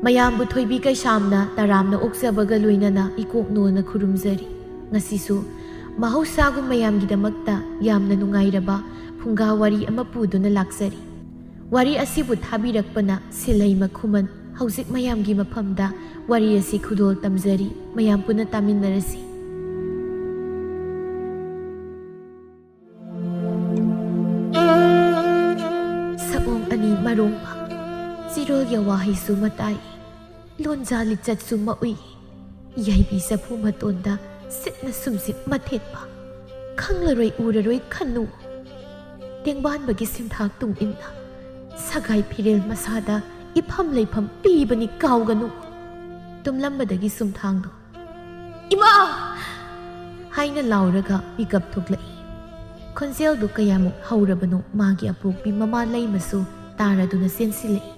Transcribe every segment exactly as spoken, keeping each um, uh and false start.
ꯃꯌꯥꯝꯕꯨ ꯊꯣꯏꯕꯤ ꯀꯩꯁꯥꯝꯅ ꯇꯔꯥꯝꯅ ꯑꯣꯛꯆꯕꯒ ꯂꯣꯏꯅꯅ ꯏꯀꯣꯛꯅꯣꯅ ꯈꯨꯔꯨꯝꯖꯔꯤ꯫ ꯉꯁꯤꯁꯨ ꯃꯍꯧꯁꯥꯒꯨꯝ ꯃꯌꯥꯝꯒꯤꯗꯃꯛꯇ ꯌꯥꯝꯅ ꯅꯨꯡꯉꯥꯏꯔꯕ ꯐꯨꯡꯒꯥ ꯋꯥꯔꯤ ꯑꯃ ꯄꯨꯗꯨꯅ ꯂꯥꯛꯆꯔꯤ꯫ ꯋꯥꯔꯤ ꯑꯁꯤꯕꯨ ꯊꯥꯕꯤꯔꯛꯄꯅ ꯁꯤꯂꯩꯃ ꯈꯨꯃꯟ꯫ ꯍꯧꯖꯤꯛ ꯃꯌꯥꯝꯒꯤ ꯃꯐꯝꯗ ꯋꯥꯔꯤ ꯑꯁꯤ ꯈꯨꯗꯣꯜ ꯇꯝꯖꯔꯤ꯫ ꯃꯌꯥꯝ ꯄꯨꯟꯅ ꯇꯥꯃꯤꯟꯅꯔꯁꯤ꯫ ꯁꯛꯑꯣꯡ ꯑꯅꯤ ꯃꯔꯣꯡꯕ꯫ ꯆꯤꯔꯣꯜ ꯌꯋꯥꯍꯩꯁꯨ ꯃꯇꯥꯏ꯫ ꯂꯣꯟꯖꯥ ꯂꯤꯆꯠꯁꯨ ꯃꯎꯏ꯫ ꯌꯥꯏꯕꯤ ꯆꯐꯨ ꯃꯇꯣꯟꯗ ꯁꯤꯠꯅ ꯁꯨꯝꯁꯤꯠ ꯃꯊꯦꯠꯄ꯫ ꯈꯪꯂꯔꯣꯏ ꯎꯔꯔꯣꯏ ꯈꯟꯅꯨ꯫ ꯇꯦꯡꯕꯥꯟꯕꯒꯤ ꯁꯤꯟꯊꯥ ꯇꯨꯡ ꯏꯟꯅ ꯁꯒꯥꯏ ꯐꯤꯔꯦꯜ ꯃꯁꯥꯗ ꯏꯐꯝ ꯂꯩꯐꯝ ꯄꯤꯕꯅꯤ ꯀꯥꯎꯒꯅꯨ꯫ ꯇꯨꯝꯂꯝꯕꯗꯒꯤ ꯆꯨꯝꯊꯥꯡꯗꯣ "ꯏꯃꯥ!" ꯍꯥꯏꯅ ꯂꯥꯎꯔꯒ ꯃꯤꯀꯞ ꯊꯣꯛꯂꯛꯏ꯫ ꯈꯣꯟꯖꯦꯜꯗꯨ ꯀꯌꯥꯃꯨꯛ ꯍꯧꯔꯕꯅꯣ ꯃꯥꯒꯤ ꯑꯄꯣꯛꯄꯤ ꯃꯃꯥ ꯂꯩꯃꯁꯨ ꯇꯥꯔꯗꯨꯅ ꯆꯦꯟꯁꯤꯜꯂꯛꯏ꯫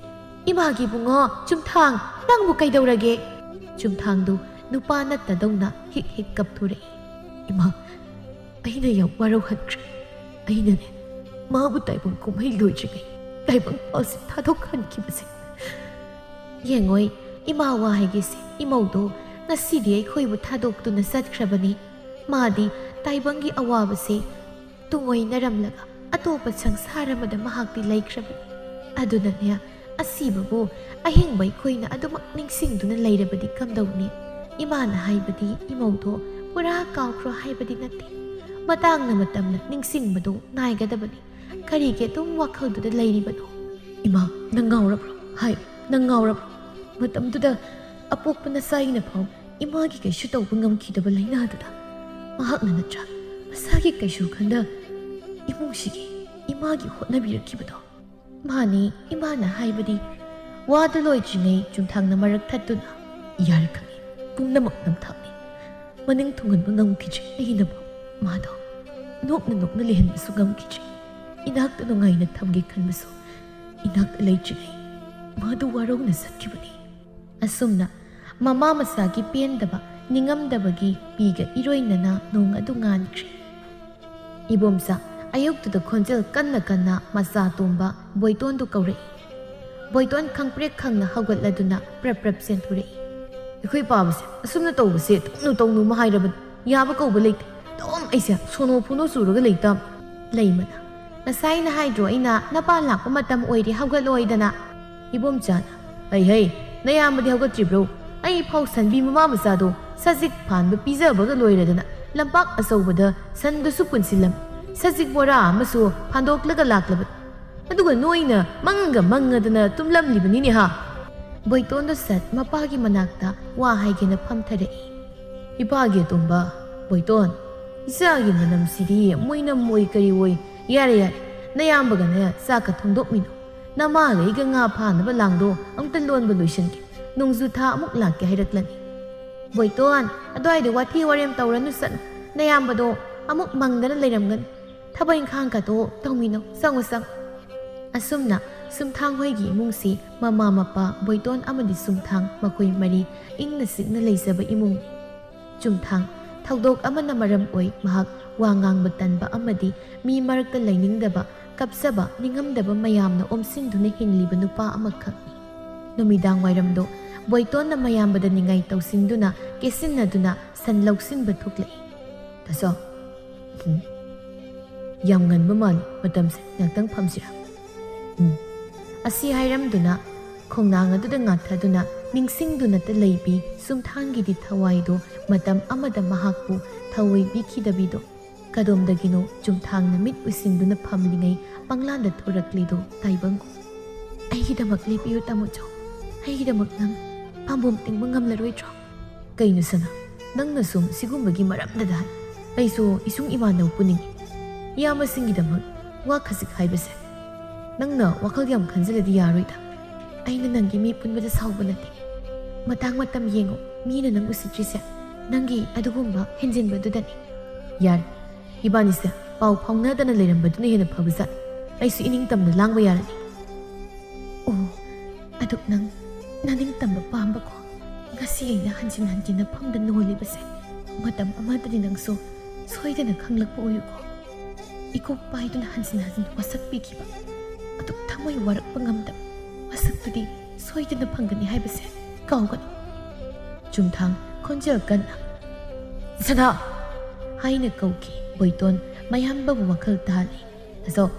"ꯏꯃꯥꯒꯤ ꯏꯕꯨꯡꯉꯣ, ꯆꯨꯝꯊꯥꯡ, ꯅꯪꯕꯨ ꯀꯩꯗꯧꯔꯒꯦ?" ꯆꯨꯝꯊꯥꯡꯗꯨ ꯅꯨꯄꯥ ꯅꯠꯇꯗꯧꯅ ꯍꯤꯛ ꯍꯤꯛ ꯀꯞꯊꯣꯔꯛꯏ꯫ "ꯏꯃꯥ, ꯑꯩꯅ ꯌꯥꯝ ꯋꯥꯔꯧꯍꯟꯈ꯭ꯔꯦ꯫ ꯑꯩꯅꯅꯦ, ꯃꯥꯕꯨ ꯇꯥꯏꯕꯪ ꯀꯨꯝꯍꯩ ꯂꯣꯏꯗ꯭ꯔꯤꯉꯩ ꯇꯥꯏꯕꯪ ꯄꯥꯜꯁꯤ ꯊꯥꯗꯣꯛꯍꯟꯈꯤꯕꯁꯦ꯫ ꯌꯦꯡꯉꯣꯏ, ꯏꯃꯥ ꯋꯥ ꯍꯥꯏꯒꯦꯁꯦ, ꯏꯃꯧꯗꯣ ꯉꯁꯤꯗꯤ ꯑꯩꯈꯣꯏꯕꯨ ꯊꯥꯗꯣꯛꯇꯨꯅ ꯆꯠꯈ꯭ꯔꯕꯅꯤ꯫ ꯃꯥꯗꯤ ꯇꯥꯏꯕꯪꯒꯤ ꯑꯋꯥꯕꯁꯦ ꯇꯨꯡꯑꯣꯏꯅꯔꯝꯂꯒ ꯑꯇꯣꯞꯄ ꯁꯪꯁꯥꯔ ꯑꯃꯗ ꯃꯍꯥꯛꯇꯤ ꯂꯩꯈ꯭ꯔꯕꯅꯤ꯫ ꯑꯗꯨꯅꯅꯦ, ꯑꯁꯤꯕꯕꯨ ꯑꯍꯤꯡꯕ ꯑꯩꯈꯣꯏꯅ ꯑꯗꯨꯃꯛ ꯅꯤꯡꯁꯤꯡꯗꯨꯅ ꯂꯩꯔꯕꯗꯤ ꯀꯝꯗꯧꯅꯤ?" ꯏꯃꯥꯅ ꯍꯥꯏꯕꯗꯤ ꯏꯃꯧꯗꯣ ꯄꯨꯔꯥ ꯀꯥꯎꯈ꯭ꯔꯣ ꯍꯥꯏꯕꯗꯤ ꯅꯠꯇꯦ꯫ ꯃꯇꯥꯡꯅ ꯃꯇꯝꯅ ꯅꯤꯡꯁꯤꯡꯕꯗꯣ ꯅꯥꯏꯒꯗꯕꯅꯤ꯫ ꯀꯔꯤꯒꯤ ꯑꯗꯨꯝ ꯋꯥꯈꯜꯗꯨꯗ ꯂꯩꯔꯤꯕꯅꯣ? "ꯏꯃꯥ, ꯅꯪ ꯉꯥꯎꯔꯕ꯭ꯔꯣ? ꯍꯥꯏ, ꯅꯪ ꯉꯥꯎꯔꯕ꯭ꯔꯣ? ꯃꯇꯝꯗꯨꯗ ꯑꯄꯣꯛꯄ ꯅꯆꯥ ꯑꯩꯅ ꯐꯥꯎ ꯏꯃꯥꯒꯤ ꯀꯩꯁꯨ ꯇꯧꯕ ꯉꯝꯈꯤꯗꯕ ꯂꯥꯏꯅꯥꯗꯨꯗ ꯃꯍꯥꯛꯅ ꯅꯠꯇ꯭ꯔꯥ ꯃꯁꯥꯒꯤ ꯀꯩꯁꯨ ꯈꯟꯗ ꯏꯃꯨꯡꯁꯤꯒꯤ ꯏꯃꯥꯒꯤ ꯍꯣꯠꯅꯕꯤꯔꯛꯈꯤꯕꯗꯣ?" "ꯃꯥꯅꯤ, ꯏꯃꯥꯅ ꯍꯥꯏꯕꯗꯤ꯫" ꯋꯥꯗꯨ ꯂꯣꯏꯗ꯭ꯔꯤꯉꯩ ꯆꯨꯝꯊꯥꯡꯅ ꯃꯔꯛ ꯊꯠꯇꯨꯅ, "ꯌꯥꯔꯦ, ꯈꯪꯉꯦ, ꯄꯨꯝꯅꯃꯛ ꯅꯝꯊꯥꯛꯅꯤ꯫ ꯃꯅꯤꯡ ꯊꯨꯡꯍꯟꯕ ꯉꯝꯈꯤꯗ꯭ꯔꯦ ꯑꯩꯅꯕꯨ꯫ ꯃꯥꯗꯣ ꯅꯣꯛꯅ ꯅꯣꯛꯅ ꯂꯩꯍꯟꯕꯁꯨ ꯉꯝꯈꯤꯗ꯭ꯔꯦ꯫ ꯏꯅꯥꯛꯇ ꯅꯨꯡꯉꯥꯏꯅ ꯊꯝꯒꯦ ꯈꯟꯕꯁꯨ ꯏꯅꯥꯛꯇ ꯂꯩꯇ꯭ꯔꯤꯉꯩ ꯃꯥꯗꯣ ꯋꯥꯔꯧꯅ ꯆꯠꯈꯤꯕꯅꯤ꯫" ꯑꯁꯨꯝꯅ ꯃꯃꯥ ꯃꯆꯥꯒꯤ ꯄꯦꯟꯗꯕ, ꯅꯤꯡꯉꯝꯗꯕꯒꯤ ꯄꯤꯒ ꯏꯔꯣꯏꯅꯅ ꯅꯣꯡ ꯑꯗꯨ ꯉꯥꯟꯈ꯭ꯔꯦ꯫ ꯏꯕꯣꯝꯆꯥ ꯑꯌꯨꯛꯇꯨꯗ ꯈꯣꯟꯖꯦꯜ ꯀꯟꯅ ꯀꯟꯅ ꯃꯆꯥ ꯇꯣꯝꯕ ꯕꯣꯏꯇꯣꯟꯗꯨ ꯀꯧꯔꯛꯏ꯫ ꯕꯣꯏꯇꯣꯟ ꯈꯪꯄ꯭ꯔꯦꯛ ꯈꯪꯅ ꯍꯧꯒꯠꯂꯗꯨꯅ ꯄ꯭ꯔꯞ ꯄ꯭ꯔꯞ ꯆꯦꯟꯊꯣꯔꯛꯏ꯫ "ꯑꯩꯈꯣꯏ ꯄꯥꯕꯁꯦ ꯑꯁꯨꯝꯅ ꯇꯧꯕꯁꯦ ꯇꯧꯅꯨ ꯇꯧꯅꯨ ꯑꯃ ꯍꯥꯏꯔꯕꯅꯤ, ꯌꯥꯕ ꯀꯧꯕ ꯂꯩꯇꯦ꯫ ꯑꯗꯨꯝ ꯑꯩꯁꯦ ꯁꯣꯅꯣ ꯐꯨꯅꯣ ꯆꯨꯔꯒ ꯂꯩꯇꯥꯕꯅꯤ꯫" ꯂꯩꯃꯅ, "ꯉꯁꯥꯏꯅ ꯍꯥꯏꯗ꯭ꯔꯣ ꯑꯩꯅ ꯅꯄꯥ ꯂꯥꯛꯄ ꯃꯇꯝ ꯑꯣꯏꯔꯦ ꯍꯧꯒꯠꯂꯣꯏꯗꯅ?" ꯏꯕꯣꯝꯆꯥꯅ, "ꯍꯩ ꯍꯩ, ꯅꯌꯥꯝꯕꯗꯤ ꯍꯧꯒꯠꯇ꯭ꯔꯤꯕ꯭ꯔꯣ? ꯑꯩ ꯐꯥꯎ ꯁꯟꯕꯤ ꯃꯃꯥ ꯃꯆꯥꯗꯣ ꯁꯖꯤꯛ ꯐꯥꯟꯕ ꯄꯤꯖꯕꯒ ꯂꯣꯏꯔꯗꯅ ꯂꯝꯄꯥꯛ ꯑꯆꯧꯕꯗ ꯁꯟꯗꯨꯁꯨ ꯄꯨꯟꯁꯤꯜꯂꯝꯃꯤ꯫ ꯁꯖꯤꯛ ꯕꯣꯔꯥ ꯑꯃꯁꯨ ꯐꯥꯟꯗꯣꯛꯂꯒ ꯂꯥꯛꯂꯕꯅꯤ꯫ ꯑꯗꯨꯒ ꯅꯣꯏꯅ ꯃꯪꯒ ꯃꯪꯉꯗꯅ ꯇꯨꯝꯂꯝꯂꯤꯕꯅꯤꯅꯦ ꯍꯥ?" ꯕꯣꯏꯇꯣꯟꯗꯣ ꯁꯠ ꯃꯄꯥꯒꯤ ꯃꯅꯥꯛꯇ ꯋꯥ ꯍꯥꯏꯒꯦꯅ ꯐꯝꯊꯔꯛꯏ꯫ "ꯏꯄꯥꯒꯤ ꯑꯇꯣꯝꯕ, ꯕꯣꯏꯇꯣꯟ, ꯏꯆꯥꯒꯤ ꯃꯅꯝꯁꯤꯗꯤ ꯃꯣꯏꯅꯝ ꯑꯣꯏ ꯀꯔꯤ ꯑꯣꯏ꯫ ꯌꯥꯔꯦ ꯌꯥꯔꯦ, ꯅꯌꯥꯝꯕꯒꯅꯦ ꯆꯥꯛꯀ ꯊꯣꯡꯗꯣꯛꯃꯤꯅꯣ꯫ ꯅꯃꯥꯒ ꯑꯩꯒ ꯉꯥ ꯐꯥꯅꯕ ꯂꯥꯡꯗꯣ ꯑꯃꯨꯛꯇ ꯂꯣꯟꯕ ꯂꯣꯏꯁꯤꯟꯒꯦ꯫ ꯅꯣꯡꯖꯨ ꯊꯥ ꯑꯃꯨꯛ ꯂꯥꯛꯀꯦ ꯍꯥꯏꯔꯛꯂꯅꯤ꯫ ꯕꯣꯏꯇꯣꯟ, ꯑꯗꯨꯋꯥꯏꯗ ꯋꯥꯊꯤ ꯋꯥꯔꯦꯝ ꯇꯧꯔꯅꯨ ꯆꯠꯂꯨ꯫ ꯅꯌꯥꯝꯕꯗꯣ ꯑꯃꯨꯛ ꯃꯪꯗꯅ ꯂꯩꯔꯝꯒꯅꯤ꯫ ꯊꯕꯛ ꯏꯪꯈꯥꯡꯒꯗꯣ ꯇꯧꯃꯤꯟꯅꯧ꯫ ꯆꯪꯉꯨ ꯆꯪꯉꯨ꯫" ꯑꯁꯨꯝꯅ ꯁꯨꯝꯊꯥꯡ ꯍꯣꯏꯒꯤ ꯏꯃꯨꯡꯁꯤ ꯃꯃꯥ ꯃꯄꯥ ꯕꯣꯏꯇꯣꯟ ꯑꯃꯗꯤ ꯁꯨꯝꯊꯥꯡ ꯃꯈꯣꯏ ꯃꯔꯤ ꯏꯪꯅ ꯆꯤꯛꯅ ꯂꯩꯖꯕ ꯏꯃꯨꯡꯅꯤ꯫ ꯆꯨꯝꯊꯥꯡ ꯊꯧꯗꯣꯛ ꯑꯃꯅ ꯃꯔꯝ ꯑꯣꯏ ꯃꯍꯥꯛ ꯋꯥ ꯉꯥꯡꯕ ꯇꯟꯕ ꯑꯃꯗꯤ ꯃꯤ ꯃꯔꯛꯇ ꯂꯩꯅꯤꯡꯗꯕ, ꯀꯞꯆꯕ, ꯅꯤꯡꯉꯝꯗꯕ ꯃꯌꯥꯝꯅ ꯑꯣꯝꯁꯤꯟꯗꯨꯅ ꯍꯤꯡꯂꯤꯕ ꯅꯨꯄꯥ ꯑꯃꯈꯛꯅꯤ꯫ ꯅꯨꯃꯤꯗꯥꯡ ꯋꯥꯏꯔꯝꯗꯣ ꯕꯣꯏꯇꯣꯟꯅ ꯃꯌꯥꯝꯕꯗ ꯅꯤꯡꯉꯥꯏ ꯇꯧꯁꯤꯟꯗꯨꯅ ꯀꯦꯁꯤꯟꯅꯗꯨꯅ ꯁꯟ ꯂꯧꯁꯤꯟꯕ ꯊꯣꯛꯂꯛꯏ꯫ "ꯇꯥꯆꯧ, ꯎꯝ, ꯌꯥꯝ ꯉꯟꯕ ꯃꯥꯜꯂꯤ, ꯃꯇꯝꯁꯦ ꯉꯥꯛꯇꯪ ꯐꯝꯁꯤꯔꯥ?" "ꯎꯝ꯫" ꯑꯁꯤ ꯍꯥꯏꯔꯝꯗꯨꯅ ꯈꯣꯡꯅꯥꯡ ꯑꯗꯨꯗ ꯉꯥꯊꯗꯨꯅ ꯅꯤꯡꯁꯤꯡꯗꯨꯅꯇ ꯂꯩꯕꯤ ꯁꯨꯝꯊꯥꯡꯒꯤꯗꯤ ꯊꯋꯥꯏꯗꯣ ꯃꯇꯝ ꯑꯃꯗ ꯃꯍꯥꯛꯄꯨ ꯊꯑꯣꯏ ꯄꯤꯈꯤꯗꯕꯤꯗꯣ ꯀꯗꯣꯝꯗꯒꯤꯅꯣ ꯆꯨꯝꯊꯥꯡꯅ ꯃꯤꯠ ꯎꯏꯁꯤꯟꯗꯨꯅ ꯐꯝꯂꯤꯉꯩ ꯄꯪꯂꯥꯟꯗ ꯊꯣꯔꯛꯂꯤꯗꯣ ꯇꯥꯏꯕꯪ꯫ "ꯑꯩꯒꯤꯗꯃꯛ ꯂꯦꯞꯄꯤꯌꯨ ꯇꯥꯃꯣꯆꯧ, ꯑꯩꯒꯤꯗꯃꯛ ꯅꯪ ꯄꯥꯝꯕꯣꯝ ꯇꯤꯡꯕ ꯉꯝꯂꯔꯣꯏꯗ꯭ꯔꯣ?" "ꯀꯩꯅꯣ ꯁꯅꯥ, ꯅꯪꯅ ꯁꯨꯝ ꯁꯤꯒꯨꯝꯕꯒꯤ ꯃꯔꯝꯗꯗ ꯍꯥꯏ? ꯑꯩꯁꯨ ꯏꯁꯨꯡ ꯏꯃꯥꯟꯅꯕ ꯄꯨꯅꯤꯡꯉꯤ꯫ ꯏꯌꯥꯝꯕꯁꯤꯡꯒꯤꯗꯃꯛ ꯋꯥ ꯈꯖꯤꯛ ꯍꯥꯏꯕꯁꯦ ꯅꯪꯅ ꯋꯥꯈꯜ ꯌꯥꯝ ꯈꯟꯖꯤꯜꯂꯗꯤ ꯌꯥꯔꯣꯏꯗ꯫ ꯑꯩꯅ ꯅꯪꯒꯤ ꯃꯤ ꯄꯨꯟꯕꯗ ꯁꯥꯎꯕ ꯅꯠꯇꯦ꯫ ꯃꯇꯥꯡ ꯃꯇꯝ ꯌꯦꯡꯉꯣ, ꯃꯤꯅ ꯅꯪ ꯎꯁꯤꯠꯇ꯭ꯔꯤꯁꯦ ꯅꯪꯒꯤ ꯑꯗꯨꯒꯨꯝꯕ ꯍꯦꯟꯖꯤꯟꯕꯗꯨꯗꯅꯤ꯫" "ꯌꯥꯔꯦ, ꯏꯕꯥꯅꯤꯁꯦ ꯄꯥꯎ ꯐꯥꯎꯅꯗꯅ ꯂꯩꯔꯝꯕꯗꯨꯅ ꯍꯦꯟꯅ ꯐꯕꯖꯥꯠꯅꯤ꯫ ꯑꯩꯁꯨ ꯏꯅꯤꯡꯇꯝꯅ ꯂꯥꯡꯕ ꯌꯥꯔꯅꯤ꯫" "ꯑꯣ, ꯑꯗꯨ ꯅꯪ ꯅꯅꯤꯡꯇꯝꯕ ꯄꯥꯝꯕꯀꯣ? ꯉꯁꯤ ꯍꯟꯖꯤꯟ ꯍꯟꯖꯤꯟꯅ ꯐꯝꯗ ꯅꯣꯜꯂꯤꯕꯁꯦ ꯃꯇꯝ ꯑꯃꯗꯗꯤ ꯅꯪꯁꯨ ꯁꯣꯏꯗꯅ ꯈꯪꯂꯛꯄ ꯑꯣꯏꯌꯨꯀꯣ꯫ ꯏꯀꯣꯛ ꯄꯥꯏꯗꯨꯅ ꯍꯟꯖꯤꯟ ꯍꯟꯖꯤꯟ ꯋꯥꯁꯛꯄꯤꯈꯤꯕ, ꯑꯗꯨꯛ ꯊꯃꯣꯏ ꯋꯥꯔꯛꯄ ꯉꯝꯗꯕ ꯋꯥꯁꯛꯇꯨꯗꯤ ꯁꯣꯏꯗꯅ ꯐꯪꯒꯅꯤ ꯍꯥꯏꯕꯁꯦ ꯀꯥꯎꯒꯅꯨ꯫ ꯆꯨꯝꯊꯥꯡ ꯈꯣꯟꯖꯦꯜ ꯀꯟꯅ, "ꯁꯅꯥ!" ꯍꯥꯏꯅ ꯀꯧꯈꯤ꯫ ꯕꯣꯏꯇꯣꯟ ꯃꯌꯥꯝꯕꯕꯨ ꯋꯥꯈꯜ ꯇꯥꯍꯜꯂꯤ꯫ "ꯑꯖꯧ,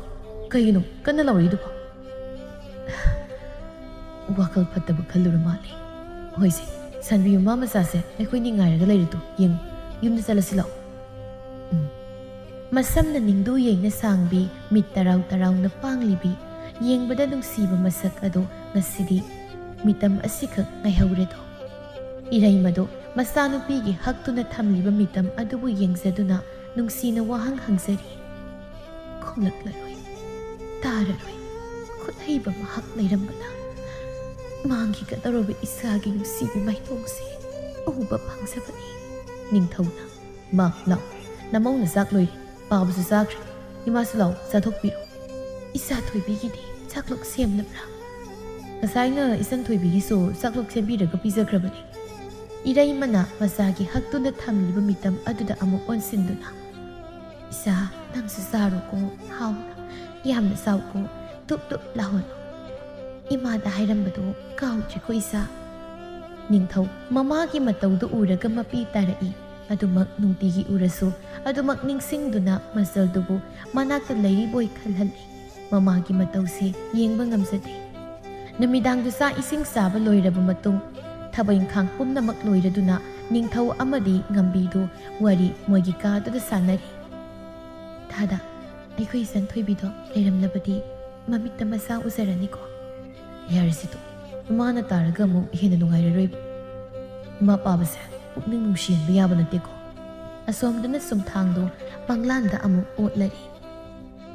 ꯀꯩꯒꯤꯅꯣ ꯀꯟꯅ ꯂꯥꯎꯔꯛꯏꯗꯨꯕꯣ?" "ꯋꯥꯈꯜ ꯐꯠꯇꯕ ꯈꯜꯂꯨꯔ ꯃꯥꯜꯂꯦ꯫ ꯍꯣꯏꯁꯦ, ꯁꯥꯟꯕꯤ ꯃꯃꯥ ꯃꯆꯥꯁꯦ ꯑꯩꯈꯣꯏꯅꯤ ꯉꯥꯏꯔꯒ ꯂꯩꯔꯦꯗꯣ꯫ ꯌꯦꯡꯉꯨ, ꯌꯨꯝꯗ ꯆꯠꯂꯁꯤ ꯂꯥꯛꯑꯣ꯫" ꯎꯝ꯫ ꯃꯁꯝꯅ ꯅꯤꯡꯗꯨ ꯌꯦꯡꯅ ꯁꯥꯡꯕꯤ, ꯃꯤꯠ ꯇꯔꯥꯎ ꯇꯔꯥꯎꯅ ꯄꯥꯡꯂꯤꯕꯤ, ꯌꯦꯡꯕꯗ ꯅꯨꯡꯁꯤꯕ ꯃꯁꯛ ꯑꯗꯣ ꯉꯁꯤꯗꯤ ꯃꯤꯇꯝ ꯑꯁꯤꯈꯛ ꯉꯥꯏꯍꯧꯔꯦꯗꯣ꯫ ꯏꯔꯩꯃꯗꯣ ꯃꯆꯥꯅꯨꯄꯤꯒꯤ ꯍꯛꯇꯨꯅ ꯊꯝꯂꯤꯕ ꯃꯤꯇꯝ ꯑꯗꯨꯕꯨ ꯌꯦꯡꯖꯗꯨꯅ ꯅꯨꯡꯁꯤꯅ ꯋꯥꯍꯪ ꯍꯪꯖꯔꯤ꯫ ꯈꯨꯝꯂꯛꯂꯔꯣꯏ, ꯇꯥꯔꯔꯣꯏ꯫ ꯈꯨꯠꯍꯩꯕ ꯃꯍꯥꯛ ꯂꯩꯔꯝꯕꯅ ꯃꯥꯡꯈꯤꯒꯗꯧꯔꯕ ꯏꯆꯥꯒꯤ ꯅꯨꯡꯁꯤꯕ ꯃꯥꯏꯊꯣꯡꯁꯦ ꯎꯕ ꯐꯪꯖꯕꯅꯤ꯫ ꯅꯤꯡꯊꯧꯅ, "ꯃꯥ, ꯂꯥꯛ, ꯅꯃꯧꯅ ꯆꯥꯛ ꯂꯣꯏꯔꯦ, ꯄꯥꯕꯁꯨ ꯆꯥꯈ꯭ꯔꯦ꯫ ꯏꯃꯥꯁꯨ ꯂꯥꯛꯑꯣ, ꯆꯥꯊꯣꯛꯄꯤꯔꯣ꯫ ꯏꯆꯥ ꯊꯣꯏꯕꯤꯒꯤꯗꯤ ꯆꯥꯛꯂꯣꯛ ꯁꯦꯝꯂꯕ꯭ꯔꯥ?" "ꯉꯁꯥꯏꯅ ꯏꯆꯟ ꯊꯣꯏꯕꯤꯒꯤꯁꯨ ꯆꯥꯛꯂꯣꯛ ꯁꯦꯝꯕꯤꯔꯒ ꯄꯤꯖꯈ꯭ꯔꯕꯅꯤ꯫" ꯏꯔꯩꯃꯅ ꯃꯆꯥꯒꯤ ꯍꯛꯇꯨꯅ ꯊꯝꯂꯤꯕ ꯃꯤꯇꯝ ꯑꯗꯨꯗ ꯑꯃꯨꯛ ꯑꯣꯟꯁꯤꯟꯗꯨꯅ, "ꯏꯆꯥ, ꯅꯪꯁꯨ ꯆꯥꯔꯣꯀꯣ, ꯍꯥꯎꯅ, ꯌꯥꯝꯅ ꯆꯥꯎꯀꯣ, ꯇꯨꯞ ꯇꯨꯞ ꯂꯥꯎꯍꯜꯂꯣ꯫ ꯏꯃꯥꯗ ꯍꯥꯏꯔꯝꯕꯗꯣ ꯀꯥꯎꯗ꯭ꯔꯤꯀꯣ ꯏꯆꯥ꯫" ꯅꯤꯡꯊꯧ ꯃꯃꯥꯒꯤ ꯃꯇꯧꯗꯨ ꯎꯔꯒ ꯃꯄꯤ ꯇꯥꯔꯛꯏ꯫ ꯑꯗꯨꯃꯛ ꯅꯨꯡꯇꯤꯒꯤ ꯎꯔꯁꯨ ꯑꯗꯨꯃꯛ ꯅꯤꯡꯁꯤꯡꯗꯨꯅ ꯃꯆꯜꯗꯨꯕꯨ ꯃꯅꯥꯛꯇ ꯂꯩꯔꯤꯕꯣꯏ ꯈꯜꯍꯜꯂꯤ꯫ ꯃꯃꯥꯒꯤ ꯃꯇꯧꯁꯦ ꯌꯦꯡꯕ ꯉꯝꯖꯗꯦ꯫ ꯅꯨꯃꯤꯗꯥꯡꯗꯨ ꯆꯥꯛ ꯏꯁꯤꯡ ꯆꯥꯕ ꯂꯣꯏꯔꯕ ꯃꯇꯨꯡ, ꯊꯕꯛ ꯏꯪꯈꯥꯡ ꯄꯨꯝꯅꯃꯛ ꯂꯣꯏꯔꯗꯨꯅ ꯅꯤꯡꯊꯧ ꯑꯃꯗꯤ ꯉꯝꯕꯤꯗꯨ ꯋꯥꯔꯤ ꯃꯣꯏꯒꯤ ꯀꯥꯗꯨꯗ ꯁꯥꯟꯅꯔꯤ꯫ "ꯊꯥꯗ, ꯑꯩꯈꯣꯏ ꯏꯆꯟ ꯊꯣꯏꯕꯤꯗꯣ ꯂꯩꯔꯝꯂꯕꯗꯤ ꯃꯃꯤꯠꯇ ꯃꯆꯥ ꯎꯖꯔꯅꯤꯀꯣ꯫" "ꯌꯥꯔꯦ ꯁꯤꯇꯨ, ꯃꯃꯥꯅ ꯇꯥꯔꯒ ꯑꯃꯨꯛ ꯍꯦꯟꯅ ꯅꯨꯡꯉꯥꯏꯔꯔꯣꯏꯕ꯫ ꯏꯃꯥ ꯄꯥꯕꯁꯦ ꯄꯨꯛꯅꯤꯡ ꯅꯨꯡꯁꯤꯍꯟꯕ ꯌꯥꯕ ꯅꯠꯇꯦꯀꯣ꯫" ꯑꯁꯣꯝꯗꯅ ꯆꯨꯝꯊꯥꯡꯗꯣ ꯃꯪꯂꯥꯟꯗ ꯑꯃꯨꯛ ꯑꯣꯠꯂꯔꯤ꯫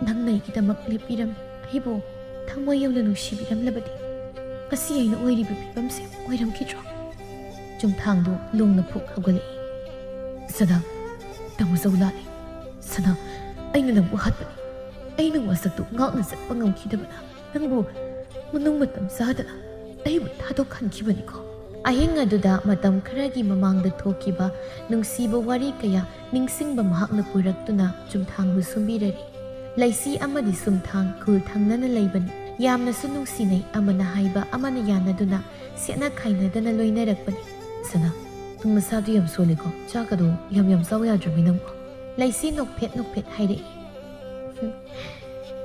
"ꯅꯪꯅ ꯑꯩꯒꯤꯗꯃꯛ ꯂꯦꯞꯄꯤꯔꯝꯃꯤ, ꯑꯩꯕꯨ ꯊꯃꯣꯏ ꯌꯧꯅ ꯅꯨꯡꯁꯤꯕꯤꯔꯝꯂꯕꯗꯤ ꯉꯁꯤ ꯑꯩꯅ ꯑꯣꯏꯔꯤꯕ ꯐꯤꯕꯝꯁꯦ ꯑꯣꯏꯔꯝꯈꯤꯗ꯭ꯔꯣ?" ꯆꯨꯝꯊꯥꯡꯗꯣ ꯂꯣꯡꯅ ꯐꯨꯛ ꯍꯧꯒꯠꯂꯛꯏ꯫ "ꯁꯅꯥ, ꯇꯥꯃꯣ ꯆꯧ ꯂꯥꯛꯂꯦ꯫ ꯁꯅꯥ, ꯑꯩꯅ ꯅꯪꯕꯨ ꯍꯥꯠꯄꯅꯤ꯫ ꯑꯩꯅ ꯋꯥꯁꯛꯇꯨ ꯉꯥꯛꯅ ꯆꯠꯄ ꯉꯝꯈꯤꯗꯕꯅ ꯅꯪꯕꯨ ꯃꯅꯨꯡ ꯃꯇꯝ ꯆꯥꯗꯅ ꯑꯩꯕꯨ ꯊꯥꯗꯣꯛꯍꯟꯈꯤꯕꯅꯤꯀꯣ꯫" ꯑꯍꯤꯡ ꯑꯗꯨꯗ ꯃꯇꯝ ꯈꯔꯒꯤ ꯃꯃꯥꯡꯗ ꯊꯣꯛꯈꯤꯕ ꯅꯨꯡꯁꯤꯕ ꯋꯥꯔꯤ ꯀꯌꯥ ꯅꯤꯡꯁꯤꯡꯕ ꯃꯍꯥꯛꯅ ꯄꯨꯔꯛꯇꯨꯅ ꯆꯨꯝꯊꯥꯡꯕꯨ ꯁꯨꯝꯕꯤꯔꯔꯤ꯫ ꯂꯩꯁꯤ ꯑꯃꯗꯤ ꯆꯨꯝꯊꯥꯡ ꯈꯨꯜ ꯊꯪꯅꯅ ꯂꯩꯕꯅꯤ꯫ ꯌꯥꯝꯅꯁꯨ ꯅꯨꯡꯁꯤꯅꯩ꯫ ꯑꯃꯅ ꯍꯥꯏꯕ ꯑꯃꯅ ꯌꯥꯅꯗꯨꯅ ꯁꯦꯠꯅ ꯈꯥꯏꯅꯗꯅ ꯂꯣꯏꯅꯔꯛꯄꯅꯤ꯫ ꯁꯅꯥ, ꯅꯪ ꯅꯁꯥꯗꯨ ꯌꯥꯝ ꯁꯣꯜꯂꯤꯀꯣ꯫ ꯆꯥꯛꯀꯗꯣ ꯌꯥꯝ ꯌꯥꯝ ꯆꯥꯎ ꯌꯥꯗ꯭ꯔꯕꯤ ꯅꯪꯕꯣ? ꯂꯩꯁꯤ ꯅꯣꯛꯐꯦꯠ ꯅꯣꯛꯐꯦꯠ ꯍꯥꯏꯔꯛꯏ꯫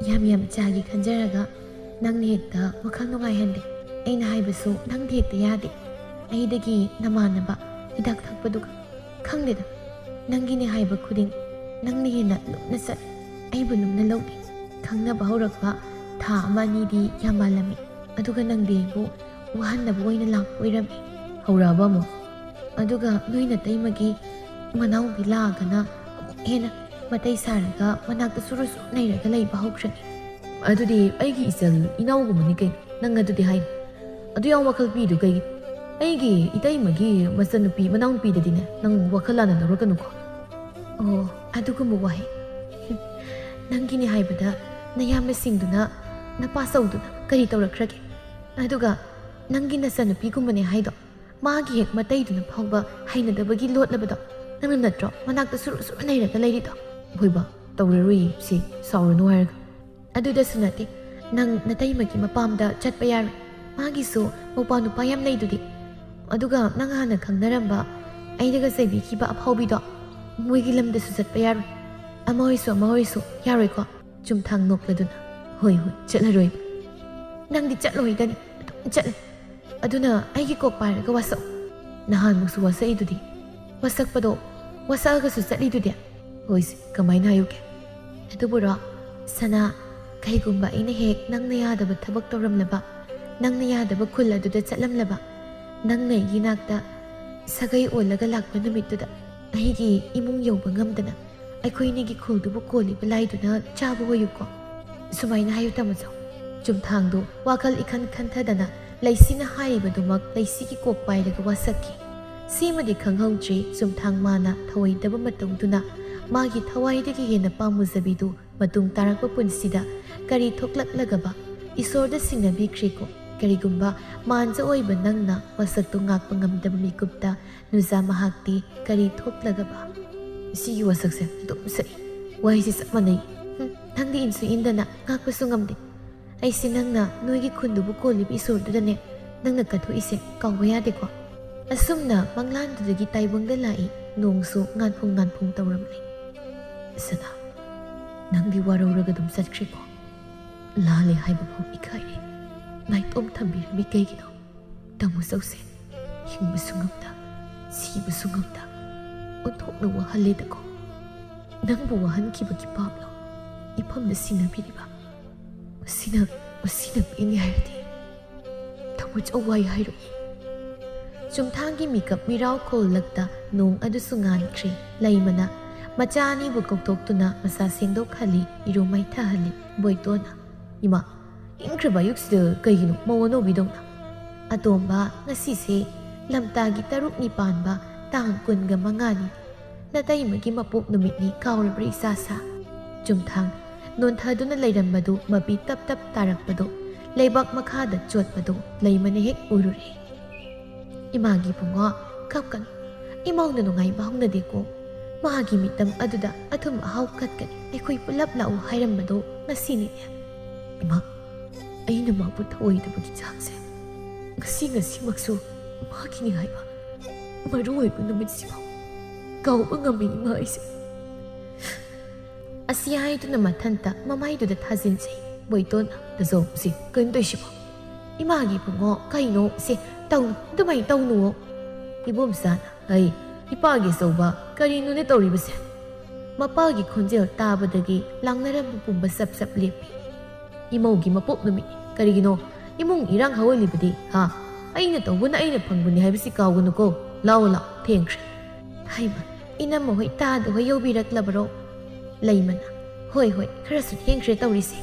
ꯌꯥꯝ ꯌꯥꯝ ꯆꯥꯒꯦ ꯈꯟꯖꯔꯒ ꯅꯪꯅ ꯍꯦꯛꯇ ꯋꯥꯈꯜ ꯅꯨꯡꯉꯥꯏꯍꯟꯗꯦ꯫ ꯑꯩꯅ ꯍꯥꯏꯕꯁꯨ ꯅꯪꯗꯤ ꯍꯦꯛꯇ ꯌꯥꯗꯦ꯫ ꯑꯩꯗꯒꯤ ꯅꯃꯥꯟꯅꯕ ꯍꯤꯗꯥꯛ ꯊꯛꯄꯗꯨꯒ꯫ ꯈꯪꯗꯦꯗ, ꯅꯪꯒꯤꯅꯦ ꯍꯥꯏꯕ ꯈꯨꯗꯤꯡ ꯅꯪꯅ ꯍꯦꯟꯅ ꯂꯨꯝꯅ ꯆꯠꯂꯤ꯫ ꯑꯩꯕꯨ ꯂꯨꯝꯅ ꯂꯧꯏ꯫ ꯈꯪꯅꯕ ꯍꯧꯔꯛꯄ ꯊꯥ ꯑꯃ ꯑꯅꯤꯗꯤ ꯌꯥꯝ ꯃꯥꯜꯂꯝꯃꯤ꯫ ꯑꯗꯨꯒ ꯅꯪꯗꯤ ꯑꯩꯕꯨ ꯋꯥꯍꯟꯅꯕ ꯑꯣꯏꯅ ꯂꯥꯛꯄ ꯑꯣꯏꯔꯝꯃꯤ꯫ ꯍꯧꯔꯛꯑꯕ ꯑꯃꯨꯛ? ꯑꯗꯨꯒ ꯅꯣꯏ ꯅꯇꯩꯃꯒꯤ ꯃꯅꯥꯎꯕꯤ ꯂꯥꯛꯑꯒꯅ ꯑꯃꯨꯛ ꯍꯦꯟꯅ ꯃꯇꯩ ꯁꯥꯔꯒ ꯃꯅꯥꯛꯇ ꯁꯨꯔꯨ ꯁꯨꯔꯨ ꯅꯩꯔꯒ ꯂꯩꯕ ꯍꯧꯈ꯭ꯔꯅꯤ꯫ ꯑꯗꯨꯗꯤ ꯑꯩꯒꯤ ꯏꯆꯜ ꯏꯅꯥꯎꯒꯨꯝꯕꯅꯤ ꯀꯩꯅꯣ꯫ ꯅꯪ ꯑꯗꯨꯗꯤ ꯍꯥꯏꯅꯨ꯫ ꯑꯗꯨ ꯌꯥꯝ ꯋꯥꯈꯜ ꯄꯤꯗꯨ ꯀꯩꯒꯤ? ꯑꯩꯒꯤ ꯏꯇꯩꯃꯒꯤ ꯃꯆꯟꯅꯨꯄꯤ ꯃꯅꯥꯎꯅꯨꯄꯤꯗꯗꯤꯅꯦ, ꯅꯪ ꯋꯥꯈꯜ ꯂꯥꯟꯅ ꯂꯧꯔꯛꯀꯅꯨꯀꯣ꯫ ꯑꯣ, ꯑꯗꯨꯒꯨꯝꯕ ꯋꯥꯍꯩ꯫ ꯅꯪꯒꯤꯅꯤ ꯍꯥꯏꯕꯗ ꯅꯌꯥꯝꯕꯁꯤꯡꯗꯨꯅ ꯅꯄꯥ ꯆꯧꯗꯨꯅ ꯀꯔꯤ ꯇꯧꯔꯛꯈ꯭ꯔꯒꯦ? ꯑꯗꯨꯒ ꯅꯪꯒꯤ ꯅꯆꯟꯅꯨꯄꯤꯒꯨꯝꯕꯅꯦ ꯍꯥꯏꯗꯣ, ꯃꯥꯒꯤ ꯍꯦꯛ ꯃꯇꯩꯗꯨꯅ ꯐꯥꯎꯕ ꯍꯩꯅꯗꯕꯒꯤ ꯂꯣꯠꯂꯕꯗꯣ ꯅꯪꯅ ꯅꯠꯇ꯭ꯔꯣ? ꯃꯅꯥꯛꯇ ꯁꯨꯔꯨ ꯁꯨꯔꯨ ꯅꯩꯔꯒ ꯂꯩꯔꯤꯗꯣ꯫ ꯍꯣꯏꯕ, ꯇꯧꯔꯔꯣꯏꯌꯦ ꯁꯤ, ꯁꯥꯎꯔꯅꯨ ꯍꯥꯏꯔꯒ꯫ ꯑꯗꯨꯗꯁꯨ ꯅꯠꯇꯦ, ꯅꯪ ꯅꯇꯩꯃꯒꯤ ꯃꯄꯥꯝꯗ ꯆꯠꯄ ꯌꯥꯔꯣꯏ꯫ ꯃꯥꯒꯤꯁꯨ ꯃꯧꯄꯥ ꯅꯨꯄꯥ ꯌꯥꯝ ꯂꯩꯗꯨꯗꯤ꯫ ꯑꯗꯨꯒ ꯅꯪ ꯍꯥꯟꯅ ꯈꯪꯅꯔꯝꯕ, ꯑꯩꯅꯒ ꯆꯩꯕꯤꯈꯤꯕ ꯑꯐꯥꯎꯕꯤꯗꯣ, ꯃꯣꯏꯒꯤ ꯂꯝꯗꯁꯨ ꯆꯠꯄ ꯌꯥꯔꯣꯏ꯫ ꯑꯃ ꯑꯣꯏꯁꯨ ꯑꯃ ꯑꯣꯏꯁꯨ ꯌꯥꯔꯣꯏꯀꯣ? ꯆꯨꯝꯊꯥꯡ ꯅꯣꯛꯂꯗꯨꯅ, "ꯍꯣꯏ, ꯍꯣꯏ, ꯆꯠꯂꯔꯣꯏ꯫ ꯅꯪꯗꯤ ꯆꯠꯂꯣꯏꯗꯅꯤ, ꯑꯗꯨꯝ ꯆꯠꯂꯦ꯫ ꯑꯗꯨꯅ ꯑꯩꯒꯤ ꯀꯣꯛ ꯄꯥꯏꯔꯒ ꯋꯥꯁꯛꯎ꯫ ꯅꯍꯥꯟꯃꯨꯛꯁꯨ ꯋꯥꯁꯛꯏꯗꯨꯗꯤ꯫ ꯋꯥꯁꯛꯄꯗꯣ ꯋꯥꯁꯛꯑꯒꯁꯨ ꯆꯠꯂꯤꯗꯨꯗꯤ꯫" ꯍꯣꯏꯁꯦ, ꯀꯃꯥꯏꯅ ꯍꯥꯏꯌꯨꯒꯦ? ꯑꯗꯨꯕꯨꯔꯣ, ꯁꯅꯥ, ꯀꯩꯒꯨꯝꯕ ꯑꯩꯅ ꯍꯦꯛ ꯅꯪꯅ ꯌꯥꯗꯕ ꯊꯕꯛ ꯇꯧꯔꯝꯂꯕ, ꯅꯪꯅ ꯌꯥꯗꯕ ꯈꯨꯜ ꯑꯗꯨꯗ ꯆꯠꯂꯝꯂꯕ, ꯅꯪꯅ ꯑꯩꯒꯤ ꯅꯥꯛꯇ ꯁꯥꯒꯩ ꯑꯣꯜꯂꯒ ꯂꯥꯛꯄ ꯅꯨꯃꯤꯠꯇꯨꯗ ꯑꯩꯒꯤ ꯏꯃꯨꯡ ꯌꯧꯕ ꯉꯝꯗꯅ ꯑꯩꯈꯣꯏꯅꯤꯒꯤ ꯈꯨꯜꯗꯨꯕꯨ ꯀꯣꯜꯂꯤꯕ ꯂꯥꯏꯗꯨꯅ ꯆꯥꯕ ꯑꯣꯏꯌꯨꯀꯣ꯫ ꯁꯨꯃꯥꯏꯅ ꯍꯥꯏꯌꯨ ꯇꯥꯃꯣꯆꯧ꯫ ꯆꯨꯝꯊꯥꯡꯗꯨ ꯋꯥꯈꯜ ꯏꯈꯟ ꯈꯟꯊꯗꯅ ꯂꯩꯁꯤꯅ ꯍꯥꯏꯔꯤꯕꯗꯨꯃꯛ ꯂꯩꯁꯤꯒꯤ ꯀꯣꯛ ꯄꯥꯏꯔꯒ ꯋꯥꯁꯛꯈꯤ꯫ ꯁꯤꯃꯗꯤ ꯈꯪꯍꯧꯗ꯭ꯔꯤ ꯆꯨꯝꯊꯥꯡ ꯃꯥꯅ ꯊꯧꯑꯣꯏꯗꯕ ꯃꯇꯧꯗꯨꯅ ꯃꯥꯒꯤ ꯊꯋꯥꯏꯗꯒꯤ ꯍꯦꯟꯅ ꯄꯥꯝꯃꯨꯖꯕꯤꯗꯨ ꯃꯇꯨꯡ ꯇꯥꯔꯛꯄ ꯄꯨꯟꯁꯤꯗ ꯀꯔꯤ ꯊꯣꯛꯂꯛꯂꯒꯕ ꯏꯁꯣꯔꯗ ꯁꯤꯡꯅꯕꯤꯈ꯭ꯔꯦꯀꯣ꯫ ꯀꯔꯤꯒꯨꯝꯕ ꯃꯥꯟꯖ ꯑꯣꯏꯕ ꯅꯪꯅ ꯋꯥꯁꯛꯇꯨ ꯉꯥꯛꯄ ꯉꯝꯗꯕ ꯃꯤꯀꯨꯞꯇ ꯅꯨꯖꯥ ꯃꯍꯥꯛꯇꯤ ꯀꯔꯤ ꯊꯣꯛꯂꯒꯕ? "ꯁꯤꯒꯤ ꯋꯥꯁꯛꯁꯦ ꯑꯗꯨꯝ ꯁꯛꯏ, ꯋꯥꯍꯩꯁꯤ ꯆꯞ ꯃꯥꯟꯅꯩ꯫ ꯍꯨꯝ, ꯅꯪꯗꯤ ꯏꯟꯁꯨ ꯏꯟꯗꯅ ꯉꯥꯛꯄꯁꯨ ꯉꯝꯗꯦ꯫ ꯑꯩꯁꯦ ꯅꯪꯅ ꯅꯣꯏꯒꯤ ꯈꯨꯟꯗꯨꯕꯨ ꯀꯣꯜꯂꯤꯕ ꯏꯁꯣꯔꯗꯨꯗꯅꯦ ꯅꯪꯅ ꯀꯠꯊꯣꯛꯏꯁꯦ ꯀꯥꯎꯕ ꯌꯥꯗꯦꯀꯣ?" ꯑꯁꯨꯝꯅ ꯃꯪꯂꯥꯟꯗꯨꯗꯒꯤ ꯇꯥꯏꯕꯪꯗ ꯂꯥꯛꯏ ꯅꯣꯡꯁꯨ ꯉꯥꯟꯐꯨꯡ ꯉꯥꯟꯐꯨꯡ ꯇꯧꯔꯝꯂꯦ꯫ "ꯁꯅꯥ, ꯅꯪꯗꯤ ꯋꯥꯔꯧꯔꯒ ꯑꯗꯨꯝ ꯆꯠꯈ꯭ꯔꯦꯀꯣ? ꯂꯥꯜꯂꯦ ꯍꯥꯏꯕ ꯐꯥꯎ ꯏꯀꯥꯏꯔꯦ꯫ ꯅꯥꯏꯇꯣꯝ ꯊꯝꯕꯤꯔꯝꯃꯤ ꯀꯩꯒꯤꯅꯣ? ꯇꯥꯃꯣ ꯆꯧꯁꯦ ꯍꯤꯡꯕꯁꯨ ꯉꯝꯗ, ꯁꯤꯕꯁꯨ ꯉꯝꯗ ꯑꯣꯟꯊꯣꯛꯅ ꯋꯥꯍꯜꯂꯦꯗꯀꯣ꯫ ꯅꯪꯕꯨ ꯋꯥꯍꯟꯈꯤꯕꯒꯤ ꯄꯥꯞꯂꯣ ꯏꯐꯝꯗ ꯁꯤꯟꯅꯕꯤꯔꯤꯕ? ꯃꯁꯤꯅ, ꯃꯁꯤꯅ ꯄꯦꯟꯅꯤ ꯍꯥꯏꯔꯗꯤ ꯇꯥꯃꯣ ꯆꯧ ꯋꯥꯏ ꯍꯥꯏꯔꯣꯏ꯫" ꯆꯨꯝꯊꯥꯡꯒꯤ ꯃꯤꯀꯞ ꯃꯤꯔꯥꯎ ꯈꯣꯜꯂꯛꯇ ꯅꯣꯡ ꯑꯗꯨꯁꯨ ꯉꯥꯟꯈ꯭ꯔꯦ꯫ ꯂꯩꯃꯅ ꯃꯆꯥ ꯑꯅꯤꯕꯨ ꯀꯧꯊꯣꯛꯇꯨꯅ ꯃꯁꯥ ꯁꯦꯡꯗꯣꯛꯍꯜꯂꯤ, ꯏꯔꯨ ꯃꯥꯏꯊꯍꯜꯂꯤ꯫ ꯕꯣꯏꯇꯣꯟꯅ, "ꯏꯃꯥ, ꯏꯪꯈ꯭ꯔꯕ ꯑꯌꯨꯛꯁꯤꯗ ꯀꯩꯒꯤꯅꯣ ꯃꯧ ꯑꯅꯧꯕꯤꯗꯧꯅ?" "ꯑꯇꯣꯝꯕ, ꯉꯁꯤꯁꯦ ꯂꯝꯇꯥꯒꯤ ꯇꯔꯨꯛꯅꯤ ꯄꯥꯟꯕ ꯇꯥꯡ ꯀꯨꯟꯒ ꯃꯉꯥꯅꯤ꯫ ꯅꯇꯩꯃꯒꯤ ꯃꯄꯣꯛ ꯅꯨꯃꯤꯠꯅꯤ, ꯀꯥꯎꯔꯕ꯭ꯔꯥ ꯏꯆꯥꯁꯥ?" ꯆꯨꯝꯊꯥꯡ ꯅꯣꯟꯊꯗꯨꯅ ꯂꯩꯔꯝꯕꯗꯨ ꯃꯄꯤ ꯇꯞ ꯇꯞ ꯇꯥꯔꯛꯄꯗꯨ, ꯂꯩꯕꯥꯛ ꯃꯈꯥꯗ ꯆꯣꯠꯄꯗꯨ ꯂꯩꯃꯅ ꯍꯦꯛ ꯎꯔꯨꯔꯦ꯫ "ꯏꯃꯥꯒꯤ ꯏꯕꯨꯡꯉꯣ, ꯀꯞꯀꯅꯨ꯫ ꯏꯃꯧꯅ ꯅꯨꯡꯉꯥꯏꯕ ꯍꯧꯅꯗꯦꯀꯣ꯫ ꯃꯥꯒꯤ ꯃꯤꯇꯝ ꯑꯗꯨꯗ ꯑꯊꯨꯝ ꯑꯍꯥꯎ ꯀꯠꯀꯅꯤ, ꯑꯩꯈꯣꯏ ꯄꯨꯂꯞ ꯂꯥꯛꯎ ꯍꯥꯏꯔꯝꯕꯗꯣ ꯉꯁꯤꯅꯤꯅꯦ꯫ ꯏꯃꯥ, ꯑꯩꯅ ꯃꯥꯕꯨ ꯊꯑꯣꯏꯗꯕꯒꯤ ꯆꯥꯛꯁꯦ ꯉꯁꯤ, ꯉꯁꯤꯃꯛꯁꯨ ꯃꯥꯒꯤꯅꯤ ꯍꯥꯏꯕ ꯃꯔꯨ ꯑꯣꯏꯕ ꯅꯨꯃꯤꯠꯁꯤꯐꯥꯎ ꯀꯥꯎꯕ ꯉꯝꯃꯤ ꯏꯃꯥ ꯑꯩꯁꯦ꯫" ꯑꯁꯤ ꯍꯥꯏꯗꯨꯅ ꯃꯊꯟꯇ ꯃꯃꯥꯏꯗꯨꯗ ꯊꯥꯖꯤꯟꯖꯩ꯫ ꯕꯣꯏꯇꯣꯟꯅ, "ꯇꯥꯖꯧ, ꯁꯤ ꯀꯩꯅꯣ ꯇꯧꯏꯁꯤꯕꯣ? ꯏꯃꯥꯒꯤ ꯏꯕꯨꯡꯉꯣ, ꯀꯩꯅꯣ? ꯁꯦ, ꯇꯧꯅꯨ, ꯑꯗꯨꯃꯥꯏꯅ ꯇꯧꯅꯨꯋꯣ꯫" ꯏꯕꯣꯝꯆꯥꯅ, "ꯍꯩ, ꯏꯄꯥꯒꯤ ꯑꯆꯧꯕ, ꯀꯔꯤꯅꯣꯅꯦ ꯇꯧꯔꯤꯕꯁꯦ?" ꯃꯄꯥꯒꯤ ꯈꯣꯟꯖꯦꯜ ꯇꯥꯕꯗꯒꯤ ꯂꯥꯡꯅꯔꯝꯕ ꯄꯨꯝꯕ ꯆꯞ ꯆꯞ ꯂꯦꯞꯄꯤ꯫ "ꯏꯃꯧꯒꯤ ꯃꯄꯣꯛ ꯅꯨꯃꯤꯠꯅꯤ꯫ ꯀꯔꯤꯒꯤꯅꯣ? ꯏꯃꯨꯡ ꯏꯔꯥꯡ ꯍꯧꯍꯜꯂꯤꯕꯗꯤ, ꯍꯥ? ꯑꯩꯅ ꯇꯧꯕꯅ ꯑꯩꯅ ꯐꯪꯕꯅꯤ ꯍꯥꯏꯕꯁꯤ ꯀꯥꯎꯒꯅꯨꯀꯣ꯫ ꯂꯥꯛꯑꯣ, ꯂꯥꯛꯑꯣ, ꯊꯦꯡꯈ꯭ꯔꯦ꯫" ꯍꯩꯃ, ꯏꯅꯝꯃ ꯍꯣꯏ ꯇꯥꯗ ꯍꯣꯏ ꯌꯧꯕꯤꯔꯛꯂꯕꯔꯣ? ꯂꯩꯃꯅ, "ꯍꯣꯏ, ꯍꯣꯏ, ꯈꯔꯁꯨ ꯊꯦꯡꯈ꯭ꯔꯦ ꯇꯧꯔꯤꯁꯦ꯫"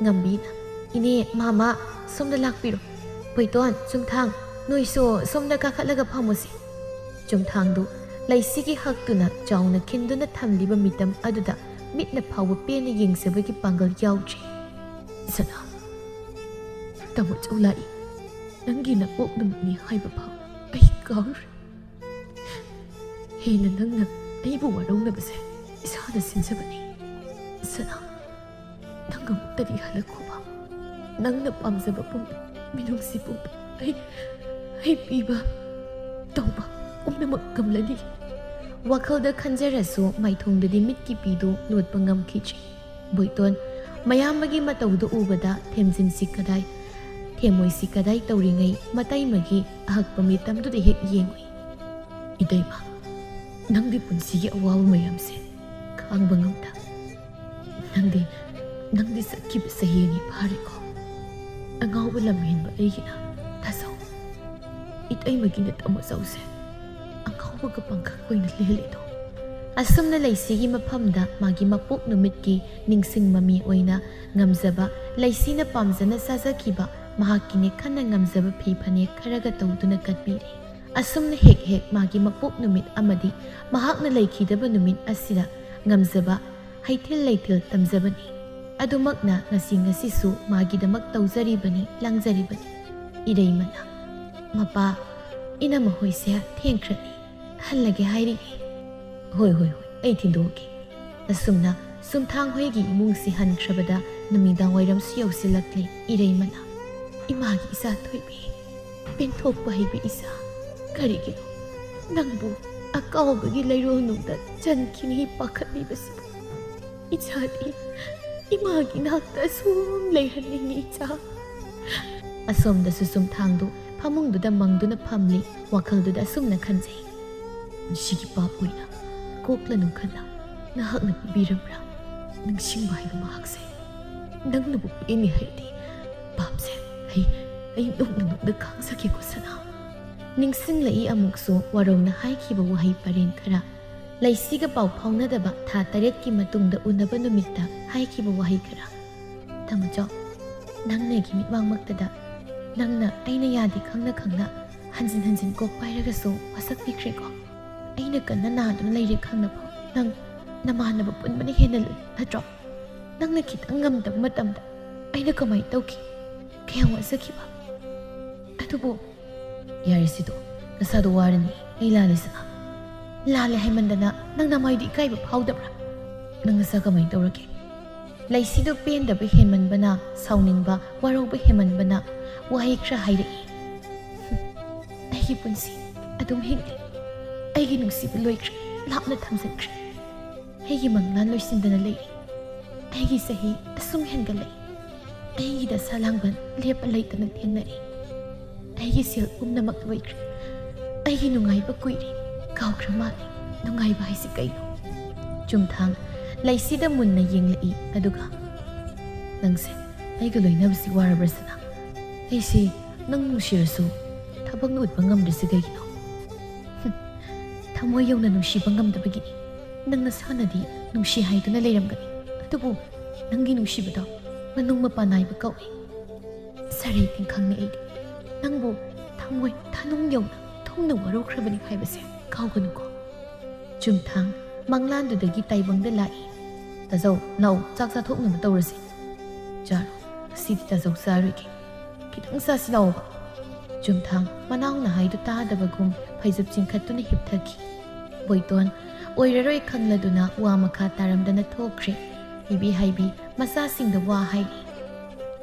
ꯉꯝꯕꯤꯅ, "ꯏꯅꯦ, ꯃꯥꯃ, ꯁꯣꯝꯗ ꯂꯥꯛꯄꯤꯔꯣ꯫ ꯕꯣꯏꯇꯣꯟ, ꯆꯨꯝꯊꯥꯡ, ꯅꯣꯏꯁꯨ ꯁꯣꯝꯗ ꯀꯥꯈꯠꯂꯒ ꯐꯝꯃꯨꯁꯦ꯫" ꯆꯨꯝꯊꯥꯡꯗꯨ ꯂꯩꯁꯤꯒꯤ ꯍꯛꯇꯨꯅ ꯆꯥꯎꯅ ꯈꯤꯟꯗꯨꯅ ꯊꯝꯂꯤꯕ ꯃꯤꯇꯝ ꯑꯗꯨꯗ ꯃꯤꯠꯅ ꯐꯥꯎꯕ ꯄꯦꯟꯅ ꯌꯦꯡꯖꯕꯒꯤ ꯄꯥꯡꯒꯜ ꯌꯥꯎꯗ꯭ꯔꯤ꯫ "ꯁꯅꯥ, ꯇꯥꯃꯣ ꯆꯧ ꯂꯥꯛꯏ꯫ ꯅꯪꯒꯤ ꯅꯄꯣꯛ ꯅꯨꯃꯤꯠꯅꯤ ꯍꯥꯏꯕ ꯐꯥꯎ ꯑꯩ ꯀꯥꯎꯔꯦ꯫ ꯍꯦꯟꯅ ꯅꯪꯅ ꯑꯩꯕꯨ ꯋꯥꯔꯧꯅꯕꯁꯦ ꯏꯁꯥꯅ ꯁꯤꯟꯖꯕꯅꯤ꯫ ꯁꯅꯥ, ꯅꯪ ꯑꯃꯨꯛꯇꯗꯤ ꯍꯜꯂꯛꯈꯣꯕ꯫ ꯅꯪꯅ ꯄꯥꯝꯖꯕ ꯄꯨꯝꯕ, ꯃꯤꯅꯨꯡꯁꯤ ꯄꯨꯝꯕ ꯑꯩ, ꯑꯩ ꯄꯤꯕ ꯇꯧꯕ ꯄꯨꯝꯅꯃꯛ ꯉꯝꯂꯅꯤ꯫ ꯋꯥꯈꯜꯗ ꯈꯟꯖꯔꯁꯨ ꯃꯥꯏꯊꯣꯡꯗꯗꯤ ꯃꯤꯠꯀꯤ ꯄꯤꯗꯨ ꯂꯣꯠꯄ ꯉꯝꯈꯤꯗ꯭ꯔꯤ꯫ ꯕꯣꯏꯇꯣꯟ, ꯃꯌꯥꯝꯕꯒꯤ ꯃꯇꯧꯗꯨ ꯎꯕꯗ ꯊꯦꯝꯖꯤꯟꯁꯤ ꯀꯗꯥꯏ, ꯊꯦꯝꯃꯣꯏꯁꯤ ꯀꯗꯥꯏ ꯇꯧꯔꯤꯉꯩ ꯃꯇꯩꯃꯒꯤ ꯑꯍꯛꯄ ꯃꯤꯇꯝꯗꯨꯗ ꯍꯦꯛ ꯌꯦꯡꯉꯨꯏ꯫ ꯏꯇꯩꯃ, ꯅꯪꯗꯤ ꯄꯨꯟꯁꯤꯒꯤ ꯑꯋꯥꯕ ꯃꯌꯥꯝꯁꯦ ꯈꯥꯡꯕ ꯉꯝꯗ꯫ ꯅꯪꯗꯤ, ꯅꯪꯗꯤ ꯆꯠꯈꯤꯕ ꯆꯍꯤ ꯑꯅꯤ ꯐꯥꯔꯦꯀꯣ꯫ ꯑꯉꯥꯎꯕ ꯂꯝꯍꯦꯟꯕ ꯑꯩꯒꯤꯅ ꯊꯥꯖꯧ꯫ ꯏꯇꯩꯃꯒꯤꯅ ꯇꯥꯃꯣ ꯆꯧꯁꯦ ꯑꯉꯥꯎꯕꯒ ꯄꯥꯡꯈꯛ ꯑꯣꯏꯅ ꯂꯦꯜꯂꯤꯗꯣ꯫ ꯑꯁꯨꯝꯅ ꯂꯩꯁꯤꯒꯤ ꯃꯐꯝꯗ ꯃꯥꯒꯤ ꯃꯄꯣꯛ ꯅꯨꯃꯤꯠꯀꯤ ꯅꯤꯡꯁꯤꯡ ꯃꯃꯤ ꯑꯣꯏꯅ ꯉꯝꯖꯕ, ꯂꯩꯁꯤꯅ ꯄꯥꯝꯖꯅ ꯆꯥꯖꯈꯤꯕ ꯃꯍꯥꯛꯀꯤꯅꯦ ꯈꯟꯅ ꯉꯝꯖꯕ ꯐꯤ ꯐꯅꯦꯛ ꯈꯔꯒ ꯇꯧꯗꯨꯅ ꯀꯠꯄꯤꯔꯦ꯫ ꯑꯁꯨꯝꯅ ꯍꯦꯛ ꯍꯦꯛ ꯃꯥꯒꯤ ꯃꯄꯣꯛ ꯅꯨꯃꯤꯠ ꯑꯃꯗꯤ ꯃꯍꯥꯛꯅ ꯂꯩꯈꯤꯗꯕ ꯅꯨꯃꯤꯠ ꯑꯁꯤꯗ ꯉꯝꯖꯕ ꯍꯩꯊꯤꯜ ꯂꯩꯊꯤꯜ ꯇꯝꯖꯕꯅꯤ꯫ ꯑꯗꯨꯃꯛꯅ ꯉꯁꯤ ꯉꯁꯤꯁꯨ ꯃꯥꯒꯤꯗꯃꯛ ꯇꯧꯖꯔꯤꯕꯅꯤ, ꯂꯥꯡꯖꯔꯤꯕꯅꯤ꯫ ꯏꯔꯩꯃꯅ, "ꯃꯄꯥ, ꯏꯅꯝꯃ ꯍꯣꯏꯁꯦ ꯊꯦꯡꯈ꯭ꯔꯅꯤ, ꯍꯜꯂꯒꯦ ꯍꯥꯏꯔꯤꯌꯦ꯫" "ꯍꯣꯏ, ꯍꯣꯏ, ꯍꯣꯏ, ꯑꯩ ꯊꯤꯟꯗꯣꯛꯑꯒꯦ꯫" ꯑꯁꯨꯝꯅ ꯁꯨꯝꯊꯥꯡ ꯍꯣꯏꯒꯤ ꯏꯃꯨꯡꯁꯤ ꯍꯟꯈ꯭ꯔꯕꯗ ꯅꯨꯃꯤꯗꯥꯡ ꯋꯥꯏꯔꯝꯁꯨ ꯌꯧꯁꯤꯜꯂꯛꯂꯦ꯫ ꯏꯔꯩꯃꯅ, "ꯏꯃꯥꯒꯤ ꯏꯆꯥ ꯊꯣꯏꯕꯤ, ꯄꯦꯟꯊꯣꯛꯄ ꯍꯩꯕ ꯏꯆꯥ, ꯀꯔꯤꯒꯤꯅꯣ ꯅꯪꯕꯨ ꯑꯀꯥꯎꯕꯒꯤ ꯂꯩꯔꯣꯜꯅꯨꯡꯗ ꯆꯟꯈꯤꯅꯤ ꯄꯥꯈꯠꯂꯤꯕꯁꯤꯕꯨ? ꯏꯆꯥꯗꯤ ꯏꯃꯥꯒꯤ ꯅꯥꯛꯇ ꯁꯨꯝ ꯂꯩꯍꯟꯅꯤꯡꯉꯤ, ꯏꯆꯥ꯫" ꯑꯁꯣꯝꯗꯁꯨ ꯁꯨꯝꯊꯥꯡꯗꯨ ꯐꯃꯨꯡꯗꯨꯗ ꯃꯪꯗꯨꯅ ꯐꯝꯂꯤ꯫ ꯋꯥꯈꯜꯗꯨꯗ ꯑꯁꯨꯝꯅ ꯈꯟꯖꯩ, "ꯄꯨꯟꯁꯤꯒꯤ ꯄꯥꯞ ꯑꯣꯏꯅ ꯀꯣꯛꯂꯅꯨ ꯈꯟꯅ ꯅꯍꯥꯛꯅ ꯄꯤꯕꯤꯔꯝꯕ꯭ꯔꯥ? ꯅꯤꯡꯁꯤꯡꯕ ꯍꯥꯏꯕ ꯃꯍꯥꯛꯁꯦ ꯅꯪꯅꯕꯨ ꯄꯦꯟꯅꯤ ꯍꯥꯏꯔꯗꯤ ꯄꯥꯞꯁꯦ ꯑꯩ, ꯑꯩ ꯅꯣꯛꯅ ꯅꯣꯛꯅ ꯈꯥꯡꯖꯒꯦꯀꯣ ꯁꯅꯥ꯫" ꯅꯤꯡꯁꯤꯡꯂꯛꯏ ꯑꯃꯨꯛꯁꯨ ꯋꯥꯔꯧꯅ ꯍꯥꯏꯈꯤꯕ ꯋꯥꯍꯩ ꯄꯔꯦꯡ ꯈꯔ꯫ ꯂꯩꯁꯤꯒ ꯄꯥꯎ ꯐꯥꯎꯅꯗꯕ ꯊꯥ ꯇꯔꯦꯠꯀꯤ ꯃꯇꯨꯡꯗ ꯎꯅꯕ ꯅꯨꯃꯤꯠꯇ ꯍꯥꯏꯈꯤꯕ ꯋꯥꯍꯩ ꯈꯔ꯫ "ꯇꯥꯃꯣꯆꯧ, ꯅꯪꯅ ꯑꯩꯒꯤ ꯃꯤꯠꯃꯥꯡꯃꯛꯇꯗ ꯅꯪꯅ ꯑꯩꯅ ꯌꯥꯗꯦ ꯈꯪꯅ ꯈꯪꯅ ꯍꯟꯖꯤꯟ ꯍꯟꯖꯤꯟ ꯀꯣꯛ ꯄꯥꯏꯔꯒꯁꯨ ꯋꯥꯁꯛꯄꯤꯈ꯭ꯔꯦꯀꯣ꯫ ꯑꯩꯅ ꯀꯟꯅ ꯅꯥꯗꯨꯅ ꯂꯩꯔꯦ ꯈꯪꯅ ꯐꯥꯎ ꯅꯪ ꯅꯃꯥꯟꯅꯕ ꯄꯨꯟꯕꯅ ꯍꯦꯟꯅ ꯂꯨꯏ ꯅꯠꯇ꯭ꯔꯣ? ꯅꯪꯅ ꯈꯤꯇꯪ ꯉꯝꯗꯕ ꯃꯇꯝꯗ ꯑꯩꯅ ꯀꯃꯥꯏꯅ ꯇꯧꯈꯤ? ꯀꯌꯥꯝ ꯋꯥꯖꯈꯤꯕ?" ꯑꯗꯨꯕꯨ ꯌꯥꯔꯦ ꯁꯤꯗꯣ, ꯅꯁꯥꯗꯣ ꯋꯥꯔꯅꯤ꯫ ꯑꯩ ꯂꯥꯜꯂꯦ ꯁꯅꯥ꯫ ꯂꯥꯜꯂꯦ ꯍꯥꯏꯃꯟꯗꯅ ꯅꯪ ꯅꯃꯥꯏꯗꯨ ꯏꯀꯥꯏꯕ ꯐꯥꯎꯗꯕ꯭ꯔꯥ? ꯅꯪ ꯅꯁꯥ ꯀꯃꯥꯏꯅ ꯇꯧꯔꯒꯦ? ꯂꯩꯁꯤꯗꯣ ꯄꯦꯟꯗꯕ ꯍꯦꯟꯃꯟꯕꯅ, ꯁꯥꯎꯅꯤꯡꯕ, ꯋꯥꯔꯧꯕ ꯍꯦꯟꯃꯟꯕꯅ ꯋꯥꯍꯩ ꯈꯔ ꯍꯥꯏꯔꯛꯏ꯫ "ꯑꯩꯒꯤ ꯄꯨꯟꯁꯤ ꯑꯗꯨꯝ ꯍꯤꯡꯂꯤ꯫ ꯑꯩꯒꯤ ꯅꯨꯡꯁꯤꯕ ꯂꯣꯏꯈ꯭ꯔꯦ, ꯂꯥꯞꯅ ꯊꯝꯖꯤꯟꯈ꯭ꯔꯦ꯫ ꯑꯩꯒꯤ ꯃꯪꯂꯥꯟ ꯂꯣꯏꯁꯤꯟꯗꯅ ꯂꯩꯔꯤ꯫ ꯑꯩꯒꯤ ꯆꯍꯤ ꯑꯁꯨꯝ ꯍꯦꯟꯒꯠꯂꯛꯏ꯫ ꯑꯩꯒꯤ ꯗꯁꯥ ꯂꯥꯡꯕꯟ ꯂꯦꯞꯄ ꯂꯩꯇꯅ ꯊꯦꯡꯅꯔꯤ꯫ ꯑꯩꯒꯤ ꯁꯦꯜ ꯄꯨꯝꯅꯃꯛ ꯂꯣꯏꯈ꯭ꯔꯦ꯫ ꯑꯩꯒꯤ ꯅꯨꯡꯉꯥꯏꯕ ꯀꯨꯏꯔꯦ꯫ ꯀꯥꯎꯈ꯭ꯔ ꯃꯥꯜꯂꯦ꯫ ꯅꯨꯡꯉꯥꯏꯕ ꯍꯥꯏꯁꯤ ꯀꯩꯅꯣ?" ꯆꯨꯝꯊꯥꯡ ꯂꯩꯁꯤꯗ ꯃꯨꯟꯅ ꯌꯦꯡꯂꯛꯏ꯫ ꯑꯗꯨꯒ, "ꯅꯪꯁꯦ ꯑꯩꯒ ꯂꯣꯏꯅꯕꯁꯤ ꯋꯥꯔꯕ꯭ꯔꯥ ꯁꯅꯥ? ꯑꯩꯁꯦ ꯅꯪ ꯅꯨꯡꯁꯤꯔꯁꯨ ꯊꯕꯛꯅ ꯎꯠꯄ ꯉꯝꯗ꯭ꯔꯤꯁꯤ ꯀꯩꯒꯤꯅꯣ?" "ꯍꯨꯝ, ꯊꯃꯣꯏ ꯌꯧꯅ ꯅꯨꯡꯁꯤꯕ ꯉꯝꯗꯕꯒꯤꯅꯤ꯫ ꯅꯪ ꯅꯁꯥꯅꯗꯤ ꯅꯨꯡꯁꯤ ꯍꯥꯏꯗꯨꯅ ꯂꯩꯔꯝꯒꯅꯤ, ꯑꯗꯨꯕꯨ ꯅꯪꯒꯤ ꯅꯨꯡꯁꯤꯕꯗꯣ ꯃꯅꯨꯡ ꯃꯄꯥꯟ ꯅꯥꯏꯕ ꯀꯧꯏ꯫ ꯁꯔꯩ ꯇꯤꯡꯈꯪꯅꯤ ꯑꯩꯗꯤ꯫ ꯅꯪꯕꯨ ꯊꯃꯣꯏ ꯊꯅꯨꯡ ꯌꯧꯅ ꯊꯨꯡꯅ ꯋꯥꯔꯧꯈ꯭ꯔꯕꯅꯤ ꯍꯥꯏꯕꯁꯦ ꯀꯥꯎꯒꯅꯨꯀꯣ꯫" ꯆꯨꯝꯊꯥꯡ ꯃꯪꯂꯥꯟꯗꯨꯗꯒꯤ ꯇꯥꯏꯕꯪꯗ ꯂꯥꯛꯏ꯫ "ꯇꯥꯖꯧ, ꯂꯥꯛꯑꯣ, ꯆꯥꯛ ꯆꯥꯊꯣꯛꯅꯕ ꯇꯧꯔꯁꯤ꯫" "ꯆꯥꯔꯣ, ꯉꯁꯤꯗꯤ ꯇꯥꯖꯧ ꯆꯥꯔꯣꯏꯒꯦ꯫ ꯈꯤꯇꯪ ꯆꯥꯁꯤ ꯂꯥꯛꯑꯣꯕ꯫" ꯆꯨꯝꯊꯥꯡ ꯃꯅꯥꯎꯅ ꯍꯥꯏꯗꯨ ꯇꯥꯗꯕꯒꯨꯝ ꯐꯩꯖꯨꯞ ꯆꯤꯡꯈꯠꯇꯨꯅ ꯍꯤꯞꯊꯈꯤ꯫ ꯕꯣꯏꯇꯣꯟ ꯑꯣꯏꯔꯔꯣꯏ ꯈꯪꯂꯗꯨꯅ ꯋꯥ ꯃꯈꯥ ꯇꯥꯔꯝꯗꯅ ꯊꯣꯛꯈ꯭ꯔꯦ꯫ ꯏꯕꯤ ꯍꯥꯏꯕꯤ ꯃꯆꯥꯁꯤꯡꯗ ꯋꯥ ꯍꯥꯏꯔꯤ꯫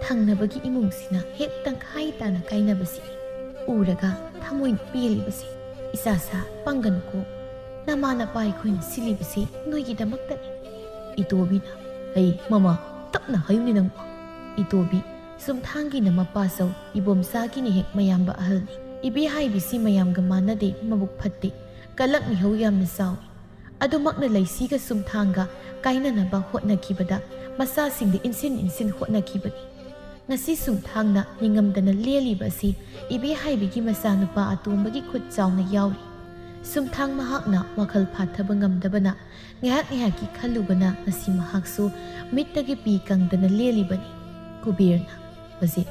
ꯊꯪꯅꯕꯒꯤ ꯏꯃꯨꯡꯁꯤꯅ ꯍꯦꯛ ꯇꯪꯈꯥꯏ ꯇꯥꯅ ꯀꯥꯏꯅꯕꯁꯤ ꯎꯔꯒ ꯊꯃꯣꯏꯅ ꯄꯦꯜꯂꯤꯕꯁꯤ꯫ "ꯏꯆꯥꯁꯥ, ꯄꯪꯒꯅꯨꯀꯣ꯫ ꯅꯃꯥ ꯅꯄꯥ ꯑꯩꯈꯣꯏꯅ ꯁꯤꯜꯂꯤꯕꯁꯤ ꯅꯣꯏꯒꯤꯗꯃꯛꯇꯅꯤ꯫" ꯏꯇꯣꯕꯤꯅ, "ꯍꯩ ꯃꯃꯥ, ꯇꯞꯅ ꯍꯥꯏꯌꯨꯅꯦ ꯅꯪꯕꯣ꯫" ꯏꯇꯣꯕꯤ, ꯁꯨꯝꯊꯥꯡꯒꯤꯅ ꯃꯄꯥ ꯆꯧ, ꯏꯕꯣꯝꯆꯥꯒꯤꯅ ꯍꯦꯛ ꯃꯌꯥꯝꯕ ꯑꯍꯜꯅꯤ꯫ ꯏꯕꯤ ꯍꯥꯏꯕꯤꯁꯤ ꯃꯌꯥꯝꯒ ꯃꯥꯟꯅꯗꯦ, ꯃꯕꯨꯛ ꯐꯠꯇꯦ, ꯀꯂꯛ ꯃꯤꯍꯧ ꯌꯥꯝꯅ ꯆꯥꯎꯏ꯫ ꯑꯗꯨꯃꯛꯅ ꯂꯩꯁꯤꯒ ꯁꯨꯝꯊꯥꯡꯒ ꯀꯥꯏꯅꯅꯕ ꯍꯣꯠꯅꯈꯤꯕꯗ ꯃꯆꯥꯁꯤꯡꯗ ꯏꯟꯁꯤꯟ ꯏꯟꯁꯤꯟ ꯍꯣꯠꯅꯈꯤꯕꯅꯤ꯫ ꯉꯁꯤ ꯁꯨꯝꯊꯥꯡꯅ ꯅꯤꯡꯉꯝꯗꯅ ꯂꯦꯜꯂꯤꯕ ꯑꯁꯤ ꯏꯕꯦꯍꯥꯏꯕꯤꯒꯤ ꯃꯆꯥꯅꯨꯄꯥ ꯑꯇꯣꯝꯕꯒꯤ ꯈꯨꯠ ꯆꯥꯎꯅ ꯌꯥꯎꯔꯤ꯫ ꯁꯨꯝꯊꯥꯡ ꯃꯍꯥꯛꯅ ꯋꯥꯈꯜ ꯐꯥꯊꯕ ꯉꯝꯗꯕꯅ ꯉꯥꯏꯍꯥꯛ ꯉꯥꯏꯍꯥꯛꯀꯤ ꯈꯜꯂꯨꯕꯅ ꯉꯁꯤ ꯃꯍꯥꯛꯁꯨ ꯃꯤꯠꯇꯒꯤ ꯄꯤ ꯀꯪꯗꯅ ꯂꯦꯜꯂꯤꯕꯅꯤ꯫ ꯀꯨꯕꯦꯔꯅ, "ꯃꯁꯤ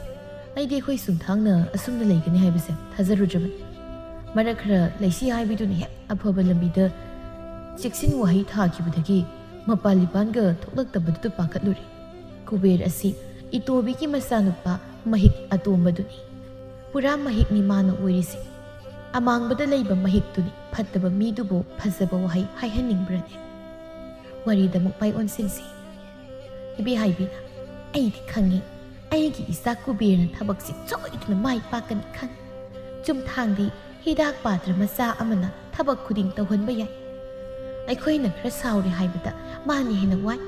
ꯑꯩꯗꯤ ꯑꯩꯈꯣꯏ ꯁꯨꯝꯊꯥꯡꯅ ꯑꯁꯨꯝꯅ ꯂꯩꯒꯅꯤ ꯍꯥꯏꯕꯁꯦ ꯊꯥꯖꯔꯨꯗ꯭ꯔꯕꯅꯤ꯫ ꯃꯔꯛ ꯈꯔ ꯂꯩꯁꯤ ꯍꯥꯏꯕꯤꯗꯨꯅ ꯍꯦꯛ ꯑꯐꯕ ꯂꯝꯕꯤꯗ ꯆꯦꯛꯁꯤꯟ ꯋꯥꯍꯩ ꯊꯥꯈꯤꯕꯗꯒꯤ ꯃꯄꯥꯟ ꯂꯤꯄꯥꯟꯒ ꯊꯣꯛꯂꯛꯇꯕꯗꯨꯗ ꯄꯥꯈꯠꯂꯨꯔꯦ꯫" ꯀꯨꯕꯦꯔ ꯑꯁꯤ ꯏꯇꯣꯕꯤꯒꯤ ꯃꯆꯥꯅꯨꯄꯥ ꯃꯍꯤꯛ ꯑꯇꯣꯝꯕꯗꯨꯅꯤ꯫ ꯄꯨꯔꯥ ꯃꯍꯤꯛꯅꯤ ꯃꯥꯅ ꯑꯣꯏꯔꯤꯁꯦ꯫ ꯑꯃꯥꯡꯕꯗ ꯂꯩꯕ ꯃꯍꯤꯛꯇꯨꯅꯤ ꯐꯠꯇꯕ ꯃꯤꯗꯨꯕꯨ ꯐꯖꯕ ꯋꯥꯍꯩ ꯍꯥꯏꯍꯟꯅꯤꯡꯕ꯭ꯔꯅꯦ? ꯋꯥꯔꯤꯗ ꯑꯃꯨꯛ ꯃꯥꯏ ꯑꯣꯟꯁꯤꯟꯁꯤ꯫ ꯏꯕꯦ ꯍꯥꯏꯕꯤꯅ, "ꯑꯩꯗꯤ ꯈꯪꯉꯤ, ꯑꯩꯒꯤ ꯏꯆꯥ ꯀꯨꯕꯦꯔꯅ ꯊꯕꯛꯁꯤ ꯁꯣꯏꯗꯅ ꯃꯥꯏ ꯄꯥꯛꯀꯅꯤ ꯈꯪꯉꯤ꯫ ꯆꯨꯝꯊꯥꯡꯗꯤ ꯍꯤꯗꯥꯛ ꯄꯥꯇ꯭ꯔ ꯃꯆꯥ ꯑꯃꯅ ꯊꯕꯛ ꯈꯨꯗꯤꯡ ꯇꯧꯍꯟꯕ ꯌꯥꯏ꯫ ꯑꯩꯈꯣꯏꯅ ꯈꯔ ꯁꯥꯎꯔꯦ ꯍꯥꯏꯕꯗ ꯃꯥꯅ ꯍꯦꯟꯅ ꯋꯥꯏ,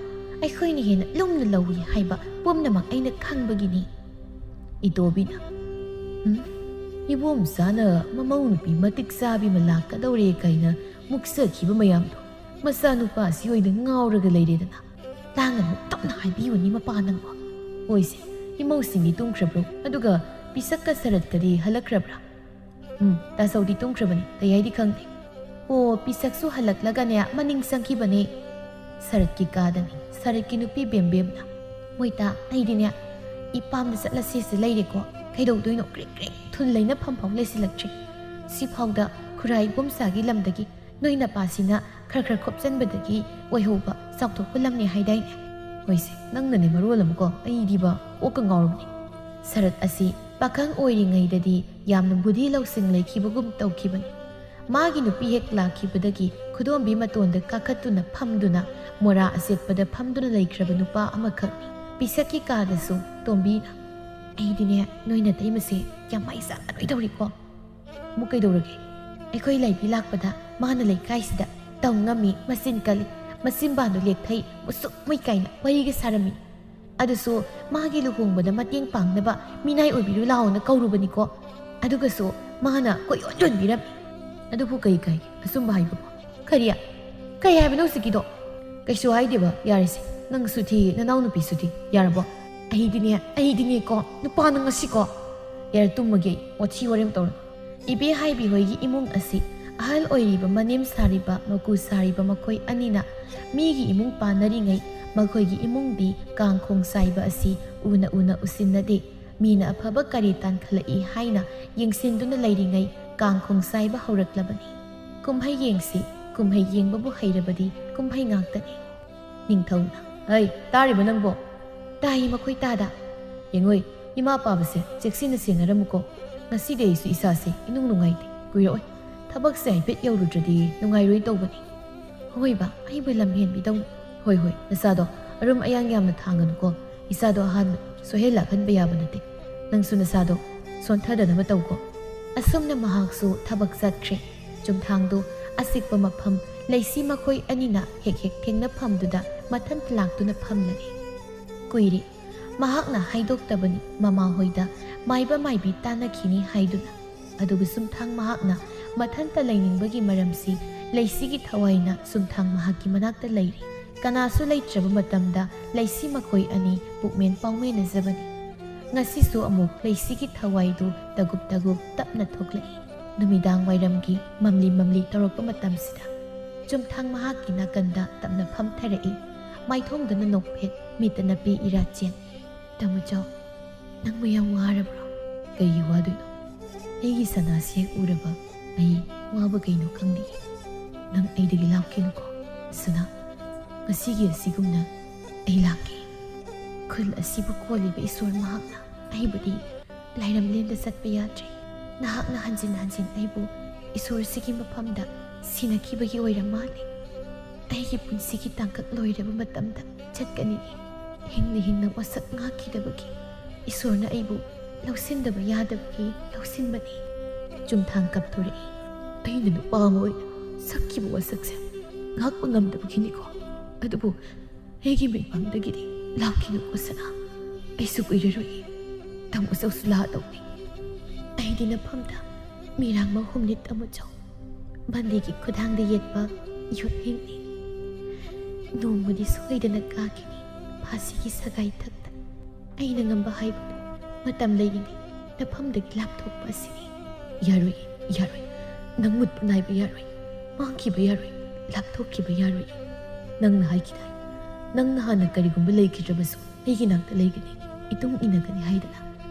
ꯑꯩꯈꯣꯏꯅ ꯍꯦꯟꯅ ꯂꯨꯝꯅ ꯂꯧꯏ ꯍꯥꯏꯕ ꯄꯨꯝꯅꯃꯛ ꯑꯩꯅ ꯈꯪꯕꯒꯤꯅꯤ꯫" ꯏꯇꯣꯕꯤꯅ, "ꯎꯝ, ꯏꯕꯣꯝꯆꯥꯅ ꯃꯃꯧ ꯅꯨꯄꯤ ꯃꯇꯤꯛ ꯆꯥꯕꯤ ꯑꯃ ꯂꯥꯛꯀꯗꯧꯔꯦ ꯀꯥꯏꯅ ꯃꯨꯛꯆꯈꯤꯕ ꯃꯌꯥꯝꯗꯣ ꯃꯆꯥꯅꯨꯄꯥꯁꯤ ꯑꯣꯏꯅ ꯉꯥꯎꯔꯒ ꯂꯩꯔꯦꯗꯅ꯫ ꯂꯥꯡꯒꯅꯨ, ꯇꯞꯅ ꯍꯥꯏꯕꯤꯌꯨꯅꯤ ꯃꯄꯥ ꯅꯪꯕꯣ꯫ ꯍꯣꯏꯁꯦ, ꯏꯃꯧꯁꯤꯡꯗꯤ ꯇꯨꯝꯈ꯭ꯔꯕ꯭ꯔꯣ? ꯑꯗꯨꯒ ꯄꯤꯁꯛꯀ ꯁꯔꯠꯀꯗꯤ ꯍꯜꯂꯛꯈ꯭ꯔꯕ꯭ꯔꯥ?" "ꯎꯝ, ꯇꯥꯆꯧꯗꯤ ꯇꯨꯝꯈ꯭ꯔꯕꯅꯤ, ꯇꯩ ꯍꯥꯏꯗꯤ ꯈꯪꯗꯦ꯫ ꯑꯣ, ꯄꯤꯁꯛꯁꯨ ꯍꯜꯂꯛꯂꯒꯅꯦ ꯃꯅꯤꯡ ꯆꯪꯈꯤꯕꯅꯦ꯫ ꯁꯔꯠꯀꯤ ꯀꯥꯗꯅꯤ, ꯁꯔꯠꯀꯤ ꯅꯨꯄꯤ ꯕꯦꯝꯕꯦꯝꯅ꯫ ꯃꯣꯏꯇꯥ, ꯑꯩꯗꯤꯅꯦ ꯏꯄꯥꯝꯗ ꯆꯠꯂꯁꯦꯁꯦ ꯂꯩꯔꯦꯀꯣ꯫ ꯀꯩꯗꯧꯗꯣꯏꯅꯣ? ꯀ꯭ꯔꯤꯛ ꯀ꯭ꯔꯤꯛ ꯊꯨꯟ ꯂꯩꯅ ꯐꯝꯐꯥꯎ ꯂꯩꯁꯤꯜꯂꯛꯇ꯭ꯔꯦ꯫ ꯁꯤꯐꯥꯎꯗ ꯈꯨꯔꯥꯏ ꯏꯕꯣꯝꯆꯥꯒꯤ ꯂꯝꯗꯒꯤ ꯅꯣꯏ ꯅꯄꯥꯁꯤꯅ ꯈꯔ ꯈꯔ ꯈꯣꯞꯆꯟꯕꯗꯒꯤ ꯑꯣꯏꯍꯧꯕ ꯆꯥꯎꯊꯣꯛꯄ ꯂꯝꯅꯦ ꯍꯥꯏꯗꯥꯏꯅꯦ?" "ꯍꯣꯏꯁꯦ, ꯅꯪꯅꯅꯦ ꯃꯔꯣꯜ ꯑꯃꯀꯣ, ꯑꯩꯗꯤꯕ ꯀꯣꯛꯀ ꯉꯥꯎꯔꯕꯅꯦ꯫" ꯁꯔꯠ ꯑꯁꯤ ꯄꯥꯈꯪ ꯑꯣꯏꯔꯤꯉꯩꯗꯗꯤ ꯌꯥꯝꯅ ꯕꯨꯙꯤ ꯂꯧꯁꯤꯡ ꯂꯩꯈꯤꯕꯒꯨꯝ ꯇꯧꯈꯤꯕꯅꯤ꯫ ꯃꯥꯒꯤ ꯅꯨꯄꯤ ꯍꯦꯛ ꯂꯥꯛꯈꯤꯕꯗꯒꯤ ꯈꯨꯗꯣꯝꯕꯤ ꯃꯇꯣꯟꯗ ꯀꯥꯈꯠꯇꯨꯅ ꯐꯝꯗꯨꯅ ꯃꯣꯔꯥ ꯑꯆꯦꯠꯄꯗ ꯐꯝꯗꯨꯅ ꯂꯩꯈ꯭ꯔꯕ ꯅꯨꯄꯥ ꯑꯃꯈꯛꯅꯤ꯫ ꯄꯤꯁꯛꯀꯤ ꯀꯥꯗꯁꯨ ꯇꯣꯝꯕꯤꯅ, "ꯑꯩꯗꯤꯅꯦ ꯅꯣꯏ ꯅꯇꯩꯃꯁꯦ ꯌꯥꯝ ꯃꯥꯏ ꯆꯥꯟꯅꯔꯣꯏꯗꯧꯔꯤꯀꯣ꯫" "ꯑꯃꯨꯛ ꯀꯩꯗꯧꯔꯒꯦ?" "ꯑꯩꯈꯣꯏ ꯂꯩꯕꯤ ꯂꯥꯛꯄꯗ ꯃꯥꯅ ꯂꯩꯀꯥꯏꯁꯤꯗ ꯇꯧ ꯉꯝꯃꯤ, ꯃꯆꯤꯟ ꯀꯜꯂꯤ, ꯃꯆꯤꯟꯕꯥꯟꯗꯣ ꯂꯦꯛꯊꯩ, ꯃꯨꯁꯨꯛ ꯃꯨꯏ ꯀꯥꯏꯅ ꯋꯥꯔꯤꯒ ꯁꯥꯔꯝꯃꯤ꯫ ꯑꯗꯨꯁꯨ ꯃꯥꯒꯤ ꯂꯨꯍꯣꯡꯕꯗ ꯃꯇꯦꯡ ꯄꯥꯡꯅꯕ ꯃꯤꯅꯥꯏ ꯑꯣꯏꯕꯤꯔꯨ ꯂꯥꯛꯑꯣꯅ ꯀꯧꯔꯨꯕꯅꯤꯀꯣ꯫ ꯑꯗꯨꯒꯁꯨ ꯃꯥꯅ ꯀꯣꯏꯌꯣꯟ ꯌꯣꯟꯕꯤꯔꯝꯃꯤ꯫" "ꯑꯗꯨꯕꯨ ꯀꯩ ꯀꯥꯏꯒꯦ? ꯑꯆꯨꯝꯕ ꯍꯥꯏꯕꯕꯨ꯫" "ꯀꯔꯤ? ꯀꯩ ꯍꯥꯏꯕꯅꯣ ꯍꯧꯖꯤꯛꯀꯤꯗꯣ?" "ꯀꯩꯁꯨ ꯍꯥꯏꯗꯦꯕ, ꯌꯥꯔꯦꯁꯦ꯫ ꯅꯪꯁꯨ ꯊꯤ, ꯅꯅꯥꯎ ꯅꯨꯄꯤꯁꯨ ꯊꯤ꯫ ꯌꯥꯔꯕꯣ?" "ꯑꯩꯗꯤꯅꯦ, ꯑꯩꯗꯤꯅꯦꯀꯣ, ꯅꯨꯄꯥꯅ ꯉꯁꯤꯀꯣ꯫" "ꯌꯥꯔꯦ, ꯇꯨꯝꯃꯒꯦ ꯑꯩ꯫ ꯋꯥꯊꯤ ꯋꯥꯔꯦꯝ ꯇꯧꯔꯅꯨ꯫" ꯏꯕꯦ ꯍꯥꯏꯕꯤ ꯍꯣꯏꯒꯤ ꯏꯃꯨꯡ ꯑꯁꯤ ꯑꯍꯜ ꯑꯣꯏꯔꯤꯕ ꯃꯅꯦꯝ ꯁꯥꯔꯤꯕ ꯃꯀꯨ ꯁꯥꯔꯤꯕ ꯃꯈꯣꯏ ꯑꯅꯤꯅ ꯃꯤꯒꯤ ꯏꯃꯨꯡ ꯄꯥꯟꯅꯔꯤꯉꯩ ꯃꯈꯣꯏꯒꯤ ꯏꯃꯨꯡꯗꯤ ꯀꯥꯡꯈꯣꯡ ꯆꯥꯏꯕ ꯑꯁꯤ ꯎꯅ ꯎꯅ ꯎꯁꯤꯟꯅꯗꯦ꯫ ꯃꯤꯅ ꯑꯐꯕ ꯀꯔꯤ ꯇꯥꯟꯈꯠꯂꯛꯏ ꯍꯥꯏꯅ ꯌꯦꯡꯁꯤꯟꯗꯨꯅ ꯂꯩꯔꯤꯉꯩ ꯀꯥꯡꯈꯣꯡ ꯆꯥꯏꯕ ꯍꯧꯔꯛꯂꯕꯅꯤ꯫ ꯀꯨꯝꯍꯩ ꯌꯦꯡꯁꯤ, ꯀꯨꯝꯍꯩ ꯌꯦꯡꯕꯕꯨ ꯍꯩꯔꯕꯗꯤ ꯀꯨꯝꯍꯩ ꯉꯥꯛꯇꯅꯤ꯫ ꯅꯤꯡꯊꯧꯅ, "ꯍꯩ, ꯇꯥꯔꯤꯕ ꯅꯪꯕꯣ?" "ꯇꯥꯏ, ꯃꯈꯣꯏ ꯇꯥꯗ?" "ꯌꯦꯡꯉꯨꯏ, ꯏꯃꯥ ꯄꯥꯕꯁꯦ ꯆꯦꯛꯁꯤꯟꯅ ꯁꯦꯟꯅꯔꯝꯃꯨꯀꯣ꯫ ꯉꯁꯤꯗꯤ ꯑꯩꯁꯨ ꯏꯁꯥꯁꯦ ꯏꯅꯨꯡ ꯅꯨꯡꯉꯥꯏꯇꯦ꯫ ꯀꯨꯏꯔꯛꯑꯣꯏ꯫ ꯊꯕꯛꯁꯦ ꯍꯥꯏꯐꯦꯠ ꯌꯧꯔꯨꯗ꯭ꯔꯗꯤ ꯅꯨꯡꯉꯥꯏꯔꯣꯏ ꯇꯧꯕꯅꯤ꯫ ꯍꯣꯏꯕ, ꯑꯩꯕꯨ ꯂꯝ ꯍꯦꯟꯕꯤꯗꯧꯅꯤ꯫ ꯍꯣꯏ, ꯍꯣꯏ, ꯅꯁꯥꯗꯣ ꯑꯔꯨꯝ ꯑꯌꯥꯡ ꯌꯥꯝꯅ ꯊꯥꯡꯒꯅꯨꯀꯣ꯫ ꯏꯁꯥꯗꯣ ꯑꯍꯥꯟꯕ ꯁꯣꯏꯍꯜ ꯂꯥꯛꯍꯟꯕ ꯌꯥꯕ ꯅꯠꯇꯦ꯫ ꯅꯪꯁꯨ ꯅꯁꯥꯗꯣ ꯁꯣꯟꯊꯗꯅꯕ ꯇꯧꯀꯣ꯫ ꯑꯁꯨꯝꯅ ꯃꯍꯥꯛꯁꯨ ꯊꯕꯛ ꯆꯠꯈ꯭ꯔꯦ꯫ ꯆꯨꯝꯊꯥꯡꯗꯨ ꯑꯆꯤꯛꯄ ꯃꯐꯝ, ꯂꯩꯁꯤ ꯃꯈꯣꯏ ꯑꯅꯤꯅ ꯍꯦꯛ ꯍꯦꯛ ꯊꯦꯡꯅꯐꯝꯗꯨꯗ ꯃꯊꯟꯇ ꯂꯥꯛꯇꯨꯅ ꯐꯝꯂꯔꯦ꯫ ꯀꯨꯏꯔꯦ꯫ ꯃꯍꯥꯛꯅ ꯍꯥꯏꯗꯣꯛꯇꯕꯅꯤ ꯃꯃꯥꯍꯣꯏꯗ ꯃꯥꯏꯕ ꯃꯥꯏꯕꯤ ꯇꯥꯟꯅꯈꯤꯅꯤ ꯍꯥꯏꯗꯨꯅ꯫ ꯑꯗꯨꯕꯨ ꯆꯨꯝꯊꯥꯡ ꯃꯍꯥꯛꯅ ꯃꯊꯟꯇ ꯂꯩꯅꯤꯡꯕꯒꯤ ꯃꯔꯝꯁꯤ ꯂꯩꯁꯤꯒꯤ ꯊꯋꯥꯏꯅ ꯆꯨꯝꯊꯥꯡ ꯃꯍꯥꯛꯀꯤ ꯃꯅꯥꯛꯇ ꯂꯩꯔꯤ꯫ ꯀꯅꯥꯁꯨ ꯂꯩꯇ꯭ꯔꯕ ꯃꯇꯝꯗ ꯂꯩꯁꯤ ꯃꯈꯣꯏ ꯑꯅꯤ ꯄꯨꯛꯃꯦꯟ ꯄꯥꯎꯃꯦꯟꯅꯖꯕꯅꯤ꯫ ꯉꯁꯤꯁꯨ ꯑꯃꯨꯛ ꯂꯩꯁꯤꯒꯤ ꯊꯋꯥꯏꯗꯨ ꯇꯒꯨꯞ ꯇꯒꯨꯞ ꯇꯞꯅ ꯊꯣꯛꯂꯛꯏ꯫ ꯅꯨꯃꯤꯗꯥꯡ ꯋꯥꯏꯔꯝꯒꯤ ꯃꯝꯂꯤ ꯃꯝꯂꯤ ꯇꯧꯔꯛꯄ ꯃꯇꯝꯁꯤꯗ ꯆꯨꯝꯊꯥꯡ ꯃꯍꯥꯛꯀꯤ ꯅꯥꯀꯟꯗ ꯇꯞꯅ ꯐꯝꯊꯔꯛꯏ꯫ ꯃꯥꯏꯊꯣꯡꯗꯅ ꯅꯣꯛꯐꯦꯠ, ꯃꯤꯠꯇꯅ ꯄꯤ ꯏꯔꯥ ꯆꯦꯟ꯫ "ꯇꯥꯃꯣ ꯆꯥꯎ, ꯅꯪꯕꯨ ꯌꯥꯝ ꯋꯥꯔꯕ꯭ꯔꯣ?" "ꯀꯩꯒꯤ ꯋꯥꯗꯣꯏꯅꯣ? ꯑꯩꯒꯤ ꯁꯅꯥꯁꯤ ꯍꯦꯛ ꯎꯔꯕ ꯑꯩ ꯋꯥꯕ ꯀꯩꯅꯣ ꯈꯪꯗꯦ꯫ ꯅꯪ ꯑꯩꯗꯒꯤ ꯂꯥꯞꯀꯦꯅꯨꯀꯣ ꯁꯅꯥ꯫ ꯉꯁꯤꯒꯤ ꯑꯁꯤꯒꯨꯝꯅ ꯑꯩ ꯂꯥꯛꯀꯦ꯫ ꯈꯨꯜ ꯑꯁꯤꯕꯨ ꯀꯣꯜꯂꯤꯕ ꯏꯁꯣꯔ ꯃꯍꯥꯛꯅ ꯑꯩꯕꯨꯗꯤ ꯂꯥꯏꯔꯝꯂꯦꯟꯗ ꯆꯠꯄ ꯌꯥꯗ꯭ꯔꯦ꯫ ꯅꯍꯥꯛꯅ ꯍꯟꯖꯤꯟ ꯍꯟꯖꯤꯟ ꯑꯩꯕꯨ ꯏꯁꯣꯔꯁꯤꯒꯤ ꯃꯐꯝꯗ ꯁꯤꯟꯅꯈꯤꯕꯒꯤ ꯑꯣꯏꯔ ꯃꯥꯜꯂꯦ꯫ ꯑꯩꯒꯤ ꯄꯨꯟꯁꯤꯒꯤ ꯇꯥꯡꯀꯛ ꯂꯣꯏꯔꯕ ꯃꯇꯝꯗ ꯆꯠꯀꯅꯤ꯫ ꯍꯤꯡꯅ ꯍꯤꯡꯅ ꯋꯥꯁꯛ ꯉꯥꯛꯈꯤꯗꯕꯒꯤ ꯏꯁꯣꯔꯅ ꯑꯩꯕꯨ ꯂꯧꯁꯤꯟꯗꯕ ꯌꯥꯗꯕꯒꯤ ꯂꯧꯁꯤꯟꯕꯅꯤ꯫" ꯆꯨꯝꯊꯥꯡ ꯀꯞꯊꯣꯔꯛꯏ꯫ "ꯑꯩꯅ ꯅꯨꯄꯥ ꯑꯃ ꯑꯣꯏꯅ ꯁꯛꯈꯤꯕ ꯋꯥꯁꯛꯁꯦ ꯉꯥꯛꯄ ꯉꯝꯗꯕꯒꯤꯅꯤꯀꯣ꯫ ꯑꯗꯨꯕꯨ ꯑꯩꯒꯤ ꯃꯤꯠꯃꯥꯡꯗꯒꯤꯗꯤ ꯂꯥꯛꯈꯤꯅꯨꯀꯣ ꯁꯅꯥ꯫ ꯑꯩꯁꯨ ꯀꯨꯏꯔꯔꯣꯏ꯫ ꯇꯥꯃꯣ ꯆꯧꯁꯨ ꯂꯥꯛꯑꯗꯧꯅꯤ꯫ ꯑꯩꯗꯤ ꯅꯐꯝꯗ ꯃꯤꯔꯥꯡ ꯃꯍꯨꯝꯅꯤ ꯇꯥꯃꯣ ꯆꯧ꯫ ꯕꯟꯗꯤꯒꯤ ꯈꯨꯗꯥꯡꯗ ꯌꯦꯠꯄ ꯌꯣꯠꯂꯤꯅꯤ꯫ ꯅꯣꯡꯃꯗꯤ ꯁꯣꯏꯗꯅ ꯀꯥꯈꯤꯅꯤ ꯐꯥꯁꯤꯒꯤ ꯁꯒꯥꯏ ꯊꯛꯇ꯫ ꯑꯩꯅ ꯉꯝꯕ ꯍꯥꯏꯕꯕꯨ ꯃꯇꯝ ꯂꯩꯔꯤꯉꯩ ꯅꯐꯝꯗꯒꯤ ꯂꯥꯞꯊꯣꯛꯄ ꯑꯁꯤꯅꯤ꯫" "ꯌꯥꯔꯣꯏ, ꯌꯥꯔꯣꯏ꯫ ꯅꯪ ꯃꯨꯠꯄ ꯅꯥꯏꯕ ꯌꯥꯔꯣꯏ꯫ ꯃꯥꯡꯈꯤꯕ ꯌꯥꯔꯣꯏ꯫ ꯂꯥꯞꯊꯣꯛꯈꯤꯕ ꯌꯥꯔꯣꯏ꯫ ꯅꯪꯅ ꯍꯥꯏꯈꯤꯗꯥꯏ, ꯅꯪꯅ ꯍꯥꯟꯅ ꯀꯔꯤꯒꯨꯝꯕ ꯂꯩꯈꯤꯗ꯭ꯔꯕꯁꯨ ꯑꯩꯒꯤ ꯅꯥꯛꯇ ꯂꯩꯒꯅꯤ, ꯏꯇꯨꯡ ꯏꯟꯅꯒꯅꯤ ꯍꯥꯏꯗꯅ꯫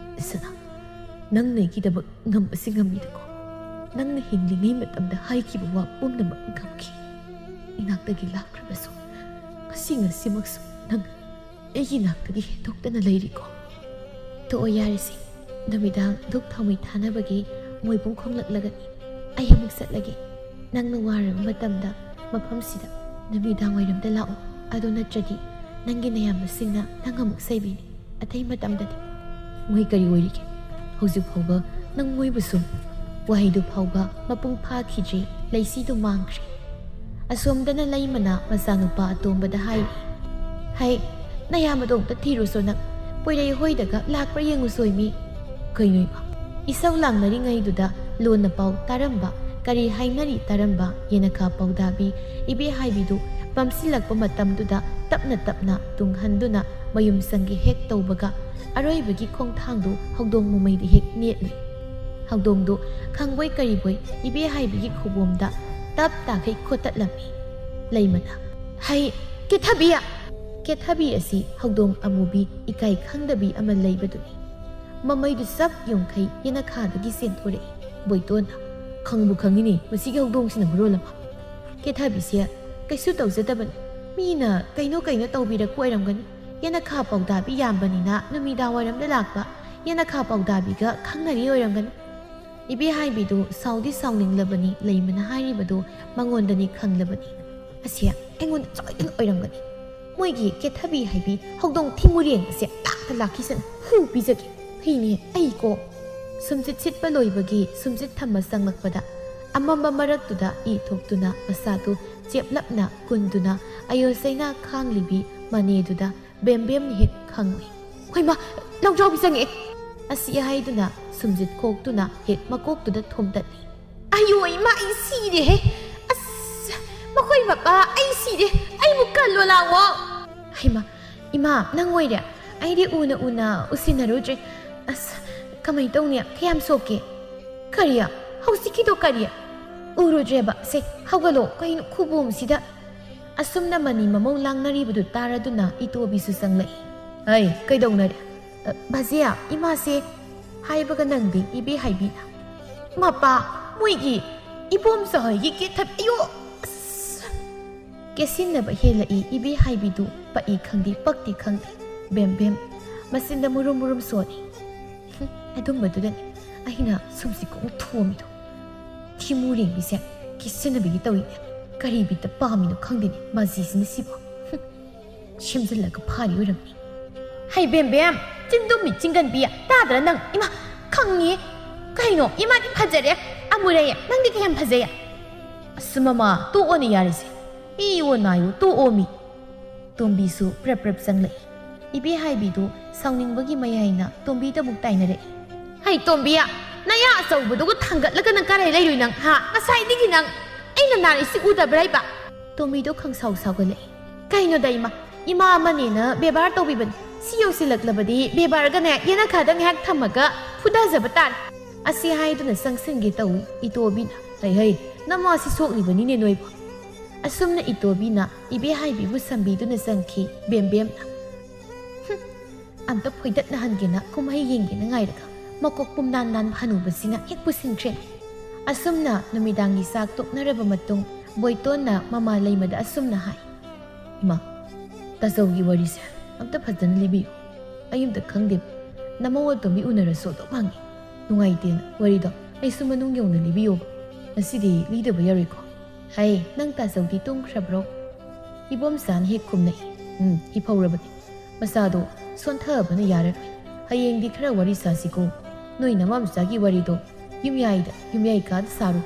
ꯁꯅꯥ, ꯅꯪꯅ ꯑꯩꯒꯤꯗꯃꯛ ꯉꯝꯕꯁꯤ ꯉꯝꯃꯤꯗꯀꯣ꯫ ꯅꯪꯅ ꯍꯤꯡꯂꯤꯉꯩ ꯃꯇꯝꯗ ꯍꯥꯏꯈꯤꯕ ꯋꯥ ꯄꯨꯝꯅꯃꯛ ꯉꯝꯈꯤ꯫ ꯏꯅꯥꯛꯇꯒꯤ ꯂꯥꯞꯈ꯭ꯔꯕꯁꯨ ꯉꯁꯤ ꯉꯁꯤꯃꯛꯁꯨ ꯅꯪ ꯑꯩꯒꯤ ꯅꯥꯛꯇꯒꯤ ꯍꯦꯟꯗꯣꯛꯇꯅ ꯂꯩꯔꯤꯀꯣ꯫ ꯇꯣꯛꯑꯣ ꯌꯥꯔꯦꯁꯦ, ꯅꯨꯃꯤꯗꯥꯡ ꯙꯨꯞ ꯊꯥꯎꯃꯩ ꯊꯥꯅꯕꯒꯤ ꯃꯣꯏꯕꯨꯡ ꯈꯣꯡꯂꯛꯂꯒꯅꯤ꯫ ꯑꯩ ꯑꯃꯨꯛ ꯆꯠꯂꯒꯦ꯫ ꯅꯪꯅ ꯋꯥꯔꯕ ꯃꯇꯝꯗ ꯃꯐꯝꯁꯤꯗ ꯅꯨꯃꯤꯗꯥꯡ ꯋꯥꯏꯔꯝꯗ ꯂꯥꯛꯑꯣ꯫ ꯑꯗꯨ ꯅꯠꯇ꯭ꯔꯗꯤ ꯅꯪꯒꯤ ꯅꯌꯥꯝꯕꯁꯤꯡꯅ ꯅꯪ ꯑꯃꯨꯛ ꯁꯩꯕꯤꯅꯤ꯫ ꯑꯇꯩ ꯃꯇꯝꯗꯗꯤ ꯃꯣꯏ ꯀꯔꯤ ꯑꯣꯏꯔꯤꯒꯦ? ꯍꯧꯖꯤꯛ ꯐꯥꯎꯕ ꯅꯪ ꯃꯣꯏꯕꯨ ꯁꯨꯝ ꯋꯥꯍꯩꯗꯨ ꯐꯥꯎꯕ ꯃꯄꯨꯡ ꯐꯥꯈꯤꯗ꯭ꯔꯤ꯫ ꯂꯩꯁꯤꯗꯨ ꯃꯥꯡꯈ꯭ꯔꯦ꯫ ꯑꯁꯣꯝꯗꯅ ꯂꯩꯃꯅ ꯃꯆꯥꯅꯨꯄꯥ ꯑꯇꯣꯝꯕꯗ ꯍꯥꯏꯔꯤ, "ꯍꯩ, ꯅꯌꯥꯝꯕꯗꯣ ꯑꯝꯇ ꯊꯤꯔꯨꯁꯣ ꯅꯪ꯫ ꯄꯣꯏꯔꯩ ꯍꯣꯏꯗꯒ ꯂꯥꯛꯄ꯭ꯔꯥ ꯌꯦꯡꯉꯨꯁꯣꯏ ꯃꯤ꯫ ꯀꯩꯅꯣ ꯏꯃꯥ?" ꯏꯁꯧ ꯂꯥꯡꯅꯔꯤꯉꯩꯗꯨꯗ ꯂꯣꯟꯅ ꯄꯥꯎ ꯇꯥꯔꯝꯕ, ꯀꯔꯤ ꯍꯥꯏꯅꯔꯤ ꯇꯥꯔꯝꯕ ꯌꯦꯅꯈꯥ ꯄꯥꯎꯗꯥꯕꯤ ꯏꯕꯦꯍꯥꯏꯕꯤꯗꯨ ꯄꯝꯁꯤꯜꯂꯛꯄ ꯃꯇꯝꯗꯨꯗ ꯇꯞꯅ ꯇꯞꯅ ꯇꯨꯡꯍꯟꯗꯨꯅ ꯃꯌꯨꯝ ꯆꯪꯒꯦ ꯍꯦꯛ ꯇꯧꯕꯒ ꯑꯔꯣꯏꯕꯒꯤ ꯈꯣꯡꯊꯥꯡꯗꯨ ꯍꯧꯗꯣꯡ ꯃꯃꯩꯗ ꯍꯦꯛ ꯅꯦꯠꯂꯨꯏ꯫ ꯍꯧꯗꯣꯡꯗꯨ ꯈꯪꯕꯣꯏ ꯀꯔꯤꯕꯣꯏ ꯏꯕꯦꯍꯥꯏꯕꯤꯒꯤ ꯈꯨꯕꯣꯝꯗ ꯇꯞ ꯇꯥꯈꯩ ꯈꯣꯠꯇꯠꯂꯝꯃꯤ꯫ ꯂꯩꯃꯅ, "ꯍꯩ, ꯀꯦꯊꯕꯤ!" ꯀꯦꯊꯕꯤ ꯑꯁꯤ ꯍꯧꯗꯣꯡ ꯑꯃꯨꯕꯤ ꯏꯀꯥꯏ ꯈꯪꯗꯕꯤ ꯑꯃ ꯂꯩꯕꯗꯨꯅꯤ꯫ ꯃꯃꯩꯗꯨ ꯆꯞ ꯌꯨꯡꯈꯩ ꯌꯦꯅꯈꯥꯗꯒꯤ ꯆꯦꯟꯊꯣꯔꯛꯏ꯫ ꯕꯣꯏꯇꯣꯟꯅ, "ꯈꯪꯕꯨ ꯈꯪꯉꯤꯅꯦ ꯃꯁꯤꯒꯤ ꯍꯧꯗꯣꯡꯁꯤꯅ ꯃꯔꯣꯜ ꯑꯃ꯫ ꯀꯦꯊꯕꯤꯁꯦ ꯀꯩꯁꯨ ꯇꯧꯖꯗꯕꯅꯤ꯫ ꯃꯤꯅ ꯀꯩꯅꯣ ꯀꯩꯅꯣ ꯇꯧꯕꯤꯔꯛꯄ ꯑꯣꯏꯔꯝꯒꯅꯤ꯫ ꯌꯦꯅꯈꯥ ꯄꯥꯎꯗꯥꯕꯤ ꯌꯥꯝꯕꯅꯤꯅ ꯅꯨꯃꯤꯗꯥꯡ ꯋꯥꯏꯔꯝꯗ ꯂꯥꯛꯄ ꯌꯦꯅꯈꯥ ꯄꯥꯎꯗꯥꯕꯤꯒ ꯈꯪꯅꯔꯤ ꯑꯣꯏꯔꯝꯒꯅꯤ꯫" ꯏꯕꯦꯍꯥꯏꯕꯤꯗꯨ ꯁꯥꯎꯗꯤ ꯁꯥꯎꯅꯤꯡꯂꯕꯅꯤ, ꯂꯩꯃꯅ ꯍꯥꯏꯔꯤꯕꯗꯨ ꯃꯉꯣꯟꯗꯅꯤ ꯈꯪꯂꯕꯅꯤ꯫ "ꯑꯁꯤ ꯑꯩꯉꯣꯟꯗ ꯁꯣꯏꯗꯅ ꯑꯣꯏꯔꯝꯒꯅꯤ꯫ ꯃꯣꯏꯒꯤ ꯀꯦꯊꯕꯤ ꯍꯥꯏꯕꯤ ꯍꯧꯗꯣꯡ ꯊꯤꯃꯨꯔꯦꯡ ꯑꯁꯦ ꯂꯥꯛꯇ ꯂꯥꯛꯈꯤꯁꯅꯨ, ꯍꯨ ꯄꯤꯖꯒꯦ꯫ ꯍꯩꯅꯦ ꯑꯩ ꯀꯣ!" ꯁꯨꯝꯆꯤꯠ ꯁꯤꯠꯄ ꯂꯣꯏꯕꯒꯤ ꯁꯨꯝꯆꯤꯠ ꯊꯝꯕ ꯆꯪꯂꯛꯄꯗ ꯑꯃꯝꯕ ꯃꯔꯛꯇꯨꯗ ꯏ ꯊꯣꯛꯇꯨꯅ ꯃꯁꯥꯗꯨ ꯆꯦꯞꯂꯞꯅ ꯀꯨꯟꯗꯨꯅ ꯑꯌꯣ ꯆꯩꯅꯥ ꯈꯥꯡꯂꯤꯕꯤ ꯃꯅꯦꯗꯨꯗ ꯕꯦꯝꯕꯦꯝꯅ ꯍꯦꯛ ꯈꯪꯂꯦ꯫ "ꯍꯣꯏꯃꯥ, ꯂꯧꯖꯥꯎꯕꯤ ꯆꯪꯉꯛꯑꯦ!" ꯑꯁꯤ ꯍꯥꯏꯗꯨꯅ ꯁꯨꯝꯖꯤꯠ ꯈꯣꯛꯇꯨꯅ ꯍꯦꯛ ꯃꯀꯣꯛꯇꯨꯗ ꯊꯣꯝꯇꯠꯂꯤ꯫ "ꯑꯌꯣ ꯏꯃꯥ, ꯑꯩ ꯁꯤꯔꯦꯍꯦ! ꯑꯁ, ꯃꯈꯣꯏ ꯃꯄꯥ, ꯑꯩ ꯁꯤꯔꯦ! ꯑꯩꯕꯨ ꯀꯜꯂꯣ ꯂꯥꯛꯑꯣ!" "ꯍꯩꯃꯥ, ꯏꯃꯥ, ꯅꯪ ꯑꯣꯏꯔꯦ? ꯑꯩꯗꯤ ꯎꯅ ꯎꯅ ꯎꯁꯤꯟꯅꯔꯨꯗ꯭ꯔꯦ꯫ ꯑꯁ, ꯀꯃꯥꯏ ꯇꯧꯅꯤ? ꯀꯌꯥꯝ ꯁꯣꯛꯀꯦ?" "ꯀꯔꯤ? ꯍꯧꯖꯤꯛꯀꯤꯗꯣ ꯀꯔꯤ? ꯎꯔꯨꯗ꯭ꯔꯦꯕ꯫ ꯁꯦ, ꯍꯧꯒꯠꯂꯣ꯫ ꯀꯩꯅꯣ ꯈꯨꯕꯣꯝꯁꯤꯗ?" ꯑꯁꯨꯝꯅ ꯃꯅꯤ ꯃꯃꯧ ꯂꯥꯡꯅꯔꯤꯕꯗꯨ ꯇꯥꯔꯗꯨꯅ ꯏꯇꯣꯕꯤꯁꯨ ꯆꯪꯂꯛꯏ꯫ "ꯍꯩ, ꯀꯩꯗꯧꯅꯔꯦ?" "ꯑ, ꯕꯥꯖꯦ, ꯏꯃꯥꯁꯦ" ꯍꯥꯏꯕꯒ ꯅꯪꯗꯦ ꯏꯕꯦ ꯍꯥꯏꯕꯤꯅ꯫ "ꯃꯄꯥ, ꯃꯣꯏꯒꯤ ꯏꯕꯣꯝꯆꯥ ꯍꯣꯏꯒꯤ ꯀꯦꯊꯕꯤ, ꯑꯌꯣ!" ꯑꯁ! ꯀꯦꯁꯤꯟꯅꯕ ꯍꯦꯜꯂꯛꯏ ꯏꯕꯦ ꯍꯥꯏꯕꯤꯗꯨ ꯄꯛꯏ ꯈꯪꯗꯦ, ꯄꯛꯇꯤ ꯈꯪꯗꯦ꯫ ꯕꯦꯝ ꯕꯦꯝ ꯃꯆꯤꯟꯗ ꯃꯨꯔꯨꯝ ꯃꯨꯔꯨꯝ ꯁꯣꯜꯂꯤ꯫ "ꯍꯨꯝ, ꯑꯗꯨꯝꯕꯗꯨꯗꯅꯦ ꯑꯩꯅ ꯁꯨꯝꯁꯤ ꯀꯣꯡ ꯊꯣꯝꯃꯤꯗꯣ꯫ ꯊꯤꯃꯨ ꯔꯦꯡꯕꯤꯁꯦ ꯀꯤꯁꯤꯟꯅꯕꯤꯒꯤ ꯇꯧꯏꯅꯦ꯫ ꯀꯔꯤ ꯕꯤꯠꯇ ꯄꯥꯝꯃꯤꯅꯣ ꯈꯪꯗꯦꯅꯦ ꯃꯁꯤꯁꯤꯅ ꯁꯤꯕꯣ꯫ ꯍꯨꯝ, ꯁꯦꯝꯖꯤꯜꯂꯒ ꯐꯥꯔꯤ ꯑꯣꯏꯔꯝꯅꯤ꯫ ꯍꯩ ꯕꯦꯝ ꯕꯦꯝ, ꯆꯤꯟꯗꯨꯝꯃꯤ ꯆꯤꯡꯒꯟꯕꯤ, ꯇꯥꯗ꯭ꯔꯥ ꯅꯪ? ꯏꯃꯥ, ꯈꯪꯉꯤ꯫ ꯀꯩꯅꯣ, ꯏꯃꯥꯗꯤ ꯐꯖꯔꯦ, ꯑꯃꯨꯔꯩ, ꯅꯪꯗꯤ ꯀꯌꯥꯝ ꯐꯖꯩ? ꯑꯁ ꯃꯃꯥ, ꯇꯣꯛꯑꯣꯅꯦ ꯌꯥꯔꯤꯁꯦ꯫ ꯏꯌꯣ ꯅꯥꯌꯣ, ꯇꯣꯛꯑꯣ ꯃꯤ꯫ ꯇꯣꯝꯕꯤꯁꯨ ꯄ꯭ꯔꯞ ꯄ꯭ꯔꯞ ꯆꯪꯂꯛꯏ꯫ ꯏꯕꯦ ꯍꯥꯏꯕꯤꯗꯨ ꯁꯥꯎꯅꯤꯡꯕꯒꯤ ꯃꯌꯥꯏꯅ ꯇꯣꯝꯕꯤꯗ ꯑꯃꯨꯛ ꯇꯥꯏꯅꯔꯛꯏ꯫ ꯍꯩ ꯇꯣꯝꯕꯤ, ꯅꯌꯥ ꯑꯆꯧꯕꯗꯨꯒ ꯊꯥꯡꯒꯠꯂꯒ ꯅꯪ ꯀꯔꯥꯏ ꯂꯩꯔꯨꯏ ꯅꯪ? ꯍꯥ? ꯉꯁꯥꯏꯗꯒꯤ ꯅꯪ ꯑꯩꯅ ꯅꯥꯔꯤꯁꯤ ꯎꯗꯕ꯭ꯔꯥ ꯏꯕ? ꯇꯣꯝꯕꯤꯗꯣ ꯈꯪꯁꯥꯎ ꯁꯥꯎꯒꯠꯂꯛꯏ꯫ ꯀꯩꯅꯣꯗ ꯏꯃꯥ, ꯏꯃꯥ ꯑꯃꯅꯦꯅ ꯕꯦꯕꯥꯔ ꯇꯧꯕꯤꯕꯅꯤ꯫ ꯁꯤ ꯌꯧꯁꯤꯜꯂꯛꯂꯕꯗꯤ ꯕꯦꯕꯥꯔꯒꯅꯦ ꯌꯦꯅꯈꯥꯗ ꯉꯥꯏꯍꯥꯛ ꯊꯝꯃꯒ ꯐꯨꯊꯖꯕ ꯇꯥꯔꯦ꯫ ꯑꯁꯤ ꯍꯥꯏꯗꯨꯅ ꯆꯪꯁꯤꯟꯒꯦ ꯇꯧꯏ ꯏꯇꯣꯕꯤꯅ꯫ ꯍꯩ ꯍꯩ, ꯅꯃꯥꯁꯤ ꯁꯣꯛꯂꯤꯕꯅꯤꯅꯦ ꯅꯣꯏꯕꯨ꯫ ꯑꯁꯨꯝꯅ ꯏꯇꯣꯕꯤꯅ ꯏꯕꯦ ꯍꯥꯏꯕꯤꯕꯨ ꯁꯝꯕꯤꯗꯨꯅ ꯆꯪꯈꯤ ꯕꯦꯝꯕꯦꯝꯅ꯫ ꯍꯨꯝ, ꯑꯝꯇ ꯐꯣꯏꯗꯠꯅꯍꯟꯒꯦꯅ ꯀꯨꯝꯍꯩ ꯌꯦꯡꯒꯦꯅ ꯉꯥꯏꯔꯒ ꯃꯀꯣꯛ ꯄꯨꯝꯅꯥꯟ ꯅꯥꯟꯕ ꯍꯅꯨꯕꯁꯤꯅ ꯍꯦꯛ ꯄꯨꯁꯤꯟꯈ꯭ꯔꯦ꯫ ꯑꯁꯨꯝꯅ ꯅꯨꯃꯤꯗꯥꯡꯒꯤ ꯆꯥꯛ ꯇꯣꯛꯅꯔꯕ ꯃꯇꯨꯡ ꯕꯣꯏꯇꯣꯟꯅ ꯃꯃꯥ ꯂꯩꯃꯗ ꯑꯁꯨꯝꯅ ꯍꯥꯏ꯫ ꯏꯃꯥ, ꯇꯥꯆꯧꯒꯤ ꯋꯥꯔꯤꯁꯦ ꯑꯝꯇ ꯐꯖꯅ ꯂꯤꯕꯤꯌꯨ꯫ ꯑꯩ ꯑꯝꯇ ꯈꯪꯗꯦꯕ꯫ ꯅꯃꯧ ꯑꯇꯣꯝꯕꯤ ꯎꯅꯔꯁꯨ ꯑꯗꯨꯝ ꯍꯪꯉꯤ꯫ ꯅꯨꯡꯉꯥꯏꯇꯦꯅ ꯋꯥꯔꯤꯗꯣ ꯑꯩꯁꯨ ꯃꯅꯨꯡ ꯌꯧꯅ ꯂꯤꯕꯤꯌꯣꯕ꯫ ꯉꯁꯤꯗꯤ ꯂꯤꯗꯕ ꯌꯥꯔꯣꯏꯀꯣ꯫ ꯍꯩ, ꯅꯪ ꯇꯥꯆꯧꯗꯤ ꯇꯨꯝꯈ꯭ꯔꯕ꯭ꯔꯣ? ꯏꯕꯣꯝꯆꯥꯅ ꯍꯦꯛ ꯈꯨꯝꯂꯛꯏ꯫ ꯎꯝ, ꯍꯤꯐꯧꯔꯕꯅꯤ꯫ ꯃꯁꯥꯗꯣ ꯁꯣꯟꯊꯕꯅ ꯌꯥꯔꯔꯣꯏ꯫ ꯍꯌꯦꯡꯗꯤ ꯈꯔ ꯋꯥꯔꯤ ꯁꯥꯁꯤꯀꯣ꯫ ꯅꯣꯏ ꯅꯃꯥꯝꯆꯥꯒꯤ ꯋꯥꯔꯤꯗꯣ ꯌꯨꯝꯌꯥꯏꯗ, ꯌꯨꯝꯌꯥꯏ ꯀꯥꯗ ꯁꯥꯔꯣ꯫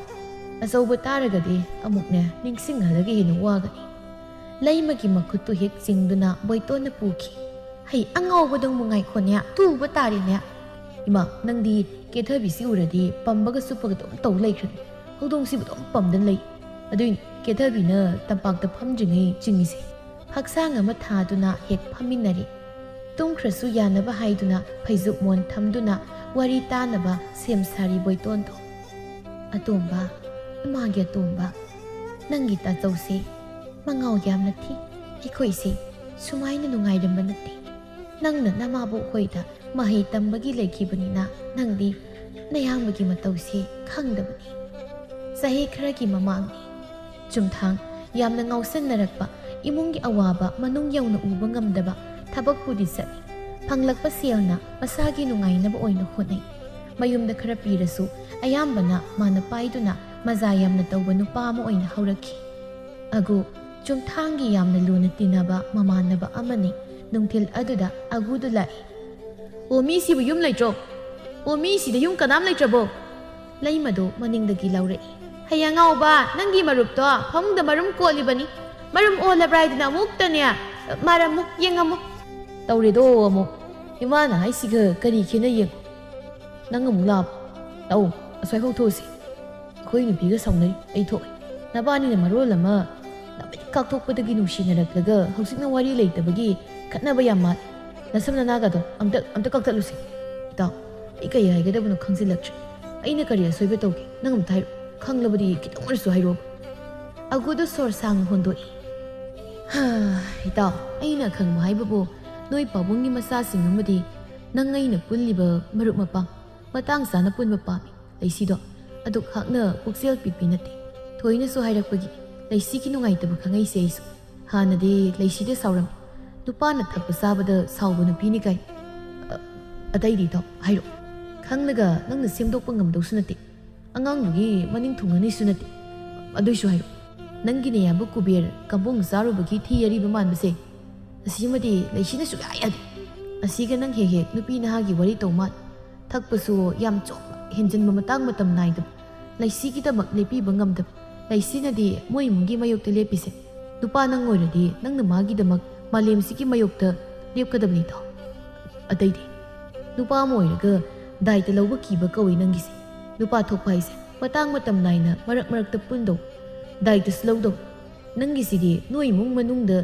ꯑꯆꯧꯕ ꯇꯥꯔꯒꯗꯤ ꯑꯃꯨꯛꯅꯦ ꯅꯤꯡꯁꯤꯡꯍꯜꯂꯒ ꯍꯦꯟꯅ ꯋꯥꯒꯅꯤ꯫ ꯂꯩꯃꯒꯤ ꯃꯈꯨꯠꯇꯨ ꯍꯦꯛ ꯆꯤꯡꯗꯨꯅ ꯕꯣꯏꯇꯣꯟꯅ ꯄꯨꯈꯤ꯫ ꯍꯩ, ꯑꯉꯥꯎꯕꯗꯧ ꯉꯥꯏꯈꯣꯅꯦ, ꯇꯨꯕ ꯇꯥꯔꯦꯅꯦ꯫ ꯏꯃꯥ, ꯅꯪꯗꯤ ꯀꯦꯊꯕꯤꯁꯤ ꯎꯔꯗꯤ ꯄꯝꯕꯒ ꯆꯨꯞꯄꯒ ꯑꯗꯨꯝ ꯇꯧ ꯂꯩꯈ꯭ꯔꯅꯤ꯫ ꯍꯧꯗꯣꯡꯁꯤꯕꯨ ꯑꯗꯨꯝ ꯄꯝꯗꯅ ꯂꯩ꯫ ꯑꯗꯨꯏꯅꯤ ꯀꯦꯊꯕꯤꯅ ꯇꯝꯄꯥꯛꯇ ꯐꯝꯗ꯭ꯔꯤꯉꯩ ꯆꯤꯡꯉꯤꯁꯦ꯫ ꯍꯛꯆꯥꯡ ꯑꯃ ꯊꯥꯗꯨꯅ ꯍꯦꯛ ꯐꯝꯃꯤꯟꯅꯔꯦ꯫ ꯇꯨꯝꯈ꯭ꯔꯁꯨ ꯌꯥꯅꯕ ꯍꯥꯏꯗꯨꯅ ꯐꯩꯖꯨꯞ ꯃꯣꯟ ꯊꯝꯗꯨꯅ ꯋꯥꯔꯤ ꯇꯥꯅꯕ ꯁꯦꯝ ꯁꯥꯔꯤ ꯕꯣꯏꯇꯣꯟꯗꯣ꯫ ꯑꯇꯣꯝꯕ, ꯏꯃꯥꯒꯤ ꯑꯇꯣꯝꯕ, ꯅꯪꯒꯤ ꯇꯥꯆꯧꯁꯦ ꯃꯉꯥꯎ ꯌꯥꯝꯅ ꯊꯤ꯫ ꯑꯩꯈꯣꯏꯁꯦ ꯁꯨꯃꯥꯏꯅ ꯅꯨꯡꯉꯥꯏꯔꯝꯕ ꯅꯠꯇꯦ꯫ ꯅꯪꯅ ꯅꯃꯥꯕꯣꯛ ꯍꯣꯏꯗ ꯃꯍꯩ ꯇꯝꯕꯒꯤ ꯂꯩꯈꯤꯕꯅꯤꯅ ꯅꯪꯗꯤ ꯅꯌꯥꯝꯕꯒꯤ ꯃꯇꯧꯁꯦ ꯈꯪꯗꯕꯅꯤ꯫ ꯆꯍꯤ ꯈꯔꯒꯤ ꯃꯃꯥꯡꯅꯤ꯫ ꯆꯨꯝꯊꯥꯡ ꯌꯥꯝꯅ ꯉꯥꯎꯁꯟꯅꯔꯛꯄ, ꯏꯃꯨꯡꯒꯤ ꯑꯋꯥꯕ ꯃꯅꯨꯡ ꯌꯧꯅ ꯎꯕ ꯉꯝꯗꯕ, ꯊꯕꯛꯄꯨꯗꯤ ꯆꯠꯂꯤ꯫ ꯐꯪꯂꯛꯄ ꯁꯦꯜꯅ ꯃꯁꯥꯒꯤ ꯅꯨꯡꯉꯥꯏꯅꯕ ꯑꯣꯏꯅ ꯍꯣꯠꯅꯩ꯫ ꯃꯌꯨꯝꯗ ꯈꯔ ꯄꯤꯔꯁꯨ ꯑꯌꯥꯝꯕꯅ ꯃꯥꯅ ꯄꯥꯏꯗꯨꯅ ꯃꯖꯥ ꯌꯥꯝꯅ ꯇꯧꯕ ꯅꯨꯄꯥ ꯑꯃ ꯑꯣꯏꯅ ꯍꯧꯔꯛꯈꯤ꯫ ꯑꯒꯨ ꯆꯨꯝꯊꯥꯡꯒꯤ ꯌꯥꯝꯅ ꯂꯨꯅ ꯇꯤꯟꯅꯕ ꯃꯃꯥꯟꯅꯕ ꯑꯃꯅꯤ꯫ ꯅꯨꯡꯊꯤꯜ ꯑꯗꯨꯗ ꯑꯒꯨꯗꯨ ꯂꯥꯛꯏ꯫ "ꯑꯣ, ꯃꯤꯁꯤꯕꯨ ꯌꯨꯝ ꯂꯩꯇ꯭ꯔꯣ? ꯑꯣ, ꯃꯤꯁꯤꯗ ꯌꯨꯝ ꯀꯅꯥꯝ ꯂꯩꯇ꯭ꯔꯕꯣ?" ꯂꯩꯃꯗꯨ ꯃꯅꯤꯡꯗꯒꯤ ꯂꯧꯔꯛꯏ꯫ "ꯍꯩ ꯑꯉꯥꯎꯕ, ꯅꯪꯒꯤ ꯃꯔꯨꯞꯇꯣ ꯐꯃꯨꯡꯗ ꯃꯔꯨꯝ ꯀꯣꯜꯂꯤꯕꯅꯤ꯫ ꯃꯔꯨꯝ ꯑꯣꯜꯂꯕ꯭ꯔꯥ ꯍꯥꯏꯗꯅ ꯑꯃꯨꯛꯇꯅꯦ ꯃꯥꯔꯝꯃꯨ, ꯌꯦꯡꯉꯝꯃꯨ꯫ ꯇꯧꯔꯦꯗꯣ ꯑꯃꯨꯛ꯫ ꯏꯃꯥꯅ ꯍꯥꯏꯁꯤꯒ ꯀꯔꯤ ꯈꯦꯠꯅꯩ ꯌꯦꯡꯉꯨ꯫ ꯅꯪ ꯑꯃꯨꯛ ꯂꯥꯛꯑꯕ? ꯂꯥꯛꯑꯣ, ꯑꯁ꯭ꯋꯥꯏꯐꯥꯎ ꯊꯣꯛꯎꯁꯤ꯫ ꯑꯩꯈꯣꯏ ꯅꯨꯄꯤꯒ ꯁꯥꯎꯅꯔꯤ, ꯑꯩ ꯊꯣꯛꯑꯦ꯫ ꯅꯕꯥꯅꯤꯅ ꯃꯔꯣꯜ ꯑꯃ ꯅꯃꯤꯠ ꯀꯥꯛꯊꯣꯛꯄꯗꯒꯤ ꯅꯨꯡꯁꯤꯅꯔꯛꯂꯒ ꯍꯧꯖꯤꯛꯅ ꯋꯥꯔꯤ ꯂꯩꯇꯕꯒꯤ ꯈꯠꯅꯕ ꯌꯥꯝ ꯃꯥꯜꯂꯤ꯫ ꯅꯁꯝ ꯅꯅꯥꯒꯗꯣ ꯑꯝꯇ, ꯑꯝꯇ ꯀꯛꯊꯠꯂꯨꯁꯦ꯫ ꯏꯇꯥꯎ, ꯑꯩ ꯀꯔꯤ ꯍꯥꯏꯒꯗꯕꯅꯣ ꯈꯪꯖꯤꯜꯂꯛꯇ꯭ꯔꯦ꯫ ꯑꯩꯅ ꯀꯔꯤ ꯑꯁꯣꯏꯕ ꯇꯧꯒꯦ? ꯅꯪ ꯑꯝꯇ ꯍꯥꯏꯔꯛꯑꯣ꯫ ꯈꯪꯂꯕꯗꯤ ꯈꯤꯇꯪ ꯑꯣꯏꯔꯁꯨ ꯍꯥꯏꯔꯛꯑꯣ꯫ ꯑꯒꯨꯗꯨ ꯁꯣꯔ ꯁꯥꯡꯅ ꯍꯣꯟꯗꯣꯛꯏ꯫ "ꯍꯥ, ꯏꯇꯥꯎ, ꯑꯩꯅ ꯈꯪꯕ ꯍꯥꯏꯕꯕꯨ ꯅꯣꯏ ꯄꯥꯕꯨꯡꯒꯤ ꯃꯆꯥꯁꯤꯡ ꯑꯃꯗꯤ ꯅꯪ ꯑꯩꯅ ꯄꯨꯜꯂꯤꯕ ꯃꯔꯨꯞ ꯃꯄꯥꯡ ꯃꯇꯥꯡ ꯆꯥꯅ ꯄꯨꯟꯕ ꯄꯥꯝꯃꯤ꯫ ꯂꯩꯁꯤꯗꯣ ꯑꯗꯨꯛ ꯍꯥꯛꯅ ꯄꯨꯛꯆꯦꯜ ꯄꯤꯛꯄꯤ ꯅꯠꯇꯦ꯫ ꯊꯣꯏꯅꯁꯨ ꯍꯥꯏꯔꯛꯄꯒꯤ ꯂꯩꯁꯤꯒꯤ ꯅꯨꯡꯉꯥꯏꯇꯕ ꯈꯪꯉꯛꯏꯁꯦ ꯑꯩꯁꯨ꯫ ꯍꯥꯟꯅꯗꯤ ꯂꯩꯁꯤꯗ ꯁꯥꯎꯔꯝꯃꯤ꯫ ꯅꯨꯄꯥꯅ ꯊꯛꯄ ꯆꯥꯕꯗ ꯁꯥꯎꯕ ꯅꯨꯄꯤꯅꯤ ꯀꯥꯏ꯫ ꯑ, ꯑꯇꯩꯗꯤ ꯏꯇꯥꯎ ꯍꯥꯏꯔꯛꯑꯣ꯫ ꯈꯪꯂꯒ ꯅꯪꯅ ꯁꯦꯝꯗꯣꯛꯄ ꯉꯝꯗꯧꯁꯨ ꯅꯠꯇꯦ꯫ ꯑꯉꯥꯡꯗꯨꯒꯤ ꯃꯅꯤꯡ ꯊꯨꯡꯅꯅꯤꯁꯨ ꯅꯠꯇꯦ꯫ ꯑꯗꯨꯏꯁꯨ ꯍꯥꯏꯔꯛꯑꯣ꯫ ꯅꯪꯒꯤ ꯅꯌꯥꯝꯕ ꯀꯨꯕꯦꯔ ꯀꯝꯕꯣꯡ ꯆꯥꯔꯨꯕꯒꯤ ꯊꯤ ꯑꯔꯤꯕ ꯃꯥꯟꯕꯁꯦ, ꯑꯁꯤꯃꯗꯤ ꯂꯩꯁꯤꯅ ꯁꯨꯛꯌꯥ ꯌꯥꯗꯦ꯫ ꯑꯁꯤꯒ ꯅꯪ ꯍꯦꯛ ꯍꯦꯛ ꯅꯨꯄꯤ ꯅꯍꯥꯒꯤ ꯋꯥꯔꯤ ꯇꯧ ꯃꯥꯜꯂꯤ꯫ ꯊꯛꯄꯁꯨ ꯌꯥꯝ ꯆꯣꯞꯄ, ꯍꯦꯟꯖꯤꯟꯕ ꯃꯇꯥꯡ ꯃꯇꯝ ꯅꯥꯏꯗꯕ꯫ ꯂꯩꯁꯤꯒꯤꯗꯃꯛ ꯂꯦꯞꯄꯤꯕ ꯉꯝꯗꯕ꯫ ꯂꯩꯁꯤꯅꯗꯤ ꯃꯣꯏ ꯏꯃꯨꯡꯒꯤ ꯃꯥꯌꯣꯛꯇ ꯂꯦꯞꯄꯤꯁꯦ꯫ ꯅꯨꯄꯥ ꯅꯪ ꯑꯣꯏꯔꯗꯤ ꯅꯪꯅ ꯃꯥꯒꯤꯗꯃꯛ ꯃꯥꯂꯦꯝꯁꯤꯒꯤ ꯃꯥꯌꯣꯛꯇ ꯂꯦꯞꯀꯗꯕꯅꯤꯗꯣ꯫ ꯑꯇꯩꯗꯤ ꯅꯨꯄꯥ ꯑꯃ ꯑꯣꯏꯔꯒ ꯗꯥꯏꯇ ꯂꯧꯕ ꯀꯤꯕ ꯀꯧꯏ ꯅꯪꯒꯤꯁꯦ꯫ ꯅꯨꯄꯥ ꯊꯣꯛꯄ ꯍꯥꯏꯁꯦ ꯃꯇꯥꯡ ꯃꯇꯝ ꯅꯥꯏꯅ ꯃꯔꯛ ꯃꯔꯛꯇ ꯄꯨꯟꯗꯧ, ꯗꯥꯏꯇꯁꯨ ꯂꯧꯗꯧ꯫ ꯅꯪꯒꯤꯁꯤꯗꯤ ꯅꯣꯏ ꯏꯃꯨꯡ ꯃꯅꯨꯡꯗ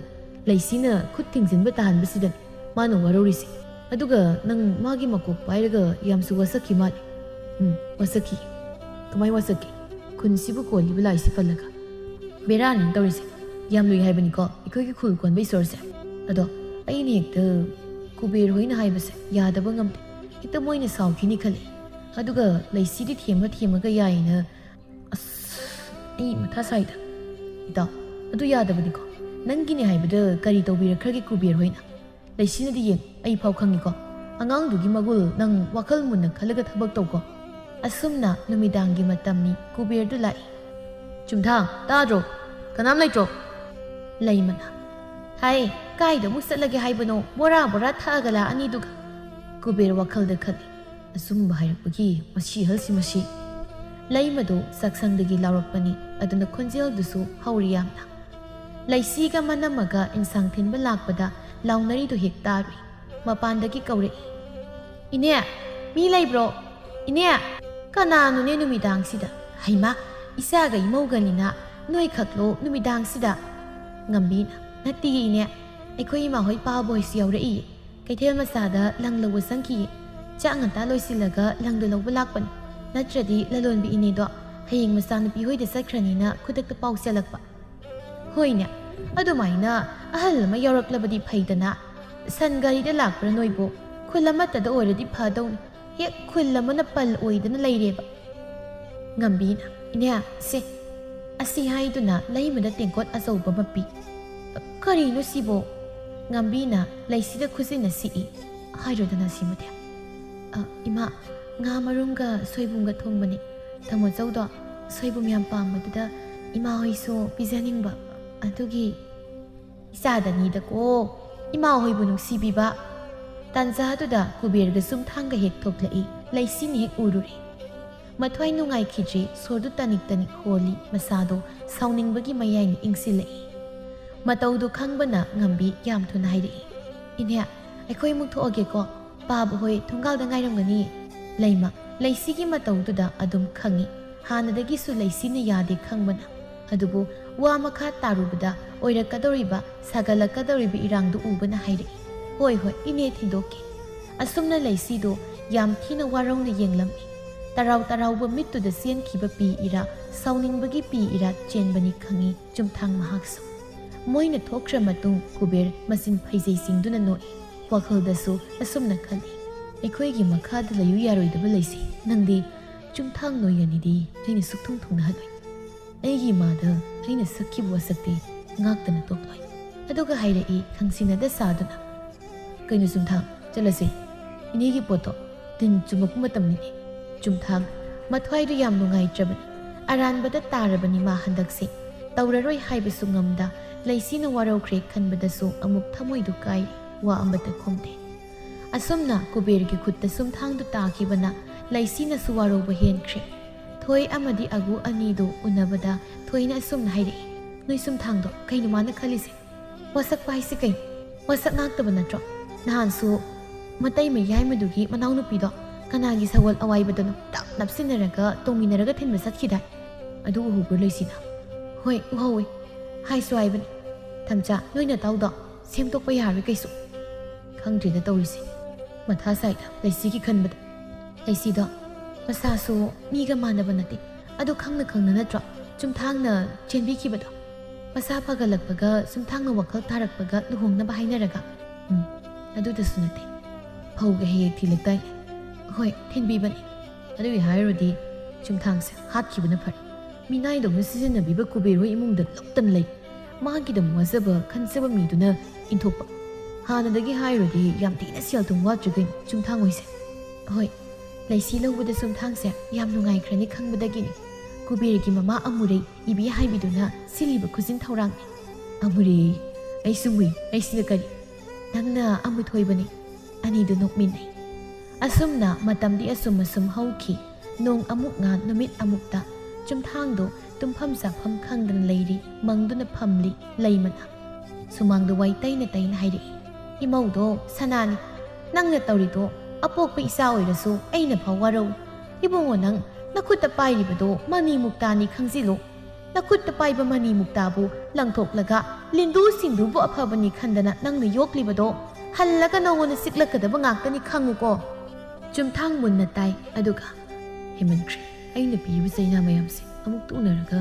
ꯂꯩꯁꯤꯅ ꯈꯨꯠ ꯊꯤꯡꯖꯤꯟꯕ ꯇꯥꯍꯟꯕꯁꯤꯗꯅꯤ ꯃꯥꯅ ꯋꯥꯔꯧꯔꯤꯁꯦ꯫ ꯑꯗꯨꯒ ꯅꯪ ꯃꯥꯒꯤ ꯃꯀꯣꯛ ꯄꯥꯏꯔꯒ ꯌꯥꯝꯁꯨ ꯋꯥꯁꯛꯈꯤ ꯃꯥꯜꯂꯦ꯫ ꯎꯝ, ꯋꯥꯁꯛꯈꯤ꯫ ꯀꯃꯥꯏ ꯋꯥꯁꯛꯈꯤ? ꯈꯨꯟꯁꯤꯕꯨ ꯀꯣꯜꯂꯤꯕ ꯂꯥꯏꯁꯤ ꯄꯜꯂꯒ꯫ ꯕꯦꯔꯥꯅꯤ ꯇꯧꯔꯤꯁꯦ꯫ ꯌꯥꯝ ꯂꯨꯏ ꯍꯥꯏꯕꯅꯤꯀꯣ ꯑꯩꯈꯣꯏꯒꯤ ꯈꯨꯜ ꯀꯣꯟꯕ ꯏꯁꯣꯔꯁꯦ꯫ ꯑꯗꯣ ꯑꯩꯅ ꯍꯦꯛꯇ ꯀꯨꯕꯦꯔ ꯍꯣꯏꯅ ꯍꯥꯏꯕꯁꯦ ꯌꯥꯗꯕ ꯉꯝꯗꯦ꯫ ꯍꯦꯛꯇ ꯃꯣꯏꯅ ꯁꯥꯎꯈꯤꯅꯤ ꯈꯜꯂꯤ꯫ ꯑꯗꯨꯒ ꯂꯩꯁꯤꯗꯤ ꯊꯦꯝꯃ ꯊꯦꯝꯃꯒ ꯌꯥꯏꯅ꯫ ꯑꯁ, ꯑꯩ ꯃꯊꯥ ꯁꯥꯏꯗ꯫ ꯏꯇꯥꯎ, ꯑꯗꯨ ꯌꯥꯗꯕꯅꯤꯀꯣ꯫ ꯅꯪꯒꯤꯅꯦ ꯍꯥꯏꯕꯗ ꯀꯔꯤ ꯇꯧꯕꯤꯔꯛꯈ꯭ꯔꯒꯦ ꯀꯨꯕꯦꯔ ꯍꯣꯏꯅ? ꯂꯩꯁꯤꯅꯗꯤ ꯌꯦꯡꯉꯨ, ꯑꯩ ꯐꯥꯎ ꯈꯪꯉꯤꯀꯣ꯫ ꯑꯉꯥꯡꯗꯨꯒꯤ ꯃꯒꯨꯜ ꯅꯪ ꯋꯥꯈꯜ ꯃꯨꯟꯅ ꯈꯜꯂꯒ ꯊꯕꯛ ꯇꯧꯀꯣ꯫ ꯑꯁꯨꯝꯅ ꯅꯨꯃꯤꯗꯥꯡꯒꯤ ꯃꯇꯝꯅꯤ꯫ ꯀꯨꯕꯦꯔꯗꯨ ꯂꯥꯛꯏ꯫ "ꯆꯨꯝꯊꯥꯡ, ꯇꯥꯗ꯭ꯔꯣ? ꯀꯅꯥꯝ ꯂꯩꯇ꯭ꯔꯣ?" ꯂꯩꯃꯅ, "ꯍꯥꯏ, ꯀꯥꯏꯗ ꯑꯃꯨꯛ ꯆꯠꯂꯒꯦ ꯍꯥꯏꯕꯅꯣ? ꯕꯣꯔꯥ ꯕꯣꯔꯥ ꯊꯛꯑꯒ ꯂꯥꯛꯑꯅꯤ ꯑꯗꯨꯒ꯫" ꯀꯨꯕꯦꯔ ꯋꯥꯈꯜꯗ ꯈꯜꯂꯤ, "ꯑꯆꯨꯝꯕ ꯍꯥꯏꯔꯛꯄꯒꯤ ꯃꯁꯤ ꯍꯜꯁꯤ ꯃꯁꯤ꯫" ꯂꯩꯃꯗꯨ ꯆꯥꯛꯁꯪꯗꯒꯤ ꯂꯥꯎꯔꯛꯄꯅꯤ꯫ ꯑꯗꯨꯅ ꯈꯣꯟꯖꯦꯜꯗꯨꯁꯨ ꯍꯧꯔꯤ ꯌꯥꯝꯅ꯫ ꯂꯩꯁꯤꯒ ꯃꯅꯝꯃꯒ ꯏꯟꯁꯥꯡ ꯊꯤꯟꯕ ꯂꯥꯛꯄꯗ ꯂꯥꯎꯅꯔꯤꯗꯨ ꯍꯦꯛ ꯇꯥꯔꯨꯏ꯫ ꯃꯄꯥꯟꯗꯒꯤ ꯀꯧꯔꯛꯏ, "ꯏꯅꯦ, ꯃꯤ ꯂꯩꯕ꯭ꯔꯣ? ꯏꯅꯦ!" "ꯀꯅꯥꯅꯣꯅꯦ ꯅꯨꯃꯤꯗꯥꯡꯁꯤꯗ? ꯍꯩꯃꯥ, ꯏꯆꯥꯒ ꯏꯃꯧꯒꯅꯤꯅ ꯅꯣꯏꯈꯛꯂꯣ ꯅꯨꯃꯤꯗꯥꯡꯁꯤꯗ?" ꯉꯝꯕꯤꯅ, "ꯅꯠꯇꯤꯌꯦ ꯏꯅꯦ, ꯑꯩꯈꯣꯏ ꯏꯃꯥꯍꯣꯏ ꯄꯥꯕ ꯍꯣꯏꯁꯨ ꯌꯥꯎꯔꯛꯏꯌꯦ꯫ ꯀꯩꯊꯦꯜ ꯃꯆꯥꯗ ꯂꯪ ꯂꯧꯕ ꯆꯪꯈꯤꯌꯦ꯫ ꯆꯥꯛ ꯉꯟꯇꯥ ꯂꯣꯏꯁꯤꯜꯂꯒ ꯂꯪꯗꯣ ꯂꯧꯕ ꯂꯥꯛꯄꯅꯤ꯫ ꯅꯠꯇ꯭ꯔꯗꯤ ꯂꯂꯣꯟꯕꯤ ꯏꯅꯦꯗꯣ ꯍꯌꯦꯡ ꯃꯆꯥꯅꯨꯄꯤ ꯍꯣꯏꯗ ꯆꯠꯈ꯭ꯔꯅꯤꯅ ꯈꯨꯗꯛꯇ ꯄꯥꯎ ꯆꯦꯜꯂꯛꯄ꯫" "ꯍꯣꯏꯅꯦ, ꯑꯗꯨꯃꯥꯏꯅ ꯑꯍꯜ ꯑꯃ ꯌꯥꯎꯔꯛꯂꯕꯗꯤ ꯐꯩꯗꯅ꯫ ꯁꯟ ꯒꯥꯔꯤꯗ ꯂꯥꯛꯄ꯭ꯔꯥ ꯅꯣꯏꯕꯨ? ꯈꯨꯜ ꯑꯃꯠꯇꯗ ꯑꯣꯏꯔꯗꯤ ꯐꯗꯧꯅꯤ꯫ ꯍꯦꯛ ꯈꯨꯜ ꯑꯃꯅ ꯄꯜ ꯑꯣꯏꯗꯅ ꯂꯩꯔꯦꯕ꯫" ꯉꯝꯕꯤꯅ, "ꯏꯅꯦ, ꯁꯦ꯫" ꯑꯁꯤ ꯍꯥꯏꯗꯨꯅ ꯂꯩꯃꯗ ꯇꯦꯡꯀꯣꯠ ꯑꯆꯧꯕ ꯑꯃ ꯄꯤ꯫ "ꯀꯔꯤꯅꯣ ꯁꯤꯕꯣ?" ꯉꯝꯕꯤꯅ ꯂꯩꯁꯤꯗ ꯈꯨꯖꯤꯟꯅ ꯁꯤꯛꯏ꯫ "ꯍꯥꯏꯔꯣꯗꯅ ꯁꯤꯃꯗꯤ꯫" "ꯑ, ꯏꯃꯥ, ꯉꯥ ꯃꯔꯨꯝꯒ ꯁꯣꯏꯕꯨꯝꯒ ꯊꯣꯡꯕꯅꯦ꯫ ꯇꯥꯃꯣꯆꯧꯗꯣ ꯁꯣꯏꯕꯨꯝ ꯌꯥꯝ ꯄꯥꯝꯕꯗꯨꯗ ꯏꯃꯥ ꯍꯣꯏꯁꯨ ꯄꯤꯖꯅꯤꯡꯕ꯫ ꯑꯗꯨꯒꯤ꯫" "ꯏꯆꯥꯗꯅꯤꯗꯀꯣ, ꯏꯃꯥ ꯍꯣꯏꯕꯨ ꯅꯨꯡꯁꯤꯕꯤꯕ꯫" ꯇꯥꯟꯖꯥꯗꯨꯗ ꯀꯨꯕꯦꯔꯒ ꯆꯨꯝꯊꯥꯡꯒ ꯍꯦꯛ ꯊꯣꯛꯂꯛꯏ꯫ ꯂꯩꯁꯤꯅ ꯍꯦꯛ ꯎꯔꯨꯔꯦ꯫ ꯃꯊ꯭ꯋꯥꯏ ꯅꯨꯡꯉꯥꯏꯈꯤꯗ꯭ꯔꯦ꯫ ꯁꯣꯔꯗꯨ ꯇꯥꯅꯤꯛ ꯇꯥꯅꯤꯛ ꯍꯣꯜꯂꯤ꯫ ꯃꯁꯥꯗꯣ ꯁꯥꯎꯅꯤꯡꯕꯒꯤ ꯃꯌꯥꯏꯅ ꯏꯪꯁꯤꯜꯂꯛꯏ꯫ ꯃꯇꯧꯗꯨ ꯈꯪꯕꯅ ꯉꯝꯕꯤ ꯌꯥꯝ ꯊꯨꯅ ꯍꯥꯏꯔꯛꯏ, "ꯏꯅꯦ, ꯑꯩꯈꯣꯏ ꯑꯃꯨꯛ ꯊꯣꯛꯑꯒꯦꯀꯣ꯫ ꯄꯥꯕ ꯍꯣꯏ ꯊꯣꯡꯒꯥꯜꯗ ꯉꯥꯏꯔꯝꯒꯅꯤ꯫" ꯂꯩꯃ, ꯂꯩꯁꯤꯒꯤ ꯃꯇꯧꯗꯨꯗ ꯑꯗꯨꯝ ꯈꯪꯏ꯫ ꯍꯥꯟꯅꯗꯒꯤꯁꯨ ꯂꯩꯁꯤꯅ ꯌꯥꯗꯦ ꯈꯪꯕꯅ꯫ ꯑꯗꯨꯕꯨ ꯋꯥ ꯃꯈꯥ ꯇꯥꯔꯨꯕꯗ ꯑꯣꯏꯔꯛꯀꯗꯧꯔꯤꯕ, ꯁꯥꯒꯠꯂꯛꯀꯗꯧꯔꯤꯕ ꯏꯔꯥꯡꯗꯨ ꯎꯕꯅ ꯍꯥꯏꯔꯛꯏ, "ꯍꯣꯏ, ꯍꯣꯏ, ꯏꯅꯦ ꯊꯤꯟꯗꯣꯛꯀꯦ꯫" ꯑꯁꯨꯝꯅ ꯂꯩꯁꯤꯗꯨ ꯌꯥꯝ ꯊꯤꯅ ꯋꯥꯔꯧꯅ ꯌꯦꯡꯂꯝꯃꯤ꯫ ꯇꯔꯥꯎ ꯇꯔꯥꯎꯕ ꯃꯤꯠꯇꯨꯗ ꯆꯦꯟꯈꯤꯕ ꯄꯤ ꯏꯔꯥ, ꯁꯥꯎꯅꯤꯡꯕꯒꯤ ꯄꯤ ꯏꯔꯥ ꯆꯦꯟꯕꯅꯤ ꯈꯪꯏ ꯆꯨꯝꯊꯥꯡ ꯃꯍꯥꯛꯁꯨ꯫ ꯃꯣꯏꯅ ꯊꯣꯛꯈ꯭ꯔ ꯃꯇꯨꯡ ꯀꯨꯕꯦꯔ ꯃꯆꯤꯟ ꯐꯩꯖꯩ ꯆꯤꯡꯗꯨꯅ ꯅꯣꯛꯏ꯫ ꯋꯥꯈꯜꯗꯁꯨ ꯑꯁꯨꯝꯅ ꯈꯜꯂꯤ, "ꯑꯩꯈꯣꯏꯒꯤ ꯃꯈꯥꯗ ꯂꯩꯌꯨ ꯌꯥꯔꯣꯏꯗꯕ ꯂꯩꯁꯤ, ꯅꯪꯗꯤ ꯆꯨꯝꯊꯥꯡ ꯅꯣꯏꯒꯅꯤꯗꯤ ꯑꯩꯅ ꯁꯨꯛꯊꯨꯡ ꯊꯨꯡꯅꯍꯜꯂꯣꯏ꯫ ꯑꯩꯒꯤ ꯏꯃꯥꯗ ꯑꯩꯅ ꯁꯛꯈꯤꯕ ꯋꯥꯁꯛꯇꯤ ꯉꯥꯛꯇꯅ ꯇꯣꯛꯂꯣꯏ꯫" ꯑꯗꯨꯒ ꯍꯥꯏꯔꯛꯏ ꯈꯪꯁꯤꯟꯅꯗ ꯁꯥꯗꯨꯅ, "ꯀꯩꯅꯣ ꯆꯨꯝꯊꯥꯡ, ꯆꯠꯂꯁꯦ꯫ ꯏꯅꯦꯒꯤ ꯄꯣꯠꯇꯣ ꯇꯤꯟ ꯆꯨꯝꯃꯛꯄ ꯃꯇꯝꯅꯤꯅꯦ꯫" ꯆꯨꯝꯊꯥꯡ ꯃꯊ꯭ꯋꯥꯏꯗꯨ ꯌꯥꯝ ꯅꯨꯡꯉꯥꯏꯇ꯭ꯔꯕꯅꯤ꯫ ꯑꯔꯥꯟꯕꯗ ꯇꯥꯔꯕꯅꯤ ꯃꯥ ꯍꯟꯗꯛꯁꯦ꯫ ꯇꯧꯔꯔꯣꯏ ꯍꯥꯏꯕꯁꯨ ꯉꯝꯗ, ꯂꯩꯁꯤꯅ ꯋꯥꯔꯧꯈ꯭ꯔꯦ ꯈꯟꯕꯗꯁꯨ ꯑꯃꯨꯛ ꯊꯃꯣꯏꯗꯨ ꯀꯥꯏꯔꯤ꯫ ꯋꯥ ꯑꯃꯠꯇ ꯈꯨꯝꯗꯦ꯫ ꯑꯁꯨꯝꯅ ꯀꯨꯕꯦꯔꯒꯤ ꯈꯨꯠꯇ ꯆꯨꯝꯊꯥꯡꯗꯨ ꯇꯥꯈꯤꯕꯅ ꯂꯩꯁꯤꯅꯁꯨ ꯋꯥꯔꯧꯕ ꯍꯦꯟꯈ꯭ꯔꯦ꯫ ꯊꯣꯏ ꯑꯃꯗꯤ ꯑꯒꯨ ꯑꯅꯤꯗꯨ ꯎꯅꯕꯗ ꯊꯣꯏꯅ ꯑꯁꯨꯝꯅ ꯍꯥꯏꯔꯛꯏ, "ꯅꯣꯏ ꯆꯨꯝꯊꯥꯡꯗꯣ ꯀꯩꯅꯣ ꯃꯥꯅ ꯈꯜꯂꯤꯁꯦ? ꯋꯥꯁꯛꯄ ꯍꯥꯏꯁꯤ ꯀꯩꯅꯣ? ꯋꯥꯁꯛ ꯉꯥꯛꯇꯕ ꯅꯠꯇ꯭ꯔꯣ? ꯅꯍꯥꯟꯁꯨ ꯃꯇꯩ ꯃꯌꯥꯏꯃꯗꯨꯒꯤ ꯃꯅꯥꯎꯅꯨꯄꯤꯗꯣ ꯀꯅꯥꯒꯤ ꯁꯒꯣꯜ ꯑꯋꯥꯏꯕꯗꯅꯣ ꯇꯞ ꯅꯞꯁꯤꯟꯅꯔꯒ ꯇꯣꯡꯃꯤꯟꯅꯔꯒ ꯊꯤꯟꯕ ꯆꯠꯈꯤꯗꯥꯏ? ꯑꯗꯨ ꯎꯍꯧꯕ꯭ꯔꯣ ꯂꯩꯁꯤꯅ?" "ꯍꯣꯏ, ꯎꯍꯧꯋꯦ꯫ ꯍꯥꯏꯁꯨ ꯍꯥꯏꯕꯅꯤ꯫ ꯊꯝꯆꯥ, ꯅꯣꯏ ꯅꯇꯥꯎꯗꯣ ꯁꯦꯝꯗꯣꯛꯄ ꯌꯥꯔꯣꯏ ꯀꯩꯁꯨ꯫" ꯈꯪꯗ꯭ꯔꯦꯗ ꯇꯧꯔꯤꯁꯦ꯫ ꯃꯊꯥ ꯁꯥꯏꯗ ꯂꯩꯁꯤꯒꯤ ꯈꯟꯕꯗ꯫ ꯂꯩꯁꯤꯗꯣ ꯃꯁꯥꯁꯨ ꯃꯤꯒ ꯃꯥꯟꯅꯕ ꯅꯠꯇꯦ꯫ ꯑꯗꯨ ꯈꯪꯅ ꯈꯪꯅ ꯅꯠꯇ꯭ꯔꯣ ꯆꯨꯝꯊꯥꯡꯅ ꯆꯦꯟꯕꯤꯈꯤꯕꯗꯣ? ꯃꯁꯥ ꯐꯒꯠꯂꯛꯄꯒ ꯆꯨꯝꯊꯥꯡꯅ ꯋꯥꯈꯜ ꯇꯥꯔꯛꯄꯒ ꯂꯨꯍꯣꯡꯅꯕ ꯍꯥꯏꯅꯔꯒ꯫ ꯎꯝ, ꯑꯗꯨꯗꯁꯨ ꯅꯠꯇꯦ꯫ ꯐꯧꯒ ꯍꯦꯛ ꯍꯦꯛ ꯊꯤꯜꯂꯛꯇꯥꯏꯅꯦ꯫ ꯍꯣꯏ, ꯊꯤꯟꯕꯤꯕꯅꯤ꯫ ꯑꯗꯨꯒꯤ ꯍꯥꯏꯔꯨꯔꯗꯤ ꯆꯨꯝꯊꯥꯡꯁꯦ ꯍꯥꯠꯈꯤꯕꯅ ꯐꯔꯦ꯫ ꯃꯤꯅꯥꯏꯗꯧꯅ ꯁꯤꯖꯤꯟꯅꯕꯤꯕ ꯀꯨꯕꯦꯔ ꯍꯣꯏ ꯏꯃꯨꯡꯗ ꯂꯣꯠꯇꯅ ꯂꯩ꯫ ꯃꯥꯒꯤꯗꯃꯛ ꯋꯥꯖꯕ ꯈꯟꯖꯕ ꯃꯤꯗꯨꯅ ꯏꯟꯊꯣꯛꯄ꯫ ꯍꯥꯟꯅꯗꯒꯤ ꯍꯥꯏꯔꯨꯔꯗꯤ ꯌꯥꯝ ꯊꯤꯅ ꯁꯦꯜ ꯊꯨꯝ ꯋꯥꯠꯇ꯭ꯔꯤ ꯀꯩꯅꯣ ꯆꯨꯝꯊꯥꯡ ꯍꯣꯏꯁꯦ꯫ ꯍꯣꯏ, ꯂꯩꯁꯤ ꯂꯧꯕꯗ ꯆꯨꯝꯊꯥꯡꯁꯦ ꯌꯥꯝ ꯅꯨꯡꯉꯥꯏꯈ꯭ꯔꯅꯤ ꯈꯪꯕꯗꯒꯤꯅꯤ꯫ ꯀꯨꯕꯦꯔꯒꯤ ꯃꯃꯥ ꯑꯃꯨꯔꯩ ꯏꯕꯤ ꯍꯥꯏꯕꯤꯗꯨꯅ ꯁꯤꯜꯂꯤꯕ ꯈꯨꯖꯤꯟ ꯊꯧꯔꯥꯡꯅꯤ꯫ ꯑꯃꯨꯔꯩ, ꯑꯩꯁꯨ ꯃꯨꯏ, ꯑꯩꯁꯤꯅ ꯀꯔꯤ? ꯅꯪꯅ ꯑꯃꯨꯊꯣꯏꯕꯅꯤ꯫ ꯑꯅꯤꯗꯨ ꯅꯣꯛꯃꯤꯟꯅꯩ꯫ ꯑꯁꯨꯝꯅ ꯃꯇꯝꯗꯤ ꯑꯁꯨꯝ ꯑꯁꯨꯝ ꯍꯧꯈꯤ꯫ ꯅꯣꯡ ꯑꯃꯨꯛ ꯉꯥ, ꯅꯨꯃꯤꯠ ꯑꯃꯨꯛꯇ꯫ ꯆꯨꯝꯊꯥꯡꯗꯣ ꯇꯨꯝꯐꯝ ꯆꯥꯐꯝ ꯈꯪꯗꯅ ꯂꯩꯔꯤ, ꯃꯪꯗꯨꯅ ꯐꯝꯂꯤ ꯂꯩꯃꯅ꯫ ꯁꯨꯃꯥꯡꯗ ꯋꯥꯏ ꯇꯩꯅ ꯇꯩꯅ ꯍꯥꯏꯔꯛꯏ, "ꯏꯃꯧꯗꯣ ꯁꯅꯥꯅꯤ, ꯅꯪꯅ ꯇꯧꯔꯤꯗꯣ ꯑꯄꯣꯛꯄ ꯏꯆꯥ ꯑꯣꯏꯔꯁꯨ ꯑꯩꯅ ꯐꯥꯎ ꯋꯥꯔꯧꯏ꯫ ꯏꯕꯨꯡꯉꯣ, ꯅꯪ ꯅꯈꯨꯠꯇ ꯄꯥꯏꯔꯤꯕꯗꯣ ꯃꯅꯤ ꯃꯨꯛꯇꯥꯅꯤ ꯈꯪꯖꯤꯜꯂꯨ꯫ ꯅꯈꯨꯠꯇ ꯄꯥꯏꯕ ꯃꯅꯤ ꯃꯨꯛꯇꯥꯕꯨ ꯂꯪꯊꯣꯛꯂꯒ ꯂꯤꯟꯗꯨ ꯁꯤꯡꯗꯨꯕꯨ ꯑꯐꯕꯅꯤ ꯈꯟꯗꯅ ꯅꯪꯅ ꯌꯣꯛꯂꯤꯕꯗꯣ ꯍꯜꯂꯒ ꯅꯉꯣꯟꯗ ꯆꯤꯛꯂꯛꯀꯗꯕ ꯉꯥꯛꯇꯅꯤ ꯈꯪꯉꯨꯀꯣ꯫" ꯆꯨꯝꯊꯥꯡ ꯃꯨꯟꯅ ꯇꯥꯏ, ꯑꯗꯨꯒ, "ꯍꯦꯃꯟꯈ꯭ꯔꯦ꯫ ꯑꯩꯅ ꯄꯤꯔꯤꯕ ꯆꯩꯅꯥ ꯃꯌꯥꯝꯁꯦ ꯑꯃꯨꯛꯇ ꯎꯅꯔꯒ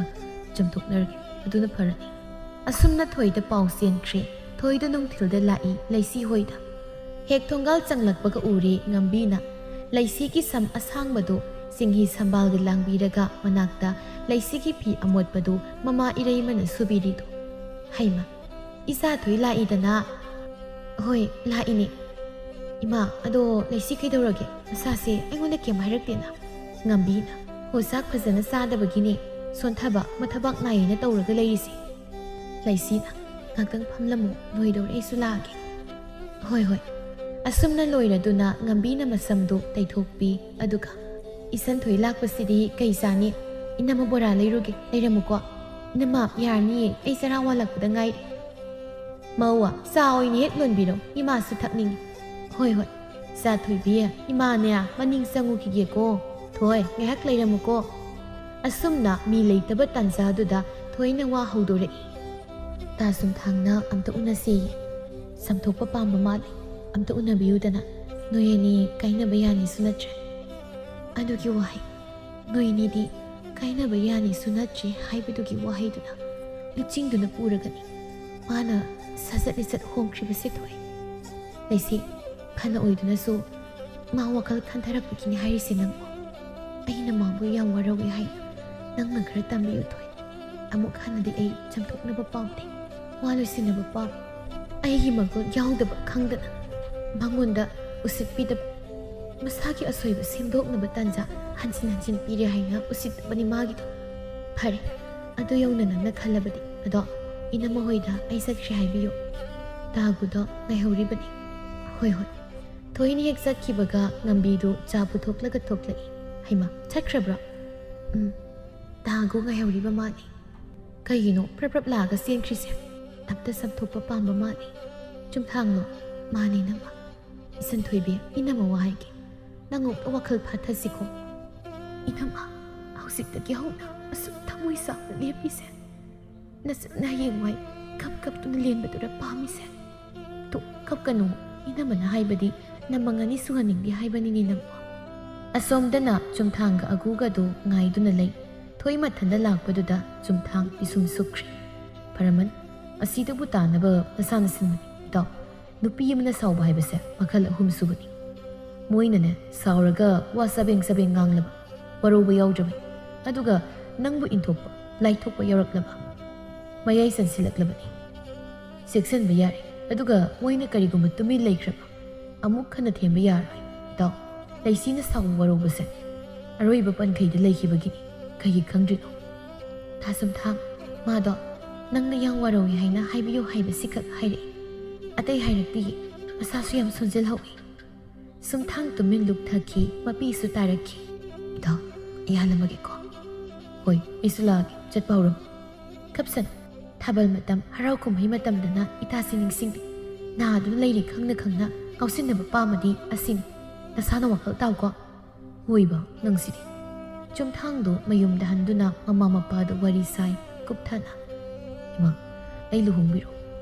ꯆꯥꯝꯊꯣꯛꯅꯔꯒꯦ꯫ ꯑꯗꯨꯅ ꯐꯔꯅꯤ꯫" ꯑꯁꯨꯝꯅ ꯊꯣꯏꯗ ꯄꯥꯎ ꯆꯦꯟꯈ꯭ꯔꯦ꯫ ꯊꯣꯏꯗ ꯅꯨꯡꯊꯤꯜꯗ ꯂꯥꯛꯏ ꯂꯩꯁꯤ ꯍꯣꯏꯗ꯫ ꯍꯦꯛ ꯊꯣꯡꯒꯥꯜ ꯆꯪꯂꯛꯄꯒ ꯎꯔꯦ ꯉꯝꯕꯤꯅ꯫ ꯂꯩꯁꯤꯒꯤ ꯁꯝ ꯑꯁꯥꯡꯕꯗꯨ ꯆꯤꯡꯍꯤ ꯁꯝꯕꯥꯜꯒ ꯂꯥꯡꯕꯤꯔꯒ ꯃꯅꯥꯛꯇ ꯂꯩꯁꯤꯒꯤ ꯐꯤ ꯑꯃꯣꯠꯄꯗꯨ ꯃꯃꯥ ꯏꯔꯩꯃꯅ ꯁꯨꯕꯤꯔꯤꯗꯨ꯫ "ꯍꯩꯃ, ꯏꯆꯥ ꯊꯣꯏ ꯂꯥꯛꯏꯗꯅ?" "ꯍꯣꯏ, ꯂꯥꯛꯏꯅꯦ꯫ "ꯏꯃꯥ, ꯑꯗꯣ ꯂꯩꯁꯤ ꯀꯩꯗꯧꯔꯒꯦ? ꯃꯁꯥꯁꯦ ꯑꯩꯉꯣꯟꯗ ꯀꯩꯝ ꯍꯥꯏꯔꯛꯇꯦꯅ?" ꯉꯝꯕꯤꯅ, "ꯍꯣ, ꯆꯥꯛ ꯐꯖꯅ ꯆꯥꯗꯕꯒꯤꯅꯦ ꯁꯣꯟꯊꯕ ꯃꯊꯕꯥꯛ ꯅꯥꯏꯌꯦꯅ ꯇꯧꯔꯒ ꯂꯩꯔꯤꯁꯦ꯫" ꯂꯩꯁꯤꯅ, "ꯉꯥꯛꯇꯪ ꯐꯝꯂꯝꯃꯨ, ꯂꯣꯏꯗꯧꯔꯦ, ꯑꯩꯁꯨ ꯂꯥꯛꯑꯒꯦ꯫" "ꯍꯣꯏ, ꯍꯣꯏ꯫" ꯑꯁꯨꯝꯅ ꯂꯣꯏꯔꯗꯨꯅ ꯉꯝꯕꯤꯅ ꯃꯁꯝꯗꯨ ꯇꯩꯊꯣꯛꯄꯤ꯫ ꯑꯗꯨꯒ, "ꯏꯆꯟꯊꯣꯏ ꯂꯥꯛꯄꯁꯤꯗꯤ ꯀꯩ ꯆꯥꯅꯤ? ꯏꯅꯝꯃ ꯕꯣꯔꯥ ꯂꯩꯔꯨꯒꯦ, ꯂꯩꯔꯝꯃꯨꯀꯣ꯫" "ꯏꯅꯝꯃ, ꯌꯥꯔꯅꯤꯌꯦ, ꯑꯩ ꯆꯔꯥ ꯋꯥꯜꯂꯛꯄꯗ ꯉꯥꯏꯔꯤ꯫" "ꯃꯧꯋꯥ, ꯆꯥ ꯑꯣꯏꯅ ꯍꯦꯛ ꯂꯣꯟꯕꯤꯔꯣ, ꯏꯃꯥꯁꯨ ꯊꯛꯅꯤꯡꯉꯤ꯫" "ꯍꯣꯏ, ꯍꯣꯏ꯫" "ꯆꯥ ꯊꯣꯏꯕꯤ, ꯏꯃꯥꯅꯦ ꯃꯅꯤꯡ ꯆꯪꯉꯨꯈꯤꯒꯦꯀꯣ꯫ ꯊꯣꯏ, ꯉꯥꯏꯍꯥꯛ ꯂꯩꯔꯝꯃꯨꯀꯣ꯫" ꯑꯁꯨꯝꯅ ꯃꯤ ꯂꯩꯇꯕ ꯇꯥꯟꯖꯥꯗꯨꯗ ꯊꯣꯏꯅ ꯋꯥ ꯍꯧꯗꯣꯔꯛꯏ꯫ "ꯇꯥ ꯆꯨꯝꯊꯥꯡꯅ ꯑꯝꯇ ꯎꯅꯁꯦꯌꯦ꯫ ꯆꯥꯝꯊꯣꯛꯄ ꯄꯥꯝꯕ ꯃꯥꯜꯂꯤ꯫ ꯑꯝꯇ ꯎꯅꯕꯤꯌꯨꯗꯅ꯫ ꯅꯣꯏ ꯑꯅꯤ ꯀꯥꯏꯅꯕ ꯌꯥꯅꯤꯁꯨ ꯅꯠꯇ꯭ꯔꯦ꯫" ꯑꯗꯨꯒꯤ ꯋꯥꯍꯩ, "ꯅꯣꯏ ꯑꯅꯤꯗꯤ ꯀꯥꯏꯅꯕ ꯌꯥꯅꯤꯁꯨ ꯅꯠꯇ꯭ꯔꯦ" ꯍꯥꯏꯕꯗꯨꯒꯤ ꯋꯥꯍꯩꯗꯨꯅ ꯂꯨꯆꯤꯡꯗꯨꯅ ꯄꯨꯔꯒꯅꯤ ꯃꯥꯅ ꯁꯥꯖꯠ ꯂꯤꯆꯠ ꯍꯣꯡꯈ꯭ꯔꯤꯕꯁꯦ ꯊꯣꯏ꯫ ꯂꯩꯁꯤ, ꯐꯅ ꯑꯣꯏꯗꯨꯅꯁꯨ ꯃꯥ ꯋꯥꯈꯜ ꯈꯟꯊꯔꯛꯄꯒꯤꯅꯤ ꯍꯥꯏꯔꯤꯁꯦ ꯅꯪꯕꯨ꯫ ꯑꯩꯅ ꯃꯥꯕꯨ ꯌꯥꯝ ꯋꯥꯔꯧꯏ ꯍꯥꯏꯅ ꯅꯪꯅ ꯈꯔ ꯇꯝꯕꯤꯌꯨ ꯊꯣꯏ꯫ ꯑꯃꯨꯛ ꯍꯟꯅꯗꯤ ꯑꯩ ꯆꯥꯝꯊꯣꯛꯅꯕ ꯄꯥꯝꯗꯦ, ꯋꯥ ꯂꯣꯏꯁꯤꯟꯅꯕ ꯄꯥꯝꯃꯤ꯫ ꯑꯩꯒꯤ ꯃꯒꯨꯟ ꯌꯥꯎꯗꯕ ꯈꯪꯗꯅ ꯃꯉꯣꯟꯗ ꯎꯁꯤꯠꯄꯤꯗꯕ, ꯃꯁꯥꯒꯤ ꯑꯁꯣꯏꯕ ꯁꯦꯝꯗꯣꯛꯅꯕ ꯇꯥꯟꯖꯥ ꯍꯟꯖꯤꯟ ꯍꯟꯖꯤꯟ ꯄꯤꯔꯦ ꯍꯥꯏꯅ ꯎꯁꯤꯠꯇꯕꯅꯤ ꯃꯥꯒꯤꯗꯣ꯫ ꯐꯔꯦ, ꯑꯗꯨ ꯌꯧꯅ ꯅꯪꯅ ꯈꯜꯂꯕꯗꯤ꯫ ꯑꯗꯣ ꯏꯅꯝꯃ ꯍꯣꯏꯗ ꯑꯩ ꯆꯠꯈ꯭ꯔꯦ ꯍꯥꯏꯕꯤꯌꯨ꯫ ꯇꯥꯒꯨꯗꯣ ꯉꯥꯏꯍꯧꯔꯤꯕꯅꯤ꯫ ꯍꯣꯏ, ꯍꯣꯏ꯫ ꯊꯣꯏꯅ ꯍꯦꯛ ꯆꯠꯈꯤꯕꯒ ꯉꯝꯕꯤꯗꯨ ꯆꯥ ꯄꯨꯊꯣꯛꯂꯒ ꯊꯣꯛꯂꯛꯏ꯫ ꯍꯩꯃꯥ, ꯆꯠꯈ꯭ꯔꯕ꯭ꯔꯣ? ꯎꯝ, ꯇꯥꯒꯨ ꯉꯥꯏꯍꯧꯔꯤꯕ ꯃꯥꯜꯂꯤ꯫ ꯀꯩꯒꯤꯅꯣ ꯄ꯭ꯔꯞ ꯄ꯭ꯔꯞ ꯂꯥꯛꯑꯒ ꯆꯦꯟꯈ꯭ꯔꯤꯁꯦ? ꯑꯝꯇ ꯆꯥꯝꯊꯣꯛꯄ ꯄꯥꯝꯕ ꯃꯥꯜꯂꯤ꯫ ꯆꯨꯝꯊꯥꯡꯂꯣ? ꯃꯥꯅꯤ ꯏꯅꯝꯃ꯫ ꯏꯆꯟꯊꯣꯏꯕꯤ, ꯏꯅꯝꯃ ꯋꯥ ꯍꯥꯏꯒꯦ꯫ ꯅꯪ ꯑꯃꯨꯛꯇ ꯋꯥꯈꯜ ꯐꯥꯊꯁꯤꯀꯣ꯫ ꯏꯅꯝꯃ, ꯍꯧꯖꯤꯛꯇꯒꯤ ꯍꯧꯅ ꯑꯁꯨꯛ ꯊꯃꯣꯏ ꯆꯥꯛꯅ ꯂꯦꯞꯄꯤꯁꯦ ꯅꯆꯟꯅ ꯍꯌꯦꯡꯋꯥꯏ ꯀꯞ ꯀꯞꯇꯨꯅ ꯂꯦꯟꯕꯗꯨꯔ ꯄꯥꯝꯃꯤꯁꯦ? ꯇꯨ, ꯀꯞꯀꯅꯨ꯫ ꯏꯅꯝꯃꯅ ꯍꯥꯏꯕꯗꯤ ꯅꯃꯪ ꯑꯅꯤ ꯁꯨꯍꯟꯅꯤꯡꯗꯦ ꯍꯥꯏꯕꯅꯤꯅꯦ ꯅꯪꯕꯨ꯫ ꯑꯁꯣꯝꯗꯅ ꯆꯨꯝꯊꯥꯡꯒ ꯑꯒꯨꯒꯗꯨ ꯉꯥꯏꯗꯨꯅ ꯂꯩ꯫ ꯊꯣꯏ ꯃꯊꯟꯗ ꯂꯥꯛꯄꯗꯨꯗ ꯆꯨꯝꯊꯥꯡ ꯄꯤꯁꯨꯝ ꯁꯨꯛꯈ꯭ꯔꯦ꯫ ꯐꯔꯃꯟ, ꯑꯁꯤꯗꯕꯨ ꯇꯥꯅꯕ ꯃꯁꯥꯅ ꯁꯤꯟꯕꯅꯤ꯫ ꯏꯇꯥꯎ, ꯅꯨꯄꯤ ꯑꯃꯅ ꯁꯥꯎꯕ ꯍꯥꯏꯕꯁꯦ ꯃꯈꯜ ꯑꯍꯨꯝ ꯁꯨꯕꯅꯤ꯫ ꯃꯣꯏꯅꯅꯦ, ꯁꯥꯎꯔꯒ ꯋꯥ ꯆꯕꯦꯡ ꯆꯕꯦꯡ ꯉꯥꯡꯂꯕ, ꯋꯥꯔꯧꯕ ꯌꯥꯎꯗ꯭ꯔꯕꯅꯤ꯫ ꯑꯗꯨꯒ ꯅꯪꯕꯨ ꯏꯟꯊꯣꯛꯄ, ꯂꯥꯏꯊꯣꯛꯄ ꯌꯥꯎꯔꯛꯂꯕ, ꯃꯌꯥꯏ ꯆꯟꯁꯤꯜꯂꯛꯂꯕꯅꯤ꯫ ꯆꯦꯛꯁꯤꯟꯕ ꯌꯥꯔꯦ꯫ ꯑꯗꯨꯒ ꯃꯣꯏꯅ ꯀꯔꯤꯒꯨꯝꯕ ꯇꯨꯃꯤꯟ ꯂꯩꯈ꯭ꯔꯕ, ꯑꯃꯨꯛ ꯍꯟꯅ ꯊꯦꯝꯕ ꯌꯥꯔꯣꯏ꯫ ꯏꯇꯥꯎ, ꯂꯩꯁꯤꯅ ꯁꯥꯎꯕ ꯋꯥꯔꯧꯕꯁꯦ ꯑꯔꯣꯏꯕ ꯄꯟꯈꯩꯗ ꯂꯩꯈꯤꯕꯒꯤꯅꯤ꯫ ꯀꯩꯒꯤ ꯈꯪꯗ꯭ꯔꯤꯅꯣ? ꯊꯥꯁꯨꯝꯊꯥꯡ, ꯃꯥꯗꯣ ꯅꯪꯅ ꯌꯥꯝ ꯋꯥꯔꯧꯏ ꯍꯥꯏꯅ ꯍꯥꯏꯕꯤꯌꯨ ꯍꯥꯏꯕꯁꯤꯈꯛ ꯍꯥꯏꯔꯛꯏ꯫ ꯑꯇꯩ ꯍꯥꯏꯔꯛꯇꯤꯌꯦ꯫ ꯃꯁꯥꯁꯨ ꯌꯥꯝ ꯁꯣꯟꯖꯜꯍꯧꯏ꯫ ꯁꯨꯝꯊꯥꯡ ꯇꯨꯃꯤꯟ ꯂꯨꯞꯊꯈꯤ, ꯃꯄꯤꯁꯨ ꯇꯥꯔꯛꯈꯤ꯫ ꯏꯇꯥꯎ, ꯑꯩ ꯍꯜꯂꯝꯃꯒꯦꯀꯣ꯫ ꯍꯣꯏ, ꯑꯩꯁꯨ ꯂꯥꯛꯑꯒꯦ, ꯆꯠꯄ ꯍꯧꯔꯝꯃꯨ꯫ ꯈꯞꯁꯟ, ꯊꯥꯕꯜ ꯃꯇꯝ, ꯍꯔꯥꯎ ꯀꯨꯝꯍꯩ ꯃꯇꯝꯗꯅ ꯏꯇꯥꯁꯤ ꯅꯤꯡꯁꯤꯡꯕꯤ꯫ ꯅꯥꯗꯨꯅ ꯂꯩꯔꯤ ꯈꯪꯅ ꯈꯪꯅ ꯉꯥꯎꯁꯤꯟꯅꯕ ꯄꯥꯝꯃꯗꯤ ꯑꯁꯤꯅꯤ꯫ ꯅꯁꯥꯅ ꯋꯥꯈꯜ ꯇꯥꯎꯀꯣ꯫ ꯍꯣꯏꯕ, ꯅꯪꯁꯤꯗꯤ꯫ ꯆꯨꯝꯊꯥꯡꯗꯣ ꯃꯌꯨꯝꯗ ꯍꯟꯗꯨꯅ ꯃꯃꯥ ꯃꯄꯥꯗ ꯋꯥꯔꯤ ꯁꯥꯏ ꯀꯨꯞꯊꯅ꯫ ꯏꯃꯥ, ꯑꯩ ꯂꯨꯍꯣꯡꯕꯤꯔꯣ꯫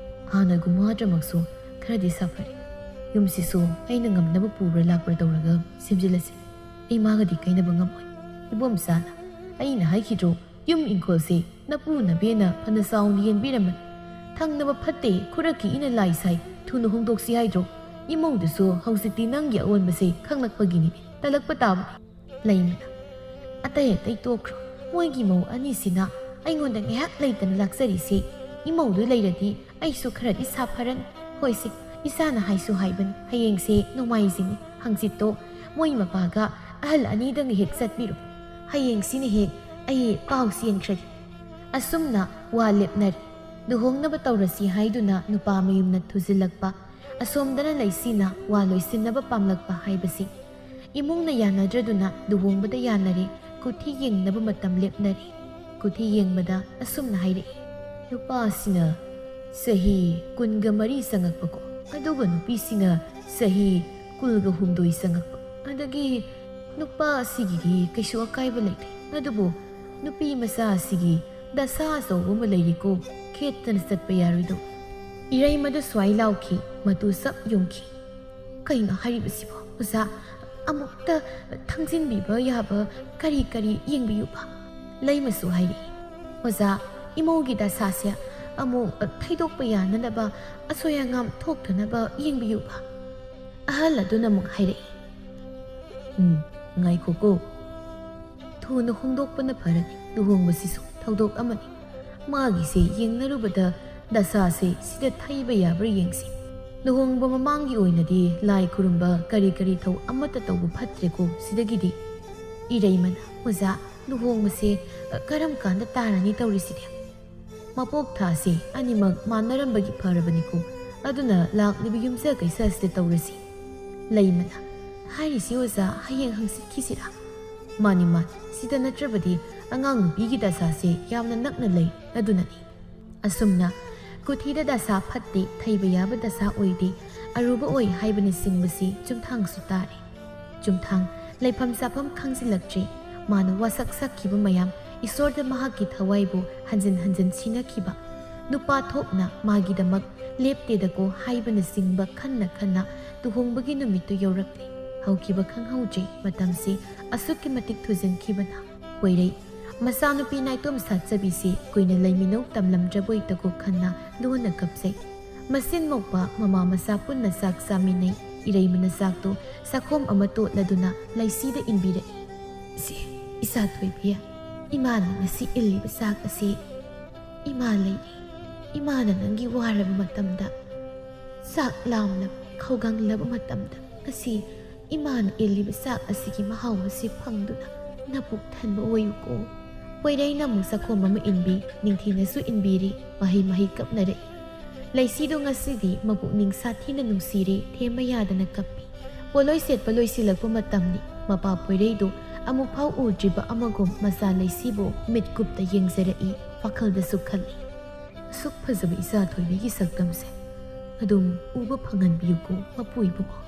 ꯍꯥꯟꯅꯒꯨꯝ ꯋꯥꯗ꯭ꯔꯃꯛꯁꯨ ꯈꯔꯗꯤ ꯁꯥꯐꯔꯦ꯫ ꯌꯨꯝꯁꯤꯁꯨ ꯑꯩꯅ ꯉꯝꯅꯕ ꯄꯨꯕ꯭ꯔꯥ ꯂꯥꯛꯄ꯭ꯔꯥ ꯇꯧꯔꯒ ꯁꯦꯝꯖꯤꯜꯂꯁꯤ꯫ ꯑꯩ ꯃꯥꯒꯗꯤ ꯀꯥꯏꯅꯕ ꯉꯝꯃꯣꯏ꯫ ꯏꯕꯣꯝꯆꯥꯅ, ꯑꯩꯅ ꯍꯥꯏꯈꯤꯗ꯭ꯔꯣ, ꯌꯨꯝ ꯏꯪꯈꯣꯜꯁꯤ ꯅꯄꯨ ꯅꯕꯦꯅ ꯐꯅ ꯆꯥꯎꯅ ꯌꯦꯟꯕꯤꯔꯝꯃꯤ꯫ ꯊꯪꯅꯕ ꯐꯠꯇꯦ, ꯈꯨꯔꯛꯀꯤ ꯏꯅ ꯂꯥꯏ ꯁꯥꯏ, ꯊꯨꯅ ꯍꯣꯡꯗꯣꯛꯁꯤ ꯍꯥꯏꯗ꯭ꯔꯣ? ꯏꯃꯧꯗꯨꯁꯨ ꯍꯧꯖꯤꯛꯇꯤ ꯅꯪꯒꯤ ꯑꯑꯣꯟꯕꯁꯦ ꯈꯪꯂꯛꯄꯒꯤꯅꯤ꯫ ꯇꯜꯂꯛꯄ ꯇꯥꯕꯅꯤ꯫ ꯂꯩꯃꯅ, ꯑꯇꯩ ꯑꯇꯩ ꯇꯣꯛꯈ꯭ꯔꯣ꯫ ꯃꯣꯏꯒꯤ ꯃꯧ ꯑꯅꯤꯁꯤꯅ ꯑꯩꯉꯣꯟꯗ ꯉꯥꯏꯍꯥꯛ ꯂꯩꯇꯅ ꯂꯥꯛꯆꯔꯤꯁꯤ꯫ ꯏꯃꯧꯗꯨ ꯂꯩꯔꯗꯤ ꯑꯩꯁꯨ ꯈꯔꯗꯤ ꯁꯥꯐꯔꯅꯤ꯫ ꯍꯣꯏꯁꯦ, ꯏꯆꯥꯅ ꯍꯥꯏꯁꯨ ꯍꯥꯏꯕꯅꯤ, ꯍꯌꯦꯡꯁꯦ ꯅꯣꯡꯃꯥꯏꯖꯤꯡꯅꯤ, ꯍꯪꯆꯤꯠꯇꯣ ꯃꯣꯏ ꯃꯄꯥꯒ ꯑꯍꯜ ꯑꯅꯤꯗꯪ ꯍꯦꯛ ꯆꯠꯄꯤꯔꯣ꯫ ꯍꯌꯦꯡꯁꯤꯅ ꯍꯦꯛ ꯑꯩ ꯄꯥꯎ ꯆꯦꯟꯈ꯭ꯔꯒꯦ꯫ ꯑꯁꯨꯝꯅ ꯋꯥ ꯂꯦꯞꯅꯔꯦ꯫ ꯂꯨꯍꯣꯡꯅꯕ ꯇꯧꯔꯁꯤ ꯍꯥꯏꯗꯨꯅ ꯅꯨꯄꯥ ꯃꯌꯨꯝꯅ ꯊꯨꯖꯤꯜꯂꯛꯄ꯫ ꯑꯁꯣꯝꯗꯅ ꯂꯩꯁꯤꯅ ꯋꯥ ꯂꯣꯏꯁꯤꯟꯅꯕ ꯄꯥꯝꯂꯛꯄ ꯍꯥꯏꯕꯁꯤ꯫ ꯏꯃꯨꯡꯅ ꯌꯥꯅꯗ꯭ꯔꯗꯨꯅ ꯂꯨꯍꯣꯡꯕꯗ ꯌꯥꯅꯔꯦ, ꯀꯨꯊꯤ ꯌꯦꯡꯅꯕ ꯃꯇꯝ ꯂꯦꯞꯅꯔꯦ꯫ ꯀꯨꯊꯤ ꯌꯦꯡꯕꯗ ꯑꯁꯨꯝꯅ ꯍꯥꯏꯔꯛꯏ, ꯅꯨꯄꯥꯁꯤꯅ ꯆꯍꯤ ꯀꯨꯟꯒ ꯃꯔꯤ ꯆꯪꯉꯛꯄꯀꯣ, ꯑꯗꯨꯒ ꯅꯨꯄꯤꯁꯤꯅ ꯆꯍꯤ ꯀꯨꯟꯒ ꯍꯨꯝꯗꯣꯏ ꯆꯪꯉꯛꯄ꯫ ꯑꯗꯒꯤ ꯅꯨꯄꯥ ꯑꯁꯤꯒꯤꯗꯤ ꯀꯩꯁꯨ ꯑꯀꯥꯏꯕ ꯂꯩꯇꯦ, ꯑꯗꯨꯕꯨ ꯅꯨꯄꯤ ꯃꯆꯥ ꯑꯁꯤꯒꯤ ꯗꯁꯥ ꯑꯆꯧꯕ ꯑꯃ ꯂꯩꯔꯤꯀꯣ, ꯈꯦꯠꯇꯅ ꯆꯠꯄ ꯌꯥꯔꯣꯏꯗꯧ꯫ ꯏꯔꯩꯃꯗꯨ ꯁ꯭ꯋꯥꯏ ꯂꯥꯎꯈꯤ, ꯃꯇꯨ ꯆꯞ ꯌꯨꯡꯈꯤ꯫ ꯀꯩꯅꯣ ꯍꯥꯏꯔꯤꯕꯁꯤꯕꯣ? ꯑꯣꯖꯥ, ꯑꯃꯨꯛꯇ ꯊꯪꯖꯤꯟꯕꯤꯕ ꯌꯥꯕ ꯀꯔꯤ ꯀꯔꯤ ꯌꯦꯡꯕꯤꯌꯨꯕ? ꯂꯩꯃꯁꯨ ꯍꯥꯏꯔꯛꯏ, ꯑꯣꯖꯥ, ꯏꯃꯧꯒꯤ ꯗꯁꯥꯁꯦ ꯑꯃꯨꯛ ꯊꯩꯗꯣꯛꯄ ꯌꯥꯅꯅꯕ, ꯑꯁꯣꯏ ꯑꯉꯥꯝ ꯊꯣꯛꯇꯅꯕ ꯌꯦꯡꯕꯤꯌꯨꯕ꯫ ꯑꯍꯜ ꯑꯗꯨꯅ ꯑꯃꯨꯛ ꯍꯥꯏꯔꯛꯏ, ꯎꯝ, ꯉꯥꯏꯈꯣꯀꯣ꯫ ꯊꯨꯅ ꯍꯣꯡꯗꯣꯛꯄꯅ ꯐꯔꯅꯤ꯫ ꯂꯨꯍꯣꯡꯕꯁꯤꯁꯨ ꯊꯧꯗꯣꯛ ꯑꯃꯅꯤ꯫ ꯃꯥꯒꯤꯁꯦ ꯌꯦꯡꯅꯔꯨꯕꯗ ꯗꯁꯥꯁꯦ ꯁꯤꯗ ꯊꯩꯕ ꯌꯥꯕ꯭ꯔꯥ ꯌꯦꯡꯁꯤ꯫ ꯂꯨꯍꯣꯡꯕ ꯃꯃꯥꯡꯒꯤ ꯑꯣꯏꯅꯗꯤ ꯂꯥꯏ ꯈꯨꯔꯨꯝꯕ ꯀꯔꯤ ꯀꯔꯤ ꯊꯧ ꯑꯃꯠꯇ ꯇꯧꯕ ꯐꯠꯇ꯭ꯔꯦꯀꯣ ꯁꯤꯗꯒꯤꯗꯤ꯫ ꯏꯔꯩꯃꯅ, "ꯑꯣꯖꯥ, ꯂꯨꯍꯣꯡꯕꯁꯦ, ꯑ, ꯀꯔꯝ ꯀꯥꯟꯗ ꯇꯥꯔꯅꯤ ꯇꯧꯔꯤꯁꯤꯗꯤ? ꯃꯄꯣꯛ ꯊꯥꯁꯦ ꯑꯅꯤꯃꯛ ꯃꯥꯟꯅꯔꯝꯕꯒꯤ ꯐꯔꯕꯅꯤꯀꯣ꯫ ꯑꯗꯨꯅ ꯂꯥꯛꯂꯤꯕ ꯌꯨꯝꯁ ꯀꯩꯁ ꯑꯁꯤꯗ ꯇꯧꯔꯁꯤ꯫" ꯂꯩꯃꯅ, "ꯍꯥꯏꯔꯤꯁꯤ ꯑꯣꯖꯥ, ꯍꯌꯦꯡ ꯍꯪꯆꯤꯠꯀꯤꯁꯤꯔꯥ?" "ꯃꯥꯅꯤ, ꯃꯥꯅꯤ, ꯁꯤꯗ ꯅꯠꯇ꯭ꯔꯕꯗꯤ ꯑꯉꯥꯡ ꯅꯨꯄꯤꯒꯤ ꯗꯁꯥꯁꯦ ꯌꯥꯝꯅ ꯅꯛꯅ ꯂꯩ, ꯑꯗꯨꯅꯅꯤ꯫" ꯑꯁꯨꯝꯅ ꯀꯨꯊꯤꯗ ꯗꯁꯥ ꯐꯠꯇꯦ, ꯊꯩꯕ ꯌꯥꯕ ꯗꯁꯥ ꯑꯣꯏꯗꯦ, ꯑꯔꯨꯕ ꯑꯣꯏ ꯍꯥꯏꯕꯅꯆꯤꯡꯕꯁꯤ ꯆꯨꯝꯊꯥꯡꯁꯨ ꯇꯥꯔꯦ꯫ ꯆꯨꯝꯊꯥꯡ ꯂꯩꯐꯝ ꯆꯥꯐꯝ ꯈꯪꯖꯤꯜꯂꯛꯇ꯭ꯔꯦ꯫ ꯃꯥꯅ ꯋꯥꯁꯛ ꯁꯛꯈꯤꯕ ꯃꯌꯥꯝ ꯏꯁꯣꯔꯗ ꯃꯍꯥꯛꯀꯤ ꯊꯋꯥꯏꯕꯨ ꯍꯟꯖꯤꯟ ꯍꯟꯖꯤꯟ ꯁꯤꯟꯅꯈꯤꯕ, ꯅꯨꯄꯥ ꯊꯣꯛꯅ ꯃꯥꯒꯤꯗꯃꯛ ꯂꯦꯞꯇꯦꯗꯀꯣ ꯍꯥꯏꯕꯅꯆꯤꯡꯕ ꯈꯟꯅ ꯈꯟꯅ ꯂꯨꯍꯣꯡꯕꯒꯤ ꯅꯨꯃꯤꯠꯇꯨ ꯌꯧꯔꯛꯂꯦ꯫ ꯍꯧꯈꯤꯕ ꯈꯪꯍꯧꯗ꯭ꯔꯦ꯫ ꯃꯇꯝꯁꯤ ꯑꯁꯨꯛꯀꯤ ꯃꯇꯤꯛ ꯊꯨꯖꯤꯟꯈꯤꯕꯅ꯫ ꯄꯣꯏꯔꯩ, ꯃꯆꯥꯅꯨꯄꯤ ꯅꯥꯏꯇꯣꯝ ꯁꯥꯠꯆꯕꯤꯁꯤ ꯀꯨꯏꯅ ꯂꯩꯃꯤꯟꯅꯧ ꯇꯝꯂꯝꯗ꯭ꯔꯕꯣꯏ ꯇꯒꯣꯛ ꯈꯟꯅ ꯂꯣꯟꯅ ꯀꯞꯆꯩ꯫ ꯃꯆꯤꯟ ꯃꯧꯄꯥ ꯃꯃꯥ ꯃꯆꯥ ꯄꯨꯟꯅ ꯆꯥꯛ ꯆꯥꯃꯤꯟꯅꯩ꯫ ꯏꯔꯩꯃꯅ ꯆꯥꯛꯇꯨ ꯆꯥꯛꯈꯣꯝ ꯑꯃ ꯇꯣꯠꯂꯗꯨꯅ ꯂꯩꯁꯤꯗ ꯏꯟꯕꯤꯔꯛꯏ꯫ "ꯏꯆꯦ, ꯏꯆꯥ ꯊꯣꯏꯕꯤ, ꯏꯃꯥꯅ ꯉꯁꯤ ꯏꯜꯂꯤꯕ ꯆꯥꯛ ꯑꯁꯤ ꯏꯃꯥ ꯂꯩꯔꯤ꯫ ꯏꯃꯥꯅ ꯅꯪꯒꯤ ꯋꯥꯔꯕ ꯃꯇꯝꯗ, ꯆꯥꯛ ꯂꯥꯝꯂꯕ, ꯈꯧꯒꯪꯂꯕ ꯃꯇꯝꯗ ꯉꯁꯤ ꯏꯃꯥꯅ ꯏꯜꯂꯤꯕ ꯆꯥꯛ ꯑꯁꯤꯒꯤ ꯃꯍꯥꯎ ꯑꯁꯤ ꯐꯪꯗꯨꯅ ꯅꯄꯨꯛ ꯊꯟꯕ ꯑꯣꯏꯌꯨꯀꯣ꯫" ꯄꯣꯏꯔꯩꯅ ꯑꯃꯨꯛ ꯆꯥꯛꯈꯣꯝ ꯑꯃ ꯏꯟꯕꯤ, ꯅꯤꯡꯊꯤꯅꯁꯨ ꯏꯟꯕꯤꯔꯤ, ꯃꯍꯩ ꯃꯍꯩ ꯀꯞꯅꯔꯛꯏ꯫ ꯂꯩꯁꯤꯗꯣ ꯉꯁꯤꯗꯤ ꯃꯄꯨꯛꯅꯤꯡ ꯁꯥꯊꯤꯅ ꯅꯨꯡꯁꯤꯔꯦ, ꯊꯦꯝꯕ ꯌꯥꯗꯅ ꯀꯞꯄꯤ꯫ ꯄꯣꯠꯂꯣꯏ ꯁꯦꯠꯄ ꯂꯣꯏꯁꯤꯜꯂꯛꯄ ꯃꯇꯝꯅꯤ꯫ ꯃꯄꯥ ꯄꯣꯏꯔꯩꯗꯣ ꯑꯃꯨꯛꯐꯥꯎ ꯎꯗ꯭ꯔꯤꯕ ꯑꯃꯒꯨꯝ ꯃꯆꯥ ꯂꯩꯁꯤꯕꯨ ꯃꯤꯠꯀꯨꯞꯇ ꯌꯦꯡꯖꯔꯛꯏ, ꯋꯥꯈꯜꯗꯁꯨ ꯈꯜꯂꯤ꯫ "ꯑꯁꯨꯛ ꯐꯖꯕ ꯏꯆꯥ ꯊꯣꯏꯕꯤꯒꯤ ꯁꯛꯇꯝꯁꯦ ꯑꯗꯨꯝ ꯎꯕ ꯐꯪꯍꯟꯕꯤꯌꯨꯀꯣ, ꯃꯄꯨ ꯏꯕꯨꯡꯉꯣ꯫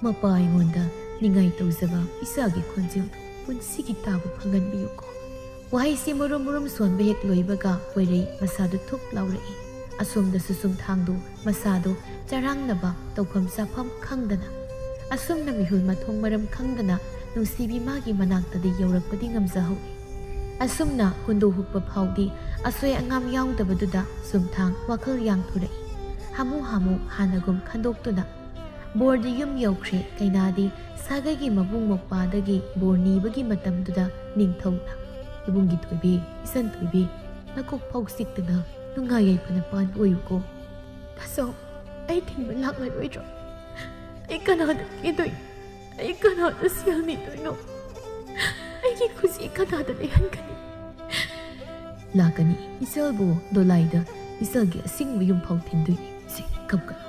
ꯃꯄꯥ ꯑꯩꯉꯣꯟꯗ ꯅꯤꯡꯉꯥꯏ ꯇꯧꯖꯕ ꯏꯆꯥꯒꯤ ꯈꯣꯟꯖꯦꯜꯗꯨ ꯄꯨꯟꯁꯤꯒꯤ ꯇꯥꯕ ꯐꯪꯍꯟꯕꯤꯌꯨꯀꯣ꯫" ꯋꯥꯍꯩꯁꯤ ꯃꯔꯨꯝ ꯃꯔꯨꯝ ꯁꯣꯟꯕ ꯍꯦꯛ ꯂꯣꯏꯕꯒ ꯄꯣꯏꯔꯩ ꯃꯁꯥꯗꯨ ꯊꯨꯞ ꯂꯥꯎꯔꯛꯏ꯫ ꯑꯁꯣꯝꯗꯁꯨ ꯆꯨꯝꯊꯥꯡꯗꯨ ꯃꯁꯥꯗꯨ ꯆꯔꯥꯡꯅꯕ ꯇꯧꯐꯝ ꯆꯥꯐꯝ ꯈꯪꯗꯅ, ꯑꯁꯨꯝꯅ ꯃꯤꯍꯨꯜ ꯃꯊꯣꯡ ꯃꯔꯝ ꯈꯪꯗꯅ ꯅꯨꯡꯁꯤꯕꯤ ꯃꯥꯒꯤ ꯃꯅꯥꯛꯇꯗꯤ ꯌꯧꯔꯛꯄꯗꯤ ꯉꯝꯖꯍꯧꯏ꯫ ꯑꯁꯨꯝꯅ ꯀꯨꯟꯗꯣ ꯍꯨꯛꯄ ꯐꯥꯎꯗꯤ ꯑꯁꯣꯏ ꯑꯉꯥꯝ ꯌꯥꯎꯗꯕꯗꯨꯗ ꯆꯨꯝꯊꯥꯡ ꯋꯥꯈꯜ ꯌꯥꯡꯊꯨꯔꯛꯏ꯫ ꯍꯥꯃꯨ ꯍꯥꯃꯨ ꯍꯥꯟꯅꯒꯨꯝ ꯈꯟꯗꯣꯛꯇꯨꯅ ꯕꯣꯔꯗꯤ ꯌꯨꯝ ꯌꯧꯈ꯭ꯔꯦ꯫ ꯀꯩꯅꯥꯗꯤ ꯁꯥꯒꯩꯒꯤ ꯃꯕꯨꯡ ꯃꯧꯄ꯭ꯋꯥꯗꯒꯤ ꯕꯣꯔ ꯅꯤꯕꯒꯤ ꯃꯇꯝꯗꯨꯗ ꯅꯤꯡꯊꯧꯅ, "ꯏꯕꯨꯡꯒꯤ ꯊꯣꯏꯕꯤ, ꯏꯆꯟ ꯊꯣꯏꯕꯤ, ꯅꯀꯣꯛ ꯐꯥꯎ ꯆꯤꯛꯇꯅ ꯅꯨꯡꯉꯥꯏ ꯌꯥꯏꯐꯅ ꯄꯥꯟꯕ ꯑꯣꯏꯌꯨꯀꯣ꯫" "ꯇꯥꯆꯧ, ꯑꯩ ꯊꯤꯟꯕ ꯂꯥꯛꯂꯔꯣꯏꯗ꯭ꯔꯣ? ꯑꯩ ꯀꯅꯥꯗ ꯀꯦꯗꯣꯏꯅꯣ? ꯑꯩ ꯀꯅꯥꯗ ꯁꯦꯜ ꯅꯤꯗꯣꯏꯅꯣ? ꯑꯩꯒꯤ ꯈꯨꯖꯤ ꯀꯅꯥꯗ ꯂꯩꯍꯟꯒꯅꯤ? ꯂꯥꯛꯀꯅꯤ꯫ ꯏꯆꯜꯕꯨ ꯗꯣꯂꯥꯏꯗ ꯏꯆꯜꯒꯤ ꯑꯁꯦꯡꯕ ꯌꯨꯝꯐꯥꯎ ꯊꯤꯟꯗꯣꯏꯅꯤ꯫ ꯁꯤ, ꯀꯞꯀꯅꯨ꯫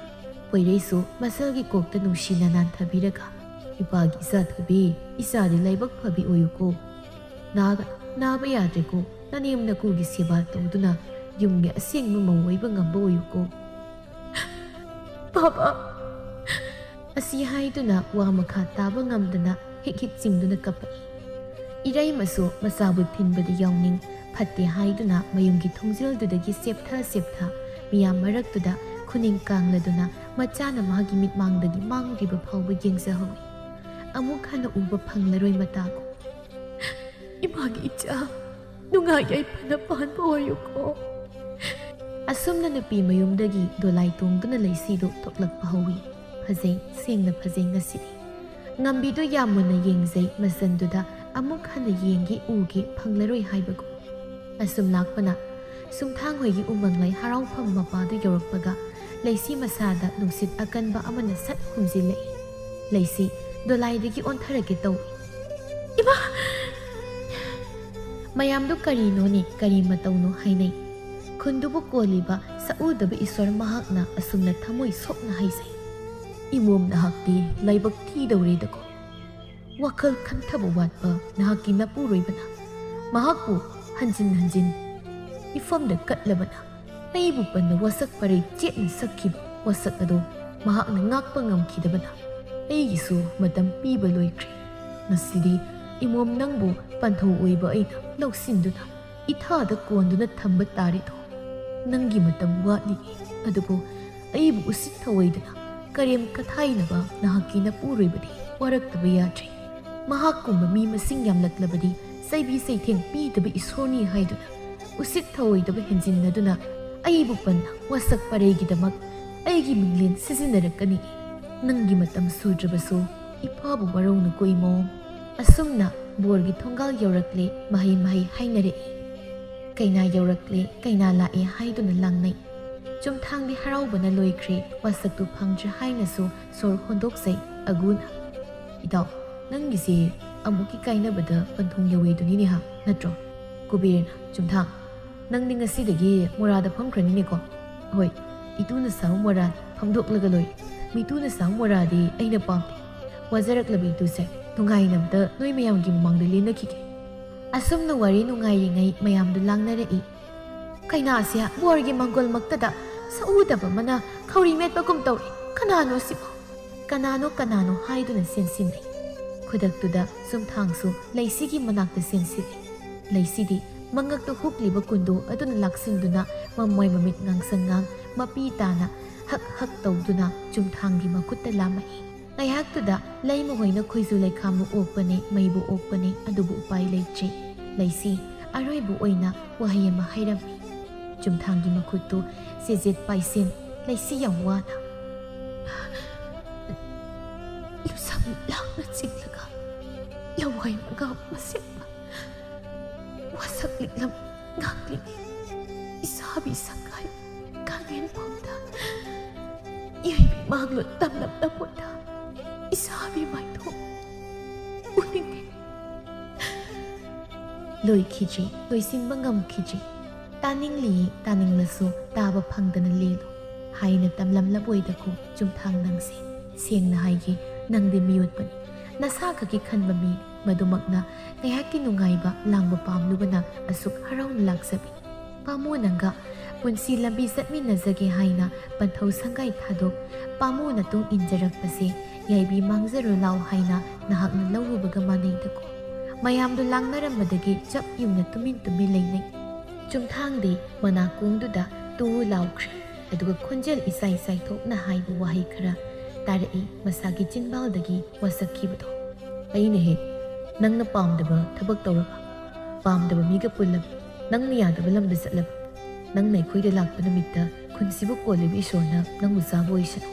ꯄꯣꯏꯔꯩꯁꯨ ꯃꯆꯜꯒꯤ ꯀꯣꯛꯇ ꯅꯨꯡꯁꯤꯅ ꯅꯥꯟꯊꯕꯤꯔꯒ, "ꯏꯄꯥꯒꯤ ꯏꯆꯥ ꯊꯣꯏꯕꯤ, ꯏꯆꯥꯗꯤ ꯂꯥꯏꯕꯛ ꯐꯕꯤ ꯑꯣꯏꯌꯨꯀꯣ꯫ ꯅꯥꯒ-, ꯅꯥꯕ ꯌꯥꯗ꯭ꯔꯦꯀꯣ꯫ ꯅꯅꯦꯝ ꯅꯀꯨꯒꯤ ꯁꯦꯕꯥ ꯇꯧꯗꯨꯅ ꯌꯨꯝꯒꯤ ꯑꯁꯦꯡꯕ ꯃꯧ ꯑꯣꯏꯕ ꯉꯝꯕ ꯑꯣꯏꯌꯨꯀꯣ꯫" "ꯄꯥꯄꯥ!" ꯑꯁꯤ ꯍꯥꯏꯗꯨꯅ ꯋꯥ ꯃꯈꯥ ꯇꯥꯕ ꯉꯝꯗꯅ ꯍꯤꯛ ꯍꯤꯛ ꯆꯤꯡꯗꯨꯅ ꯀꯞꯄꯛꯏ꯫ ꯏꯔꯩꯃꯁꯨ ꯃꯆꯥꯕꯨ ꯊꯤꯟꯕꯗꯤ ꯌꯥꯎꯅꯤꯡ, ꯐꯠꯇꯦ ꯍꯥꯏꯗꯨꯅ ꯃꯌꯨꯝꯒꯤ ꯊꯣꯡꯖꯤꯜꯗꯨꯗꯒꯤ ꯆꯦꯞꯊ ꯆꯦꯞꯊ ꯃꯤꯌꯥꯝ ꯃꯔꯛꯇꯨꯗ ꯈꯨꯅꯤꯡ ꯀꯥꯡꯂꯗꯨꯅ ꯃꯆꯥꯅ ꯃꯥꯒꯤ ꯃꯤꯠꯃꯥꯡꯗꯒꯤ ꯃꯥꯡꯗ꯭ꯔꯤꯕ ꯐꯥꯎꯕ ꯌꯦꯡꯖꯍꯧꯏ꯫ ꯑꯃꯨꯛ ꯍꯟꯅ ꯎꯕ ꯐꯪꯂꯔꯣꯏ ꯃꯇꯥꯒꯨꯝ꯫ "ꯏꯃꯥꯒꯤ ꯏꯆꯥ, ꯅꯨꯡꯉꯥꯏ ꯌꯥꯏꯐꯅ ꯄꯥꯟꯕ ꯑꯣꯏꯌꯨꯀꯣ꯫" ꯑꯁꯨꯝꯅ ꯅꯨꯄꯤ ꯃꯌꯨꯝꯗꯒꯤ ꯗꯣꯂꯥꯏ ꯇꯣꯡꯗꯨꯅ ꯂꯩꯁꯤꯗꯨ ꯊꯣꯛꯂꯛꯄ ꯍꯧꯏ꯫ ꯐꯖꯩ, ꯁꯦꯡꯅ ꯐꯖꯩ ꯉꯁꯤꯗꯤ꯫ ꯉꯝꯕꯤꯗꯨ ꯌꯥꯝ ꯃꯨꯟꯅ ꯌꯦꯡꯖꯩ, ꯃꯆꯟꯗꯨꯗ ꯑꯃꯨꯛ ꯍꯟꯅ ꯌꯦꯡꯒꯦ ꯎꯒꯦ ꯐꯪꯂꯔꯣꯏ ꯍꯥꯏꯕꯒꯨꯝ꯫ ꯑꯁꯨꯝ ꯂꯥꯛꯄꯅ ꯁꯨꯝꯊꯥꯡ ꯍꯣꯏꯒꯤ ꯎꯃꯪ ꯂꯩ ꯍꯔꯥꯎꯐꯝ ꯃꯄꯥꯗꯨ ꯌꯧꯔꯛꯄꯒ ꯂꯩꯁꯤ ꯃꯁꯥꯗ ꯅꯨꯡꯁꯤꯠ ꯑꯀꯟꯕ ꯑꯃꯅ ꯁꯠ ꯍꯨꯝꯖꯤꯜꯂꯛꯏ꯫ ꯂꯩꯁꯤ ꯗꯣꯂꯥꯏꯗꯒꯤ ꯑꯣꯟꯊꯔꯒꯦ ꯇꯧꯏ꯫ "ꯏꯃꯥ!" ꯃꯌꯥꯝꯗꯨ ꯀꯔꯤꯅꯣꯅꯦ, ꯀꯔꯤ ꯃꯇꯧꯅꯣ ꯍꯥꯏꯅꯩ꯫ ꯈꯨꯟꯗꯨꯕꯨ ꯀꯣꯜꯂꯤꯕ ꯁꯛꯎꯗꯕ ꯏꯁꯣꯔ ꯃꯍꯥꯛꯅ ꯑꯁꯨꯝꯅ ꯊꯃꯣꯏ ꯁꯣꯛꯅ ꯍꯥꯏꯖꯩ꯫ "ꯏꯃꯣꯝ ꯅꯍꯥꯛꯇꯤ ꯂꯥꯏꯕꯛ ꯊꯤꯗꯧꯔꯦꯗꯀꯣ꯫ ꯋꯥꯈꯜ ꯈꯟꯊꯕ ꯋꯥꯠꯄ ꯅꯍꯥꯛꯀꯤ ꯅꯄꯨꯔꯣꯏꯕꯅ ꯃꯍꯥꯛꯄꯨ ꯍꯟꯖꯤꯟ ꯍꯟꯖꯤꯟ ꯏꯐꯝꯗ ꯀꯠꯂꯕꯅ, ꯑꯩꯕꯨ ꯄꯟꯅ ꯋꯥꯁꯛ ꯄꯔꯩ ꯆꯦꯠꯅ ꯁꯛꯈꯤꯕ ꯋꯥꯁꯛ ꯑꯗꯣ ꯃꯍꯥꯛꯅ ꯉꯥꯛꯄ ꯉꯝꯈꯤꯗꯕꯅ ꯑꯩꯒꯤꯁꯨ ꯃꯇꯝ ꯄꯤꯕ ꯂꯣꯏꯈ꯭ꯔꯦ꯫ ꯉꯁꯤꯗꯤ ꯏꯃꯣꯝ ꯅꯪꯕꯨ ꯄꯟꯊꯧ ꯑꯣꯏꯕ ꯑꯩꯅ ꯂꯧꯁꯤꯟꯗꯨꯅ ꯏꯊꯥꯗ ꯀꯣꯟꯗꯨꯅ ꯊꯝꯕ ꯇꯥꯔꯦꯗꯣ꯫ ꯅꯪꯒꯤ ꯃꯇꯝ ꯋꯥꯠꯂꯤ, ꯑꯗꯨꯕꯨ ꯑꯩꯕꯨ ꯎꯁꯤꯠ ꯊꯧꯑꯣꯏꯗꯅ ꯀꯔꯦꯝ ꯀꯊꯥꯏꯅꯕ ꯅꯍꯥꯛꯀꯤ ꯅꯄꯨꯔꯣꯏꯕꯗꯤ ꯋꯥꯔꯛꯇꯕ ꯌꯥꯗ꯭ꯔꯦ꯫ ꯃꯍꯥꯛꯀꯨꯝꯕ ꯃꯤ ꯃꯁꯤꯡ ꯌꯥꯝꯂꯛꯂꯕꯗꯤ ꯆꯩꯕꯤ ꯆꯩꯊꯦꯡ ꯄꯤꯗꯕ ꯏꯁꯣꯔꯅꯤ ꯍꯥꯏꯗꯨꯅ ꯎꯁꯤꯠ ꯊꯧꯑꯣꯏꯗꯕ ꯍꯦꯟꯖꯤꯟꯅꯗꯨꯅ ꯑꯩꯕꯨ ꯄꯟꯅ ꯋꯥꯁꯛ ꯄꯔꯩꯒꯤꯗꯃꯛ ꯑꯩꯒꯤ ꯃꯤꯡꯂꯦꯟ ꯁꯤꯖꯤꯟꯅꯔꯛꯀꯅꯤ꯫ ꯅꯪꯒꯤ ꯃꯇꯝ ꯁꯨꯗ꯭ꯔꯕꯁꯨ ꯏꯄꯥꯕꯨ ꯋꯥꯔꯧꯅꯨꯀꯣ ꯏꯃꯣꯝ꯫" ꯑꯁꯨꯝꯅ ꯕꯣꯔꯒꯤ ꯊꯣꯡꯒꯥꯜ ꯌꯧꯔꯛꯂꯦ, ꯃꯍꯩ ꯃꯍꯩ ꯍꯥꯏꯅꯔꯛꯏ꯫ ꯀꯩꯅꯥ ꯌꯧꯔꯛꯂꯦ, ꯀꯩꯅꯥ ꯂꯥꯛꯑꯦ ꯍꯥꯏꯗꯨꯅ ꯂꯥꯡꯅꯩ꯫ ꯆꯨꯝꯊꯥꯡꯗꯤ ꯍꯔꯥꯎꯕꯅ ꯂꯣꯏꯈ꯭ꯔꯦ꯫ ꯋꯥꯁꯛꯇꯨ ꯐꯪꯗ꯭ꯔꯦ ꯍꯥꯏꯅꯁꯨ ꯁꯣꯔ ꯍꯣꯟꯗꯣꯛꯆꯩ ꯑꯒꯨꯅ꯫ "ꯏꯇꯥꯎ, ꯅꯪꯒꯤꯁꯦ ꯑꯃꯨꯛꯀꯤ ꯀꯥꯏꯅꯕꯗ ꯄꯟꯊꯨꯡ ꯌꯧꯋꯦꯗꯨꯅꯤꯅꯦ ꯍꯥ, ꯅꯠꯇ꯭ꯔꯣ?" ꯀꯨꯕꯦꯔꯅ, "ꯆꯨꯝꯊꯥꯡ, ꯅꯪꯗꯤ ꯉꯁꯤꯗꯒꯤ ꯃꯣꯔꯥꯗ ꯐꯝꯈ꯭ꯔꯅꯤꯅꯦꯀꯣ?" "ꯍꯣꯏ, ꯏꯇꯨꯅ ꯁꯥꯕ ꯃꯣꯔꯥ ꯐꯝꯗꯣꯛꯂꯒ ꯂꯣꯏꯔꯦ꯫ ꯃꯤꯇꯨꯅ ꯁꯥꯕ ꯃꯣꯔꯥꯗꯤ ꯑꯩꯅ ꯄꯥꯝꯗꯦ꯫ ꯋꯥꯖꯔꯛꯂꯕ ꯏꯇꯨꯁꯦ ꯅꯨꯡꯉꯥꯏꯅꯕꯗ ꯅꯣꯏ ꯃꯌꯥꯝꯒꯤ ꯃꯃꯥꯡꯗ ꯂꯦꯟꯅꯈꯤꯒꯦ꯫" ꯑꯁꯨꯝꯅ ꯋꯥꯔꯤ ꯅꯨꯡꯉꯥꯏꯔꯤꯉꯩ ꯃꯌꯥꯝꯗꯨ ꯂꯥꯡꯅꯔꯛꯏ꯫ "ꯀꯩꯅꯥꯁꯦ ꯕꯣꯔꯒꯤ ꯃꯪꯒꯣꯜꯃꯛꯇꯗ ꯁꯛꯎꯗꯕ ꯑꯃꯅ ꯈꯧꯔꯤ ꯃꯦꯠꯄꯒꯨꯝ ꯇꯧꯔꯦ꯫ ꯀꯅꯥꯅꯣ ꯁꯤꯕꯣ?" ꯀꯅꯥꯅꯣ ꯀꯅꯥꯅꯣ ꯍꯥꯏꯗꯨꯅ ꯆꯦꯟꯁꯤꯟꯅꯩ꯫ ꯈꯨꯗꯛꯇꯨꯗ ꯆꯨꯝꯊꯥꯡꯁꯨ ꯂꯩꯁꯤꯒꯤ ꯃꯅꯥꯛꯇ ꯆꯦꯟꯁꯤꯜꯂꯤ꯫ ꯂꯩꯁꯤꯗꯤ ꯃꯉꯛꯇ ꯍꯨꯛꯂꯤꯕ ꯀꯨꯟꯗꯣ ꯑꯗꯨꯅ ꯂꯥꯛꯁꯤꯟꯗꯨꯅ ꯃꯃꯣꯏ ꯃꯃꯤꯠ ꯉꯥꯡꯁꯪ ꯉꯥꯡ ꯃꯄꯤ ꯇꯥꯅ ꯍꯛ ꯍꯛ ꯇꯧꯗꯨꯅ ꯆꯨꯝꯊꯥꯡꯒꯤ ꯃꯈꯨꯠꯇ ꯂꯥꯝꯃꯛꯏ꯫ ꯉꯥꯏꯍꯥꯛꯇꯨꯗ ꯂꯩꯃ ꯍꯣꯏꯅ ꯈꯣꯏꯖꯨ ꯂꯩꯈꯥꯝꯕꯨ ꯑꯣꯛꯄꯅꯦ, ꯃꯩꯕꯨ ꯑꯣꯛꯄꯅꯦ, ꯑꯗꯨꯕꯨ ꯎꯄꯥꯏ ꯂꯩꯇ꯭ꯔꯦ꯫ ꯂꯩꯁꯤ ꯑꯔꯣꯏꯕ ꯑꯣꯏꯅ ꯋꯥꯍꯩ ꯑꯃ ꯍꯥꯏꯔꯝꯃꯤ꯫ ꯆꯨꯝꯊꯥꯡꯒꯤ ꯃꯈꯨꯠꯇꯨ ꯆꯦꯖꯦꯠ ꯄꯥꯏꯁꯤꯟ ꯂꯩꯁꯤ ꯌꯥꯝ ꯋꯥꯅ, ꯂꯨꯁꯝ ꯂꯥꯡꯅ ꯆꯤꯡꯂꯒ ꯂꯋꯥꯏ ꯃꯉꯥ ꯃꯁꯦꯛꯄ ꯋꯥꯁꯛ ꯂꯤꯛꯂꯝ ꯉꯥꯛꯂꯤꯅꯤ꯫ ꯏꯁꯥꯕꯤ ꯁꯪꯒꯥꯏ ꯀꯥꯡꯂꯦꯟꯐꯝꯗ ꯌꯥꯏꯕꯤ ꯃꯥꯡꯂꯣ ꯇꯝꯂꯝꯂꯕꯣꯗ ꯏꯁꯥꯕꯤ ꯃꯥꯏꯊꯣꯡ ꯎꯅꯤꯡꯗꯦ꯫ ꯂꯣꯏꯈꯤꯗ꯭ꯔꯤ, ꯂꯣꯏꯁꯤꯟꯕ ꯉꯝꯈꯤꯗ꯭ꯔꯤ꯫ ꯇꯥꯅꯤꯡꯂꯤ, ꯇꯥꯅꯤꯡꯂꯁꯨ ꯇꯥꯕ ꯐꯪꯗꯅ ꯂꯦꯜꯂꯨ ꯍꯥꯏꯅ ꯇꯝꯂꯝꯂꯕꯣꯏꯗꯀꯣ ꯆꯨꯝꯊꯥꯡ ꯅꯪꯁꯦ꯫ ꯁꯦꯡꯅ ꯍꯥꯏꯒꯦ, ꯅꯪꯗꯤ ꯃꯤꯑꯣꯠꯄꯅꯤ꯫ ꯅꯁꯥ ꯈꯛꯀꯤ ꯈꯟꯕ ꯃꯤ, ꯃꯗꯨꯃꯛꯅ ꯉꯥꯏꯍꯥꯛꯀꯤ ꯅꯨꯡꯉꯥꯏꯕ ꯂꯥꯡꯕ ꯄꯥꯝꯂꯨꯕꯅ ꯑꯁꯨꯛ ꯍꯔꯥꯎꯅ ꯂꯥꯛꯆꯕꯤ꯫ ꯄꯥꯃꯨ ꯅꯪꯒ ꯄꯨꯟꯁꯤ ꯂꯝꯕꯤ ꯆꯠꯃꯤꯟꯅꯖꯒꯦ ꯍꯥꯏꯅ ꯄꯟꯊꯧ ꯁꯪꯒꯥꯏ ꯊꯥꯗꯣꯛ, ꯄꯥꯃꯨꯅ ꯇꯨꯡ ꯏꯟꯖꯔꯛꯄꯁꯦ ꯌꯥꯏꯕꯤ ꯃꯥꯡꯖꯔꯣ ꯂꯥꯎ ꯍꯥꯏꯅ ꯅꯍꯥꯛꯅ ꯂꯧꯔꯨꯕꯒ ꯃꯥꯟꯅꯩꯗꯀꯣ꯫ ꯃꯌꯥꯝꯗꯨ ꯂꯥꯡꯅꯔꯝꯕꯗꯒꯤ ꯆꯞ ꯌꯨꯡꯅ ꯇꯨꯃꯤꯟ ꯇꯨꯃꯤꯟ ꯂꯩꯅꯩ꯫ ꯆꯨꯝꯊꯥꯡꯗꯤ ꯃꯅꯥꯀꯣꯡꯗꯨꯗ ꯇꯨ ꯂꯥꯎꯈ꯭ꯔꯦ꯫ ꯑꯗꯨꯒ ꯈꯣꯟꯖꯦꯜ ꯏꯁꯥꯏ ꯁꯥꯏꯊꯣꯛꯅ ꯍꯥꯏꯕ ꯋꯥꯍꯩ ꯈꯔ ꯇꯥꯔꯛꯏ ꯃꯁꯥꯒꯤ ꯆꯤꯟꯕꯥꯜꯗꯒꯤ ꯋꯥꯁꯛꯈꯤꯕꯗꯣ꯫ "ꯑꯩꯅ ꯍꯦꯛ ꯅꯪꯅ ꯄꯥꯝꯗꯕ ꯊꯕꯛ ꯇꯧꯔꯕ, ꯄꯥꯝꯗꯕ ꯃꯤꯒ ꯄꯨꯜꯂꯕ, ꯅꯪꯅ ꯌꯥꯗꯕ ꯂꯝꯗ ꯆꯠꯂꯕ, ꯅꯪꯅ ꯑꯩꯈꯣꯏꯗ ꯂꯥꯛꯄ ꯅꯨꯃꯤꯠꯇ ꯈꯨꯟꯁꯤꯕꯨ ꯀꯣꯜꯂꯤꯕ ꯏꯁꯣꯔꯅ ꯅꯪꯕꯨ ꯆꯥꯕ ꯑꯣꯏꯁꯅꯨ꯫"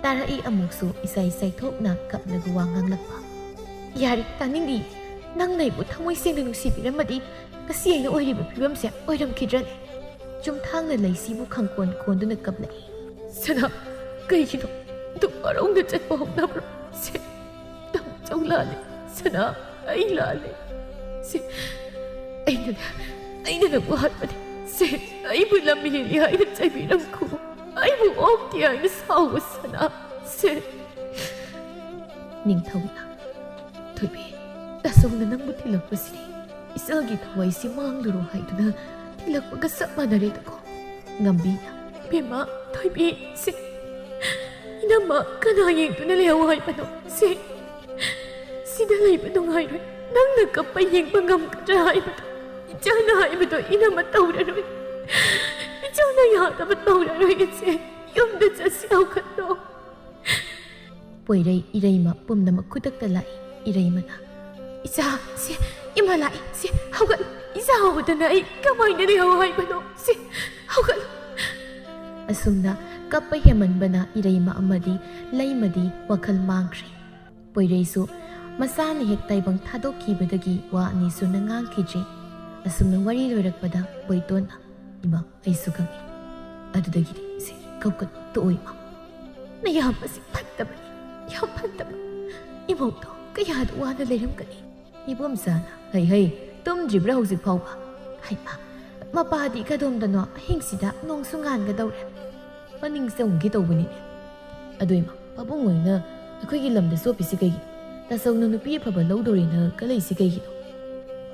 ꯇꯥꯔꯛꯏ ꯑꯃꯨꯛꯁꯨ ꯏꯁꯥꯏ ꯁꯥꯏꯊꯣꯛꯅ ꯀꯞꯂꯒ ꯋꯥ ꯉꯥꯡꯂꯛꯄ꯫ "ꯌꯥꯔꯦ, ꯇꯥꯅꯤꯡꯗꯦ꯫ ꯅꯪꯅ ꯑꯩꯕꯨ ꯊꯃꯣꯏ ꯁꯦꯡꯅ ꯅꯨꯡꯁꯤꯕꯤꯔꯝꯃꯗꯤ ꯉꯁꯤ ꯑꯩꯅ ꯑꯣꯏꯔꯤꯕ ꯐꯤꯕꯝꯁꯦ ꯑꯣꯏꯔꯝꯈꯤꯗ꯭ꯔꯅꯦ?" ꯆꯨꯝꯊꯥꯡꯅ ꯂꯩꯁꯤꯕꯨ ꯈꯪꯀꯣꯟ ꯀꯣꯟꯗꯨꯅ ꯀꯞꯂꯛꯏ꯫ "ꯁꯅꯥ, ꯀꯩꯒꯤꯅꯣ ꯑꯗꯨꯛ ꯍꯔꯥꯎꯅ ꯆꯠꯄ ꯍꯧꯅꯕ꯭ꯔꯣ? ꯁꯦ, ꯇꯥꯃꯣꯆꯧ ꯂꯥꯜꯂꯦ꯫ ꯁꯅꯥ, ꯑꯩ ꯂꯥꯜꯂꯦ꯫ ꯁꯦ, ꯑꯩꯅ, ꯑꯩꯅ ꯅꯪꯕꯨ ꯍꯥꯠꯄꯅꯦ꯫ ꯁꯦ, ꯑꯩꯕꯨ ꯂꯝ ꯍꯦꯜꯂꯤ ꯍꯥꯏꯅ ꯆꯩꯕꯤꯔꯝꯈꯣ꯫ ꯑꯩꯕꯨ ꯑꯣꯛꯇꯦ ꯍꯥꯏꯅ ꯁꯥꯎꯕ ꯁꯅꯥ꯫ ꯁꯦ, ꯅꯤꯡꯊꯧꯅ, ꯊꯣꯏꯕꯤ, ꯇꯥꯆꯧꯅ ꯅꯪꯕꯨ ꯊꯤꯜꯂꯛꯄꯁꯤꯗꯤ ꯏꯆꯜꯒꯤ ꯊꯋꯥꯏꯁꯤ ꯃꯥꯡꯂꯨꯔꯣ ꯍꯥꯏꯗꯨꯅ ꯊꯤꯜꯂꯛꯄꯒ ꯆꯞ ꯃꯥꯟꯅꯔꯦꯗꯀꯣ?" ꯉꯝꯕꯤꯅ, "ꯏꯕꯦꯝꯃ, ꯊꯣꯏꯕꯤ, ꯁꯦ, ꯏꯅꯝꯃ ꯀꯅꯥ ꯌꯦꯡꯗꯨꯅ ꯂꯩꯍꯧ ꯍꯥꯏꯕꯅꯣ? ꯁꯦ, ꯁꯤꯗ ꯂꯩꯕ ꯅꯨꯡꯉꯥꯏꯔꯣꯏ꯫ ꯅꯪꯅ ꯀꯞꯄ ꯌꯦꯡꯕ ꯉꯝꯒꯗ꯭ꯔꯥ ꯍꯥꯏꯕꯗꯣ? ꯏꯆꯥꯅ ꯍꯥꯏꯕꯗꯣ ꯏꯅꯝꯃ ꯇꯧꯔꯔꯣꯏ꯫ ꯏꯆꯥꯅ ꯌꯥꯗꯕ ꯇꯧꯔꯔꯣꯏ꯫ ꯏꯆꯦ, ꯌꯨꯝꯗ ꯆꯠꯁꯤ, ꯍꯧꯒꯠꯂꯣ꯫" ꯄꯣꯏꯔꯩ, ꯏꯔꯩꯃ ꯄꯨꯝꯅꯃꯛ ꯈꯨꯗꯛꯇ ꯂꯥꯛꯏ꯫ ꯏꯔꯩꯃꯅ, "ꯏꯆꯥ, ꯁꯦ, ꯏꯃꯥ ꯂꯥꯛꯏ꯫ ꯁꯦ, ꯍꯧꯒꯠꯂꯨ꯫ ꯏꯆꯥ ꯎꯕꯗꯅ ꯑꯩ ꯀꯃꯥꯏꯅ ꯂꯩꯍꯧ ꯍꯥꯏꯕꯅꯣ? ꯁꯦ, ꯍꯧꯒꯠꯂꯨ꯫" ꯑꯁꯨꯝꯅ ꯀꯞꯄ ꯍꯦꯟꯃꯟꯕꯅ ꯏꯔꯩꯃ ꯑꯃꯗꯤ ꯂꯩꯃꯗꯤ ꯋꯥꯈꯜ ꯃꯥꯡꯈ꯭ꯔꯦ꯫ ꯄꯣꯏꯔꯩꯁꯨ ꯃꯆꯥꯅ ꯍꯦꯛ ꯇꯥꯏꯕꯪ ꯊꯥꯗꯣꯛꯈꯤꯕꯗꯒꯤ ꯋꯥ ꯑꯅꯤ ꯁꯨꯅ ꯉꯥꯡꯈꯤꯗ꯭ꯔꯤ꯫ ꯑꯁꯨꯝꯅ ꯋꯥꯔꯤ ꯂꯣꯏꯔꯛꯄꯗ ꯕꯣꯏꯇꯣꯟꯅ, "ꯏꯃꯥ, ꯑꯩꯁꯨ ꯈꯪꯉꯤ꯫ ꯑꯗꯨꯗꯒꯤꯗꯤ ꯁꯦ, ꯀꯞꯀꯅꯨ, ꯇꯣꯛꯑꯣ ꯏꯃꯥ꯫ ꯅꯌꯥꯝꯕꯁꯤ ꯐꯠꯇꯕꯅꯤ, ꯌꯥꯝ ꯐꯠꯇꯕ꯫ ꯏꯃꯧꯗꯣ ꯀꯌꯥꯗ ꯋꯥꯅ ꯂꯩꯔꯝꯒꯅꯤ꯫" ꯏꯕꯣꯝꯆꯥꯅ, "ꯍꯩ ꯍꯩ, ꯇꯨꯝꯗ꯭ꯔꯤꯕ꯭ꯔꯥ ꯍꯧꯖꯤꯛ ꯐꯥꯎꯕ?" ꯍꯩꯃꯥ, ꯃꯄꯥꯗꯤ ꯀꯗꯣꯝꯗꯅꯣ ꯑꯍꯤꯡꯁꯤꯗ ꯅꯣꯡꯁꯨ ꯉꯥꯟꯒꯗꯧꯔꯦ꯫ ꯃꯅꯤꯡ ꯆꯪꯒꯦ ꯇꯧꯕꯅꯤꯅꯦ꯫ ꯑꯗꯣ ꯏꯃꯥ, ꯄꯥꯕꯨꯡ ꯍꯣꯏꯅ ꯑꯩꯈꯣꯏꯒꯤ ꯂꯝꯗ ꯆꯣꯞꯄꯤꯁꯤ ꯀꯩꯒꯤꯅꯣ? ꯇꯥꯆꯧꯅ ꯅꯨꯄꯤ ꯑꯐꯕ ꯂꯧꯗꯣꯔꯦꯅ ꯀꯜꯂꯛꯏꯁꯤ ꯀꯩꯒꯤꯅꯣ?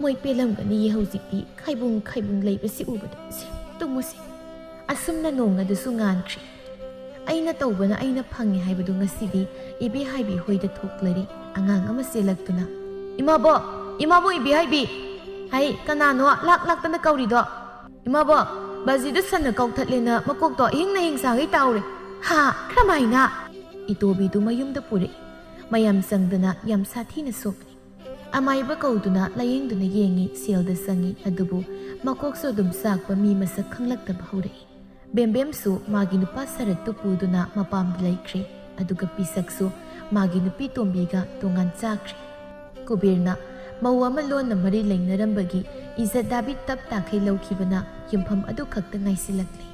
ꯃꯣꯏ ꯄꯦꯜꯂꯝꯒꯅꯤꯌꯦ ꯍꯧꯖꯤꯛꯇꯤ, ꯈꯥꯏꯕꯨꯡ ꯈꯥꯏꯕꯨꯡ ꯂꯩꯕꯁꯤ ꯎꯕꯗ꯫ ꯁꯦ, ꯇꯨꯝꯃꯨꯁꯦ꯫ ꯑꯁꯨꯝꯅ ꯅꯣꯡ ꯑꯗꯨꯁꯨ ꯉꯥꯟꯈ꯭ꯔꯦ꯫ ꯑꯩꯅ ꯇꯧꯕꯅ ꯑꯩꯅ ꯐꯪꯉꯦ ꯍꯥꯏꯕꯗꯨ ꯉꯁꯤꯗꯤ ꯏꯕꯦꯍꯥꯏꯕꯤ ꯍꯣꯏꯗ ꯊꯣꯛꯂꯔꯤ꯫ ꯑꯉꯥꯡ ꯑꯃ ꯆꯦꯜꯂꯛꯇꯨꯅ, "ꯏꯃꯥꯕꯣꯛ, ꯏꯃꯥꯕꯣꯛ ꯏꯕꯦꯍꯥꯏꯕꯤ!" ꯍꯩ, ꯀꯅꯥꯅꯣ ꯂꯥꯛ ꯂꯥꯛꯇꯅ ꯀꯧꯔꯤꯗꯣ? "ꯏꯃꯥꯕꯣꯛ, ꯕꯥꯖꯤꯗ ꯁꯟꯅ ꯀꯥꯎꯊꯠꯂꯦꯅ ꯃꯀꯣꯛꯇꯣ ꯑꯍꯤꯡ ꯅꯍꯤꯡ ꯁꯥꯒꯩ ꯇꯥꯎꯔꯦ꯫ ꯍꯥ, ꯀꯔꯝꯍꯥꯏꯅ?" ꯏꯇꯣꯕꯤꯗꯨ ꯃꯌꯨꯝꯗ ꯄꯨꯔꯛꯏ꯫ ꯃꯌꯥꯝ ꯆꯪꯗꯅ ꯌꯥꯝ ꯁꯥꯊꯤꯅ ꯁꯣꯛꯂꯤ꯫ ꯑꯃꯥꯏꯕ ꯀꯧꯗꯨꯅ ꯂꯥꯌꯦꯡꯗꯨꯅ ꯌꯦꯡꯉꯤ, ꯁꯦꯜꯗ ꯆꯪꯉꯤ, ꯑꯗꯨꯕꯨ ꯃꯀꯣꯛꯁꯨ ꯑꯗꯨꯝ ꯆꯥꯛꯄ, ꯃꯤ ꯃꯁꯛ ꯈꯪꯂꯛꯇꯕ ꯍꯧꯔꯛꯏ꯫ ꯕꯦꯝꯕꯦꯝꯁꯨ ꯃꯥꯒꯤ ꯅꯨꯄꯥ ꯁꯔꯠꯇꯨ ꯄꯨꯗꯨꯅ ꯃꯄꯥꯝꯗ ꯂꯩꯈ꯭ꯔꯦ, ꯑꯗꯨꯒ ꯄꯤꯁꯛꯁꯨ ꯃꯥꯒꯤ ꯅꯨꯄꯤ ꯇꯣꯝꯕꯤꯒ ꯇꯣꯉꯥꯟ ꯆꯥꯈ꯭ꯔꯦ꯫ ꯀꯨꯕꯦꯔꯅ ꯃꯧ ꯑꯃ ꯂꯣꯟꯅ ꯃꯔꯤ ꯂꯩꯅꯔꯝꯕꯒꯤ ꯏꯖꯠ ꯗꯥꯕꯤ ꯇꯞ ꯇꯥꯈꯩ ꯂꯧꯈꯤꯕꯅ ꯌꯨꯝꯐꯝ ꯑꯗꯨꯈꯛꯇ ꯉꯥꯏꯁꯤꯜꯂꯛꯂꯦ꯫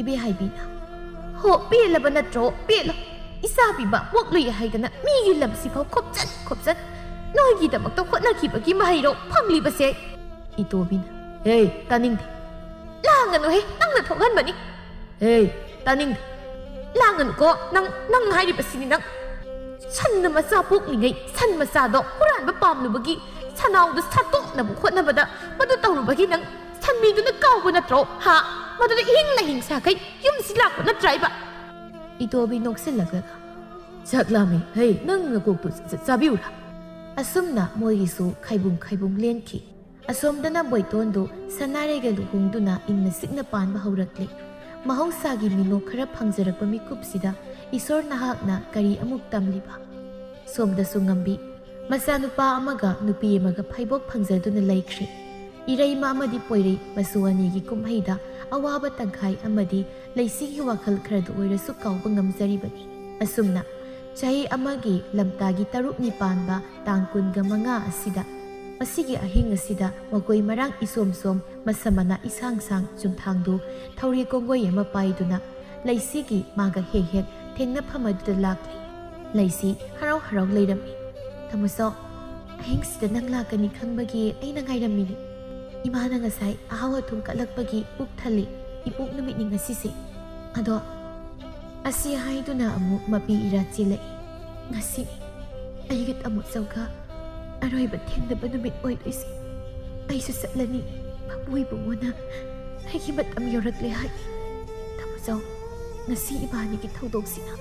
ꯏꯕꯦꯍꯥꯏꯕꯤꯅ, "ꯍꯣ, ꯄꯦꯜꯂꯕ ꯅꯠꯇ꯭ꯔꯣ? ꯄꯦꯜꯂꯣ꯫ ꯏꯆꯥ ꯄꯤꯕ ꯄꯣꯛꯂꯨꯏ ꯍꯥꯏꯗꯅ ꯃꯤꯒꯤ ꯂꯝꯁꯤꯐꯥꯎ ꯈꯣꯞꯆꯟ ꯈꯣꯞꯆꯟ ꯅꯣꯏꯒꯤꯗꯃꯛꯇ ꯍꯣꯠꯅꯈꯤꯕꯒꯤ ꯃꯍꯩꯔꯣ ꯐꯪꯂꯤꯕꯁꯦ?" ꯏꯇꯣꯕꯤꯅ, "ꯍꯦ, ꯇꯥꯅꯤꯡꯗꯦ꯫ ꯂꯥꯡꯒꯅꯨꯍꯦ, ꯅꯪꯅ ꯊꯣꯛꯍꯟꯕꯅꯤ꯫ ꯍꯦ, ꯇꯥꯅꯤꯡꯗꯦ꯫ ꯂꯥꯡꯒꯅꯨꯀꯣ, ꯅꯪ, ꯅꯪ ꯍꯥꯏꯔꯤꯕꯁꯤꯅꯤ ꯅꯪ꯫ ꯁꯟꯅ ꯃꯆꯥ ꯄꯣꯛꯂꯤꯉꯩ ꯁꯟ ꯃꯆꯥꯗꯣ ꯍꯨꯔꯥꯟꯕ ꯄꯥꯝꯂꯨꯕꯒꯤ ꯁꯅꯥꯎꯗꯨ ꯁꯠꯇꯣꯛꯅꯕ ꯍꯣꯠꯅꯕꯗ ꯃꯗꯨ ꯇꯧꯔꯨꯕꯒꯤ ꯅꯪ ꯁꯟꯕꯤꯗꯨꯅ ꯀꯥꯎꯕ ꯅꯠꯇ꯭ꯔꯣ? ꯍꯥ? ꯃꯗꯨꯗ ꯏꯍꯤꯡ ꯂꯥꯍꯤꯡ ꯁꯥꯈꯩ ꯌꯨꯝꯁꯤ ꯂꯥꯛꯄ ꯅꯠꯇ꯭ꯔꯥꯏꯕ?" ꯏꯇꯣꯕꯤ ꯅꯣꯛꯁꯤꯜꯂꯛꯂꯒ, "ꯆꯥꯛ ꯂꯥꯝꯃꯦ꯫ ꯍꯩ, ꯅꯪ ꯅꯀꯣꯛꯇꯨ ꯆ-, ꯆ-, ꯆꯥꯕꯤꯌꯨꯔꯥ?" ꯑꯁꯨꯝꯅ ꯃꯣꯏꯒꯤꯁꯨ ꯈꯥꯏꯕꯨꯡ ꯈꯥꯏꯕꯨꯡ ꯂꯦꯟꯈꯤ꯫ ꯑꯁꯣꯝꯗꯅ ꯕꯣꯏꯇꯣꯟꯗꯨ ꯁꯅꯥꯔꯩꯒ ꯂꯨꯍꯣꯡꯗꯨꯅ ꯏꯪꯅ ꯆꯤꯛꯅ ꯄꯥꯟꯕ ꯍꯧꯔꯛꯂꯦ꯫ ꯃꯍꯧꯁꯥꯒꯤ ꯃꯤꯅꯣꯛ ꯈꯔ ꯐꯪꯖꯔꯛꯄ ꯃꯤꯀꯨꯞꯁꯤꯗ ꯏꯁꯣꯔ ꯅꯍꯥꯛꯅ ꯀꯔꯤ ꯑꯃꯨꯛ ꯇꯝꯂꯤꯕ? ꯁꯣꯝꯗꯁꯨ ꯉꯝꯕꯤ ꯃꯆꯥꯅꯨꯄꯥ ꯑꯃꯒ ꯅꯨꯄꯤ ꯑꯃꯒ ꯐꯩꯕꯣꯛ ꯐꯪꯖꯗꯨꯅ ꯂꯩꯈ꯭ꯔꯦ꯫ ꯏꯔꯩꯃ ꯑꯃꯗꯤ ꯄꯣꯏꯔꯩ ꯃꯆꯨ ꯑꯅꯤꯒꯤ ꯀꯨꯝꯍꯩꯗ ꯑꯋꯥꯕ ꯇꯪꯈꯥꯏ ꯑꯃꯗꯤ ꯂꯩꯁꯤꯒꯤ ꯋꯥꯈꯜ ꯈꯔꯗ ꯑꯣꯏꯔꯁꯨ ꯀꯥꯎꯕ ꯉꯝꯖꯔꯤꯕꯅꯤ꯫ ꯑꯁꯨꯝꯅ ꯆꯍꯤ ꯑꯃꯒꯤ ꯂꯝꯇꯥꯒꯤ ꯇꯔꯨꯛꯅꯤ ꯄꯥꯟꯕ ꯇꯥꯡ ꯀꯨꯟꯒ ꯃꯉꯥ ꯑꯁꯤꯗ, ꯃꯁꯤꯒꯤ ꯑꯍꯤꯡ ꯑꯁꯤꯗ ꯃꯈꯣꯏ ꯃꯔꯥꯡ ꯏꯁꯣꯝ ꯁꯣꯝ, ꯃꯁꯝ ꯃꯅꯥ ꯏꯁꯥꯡ ꯁꯥꯡ ꯆꯨꯝꯊꯥꯡꯗꯨ ꯊꯧꯔꯤ ꯀꯣꯡꯒꯣꯏ ꯑꯃ ꯄꯥꯏꯗꯨꯅ ꯂꯩꯁꯤꯒꯤ ꯃꯥꯒ ꯍꯦꯛ ꯍꯦꯛ ꯊꯦꯡꯅꯐꯝ ꯑꯗꯨꯗ ꯂꯥꯛꯂꯤ꯫ ꯂꯩꯁꯤ ꯍꯔꯥꯎ ꯍꯔꯥꯎ ꯂꯩꯔꯝꯃꯤ꯫ "ꯇꯥꯃꯣꯆꯧ, ꯑꯍꯤꯡꯁꯤꯗ ꯅꯪ ꯂꯥꯛꯀꯅꯤ ꯈꯪꯕꯒꯤ ꯑꯩꯅ ꯉꯥꯏꯔꯝꯃꯤꯅꯤ꯫ ꯏꯃꯥꯅ ꯉꯁꯥꯏ ꯑꯍꯥꯎ ꯑꯊꯨꯝ ꯀꯠꯂꯛꯄꯒꯤ ꯄꯨꯛ ꯊꯜꯂꯤ꯫ ꯏꯄꯣꯛ ꯅꯨꯃꯤꯠꯅꯤ ꯉꯁꯤꯁꯦ꯫ ꯑꯗꯣ," ꯑꯁꯤ ꯍꯥꯏꯗꯨꯅ ꯑꯃꯨꯛ ꯃꯄꯤ ꯏꯔꯥ ꯆꯦꯜꯂꯛꯏ꯫ "ꯉꯁꯤꯅꯤ ꯑꯩꯒ ꯇꯥꯃꯣꯆꯧꯒ ꯑꯔꯣꯏꯕ ꯊꯦꯡꯅꯕ ꯅꯨꯃꯤꯠ ꯑꯣꯏꯗꯣꯏꯁꯦ꯫ ꯑꯩꯁꯨ ꯆꯠꯂꯅꯤ꯫ ꯃꯄꯨ ꯏꯕꯨꯡꯉꯣꯅ ꯑꯩꯒꯤ ꯃꯇꯝ ꯌꯧꯔꯛꯂꯦ ꯍꯥꯏ꯫ ꯇꯥꯃꯣꯆꯧ, ꯉꯁꯤ ꯏꯕꯥꯅꯤꯒꯤ ꯊꯧꯗꯣꯛꯁꯤꯅ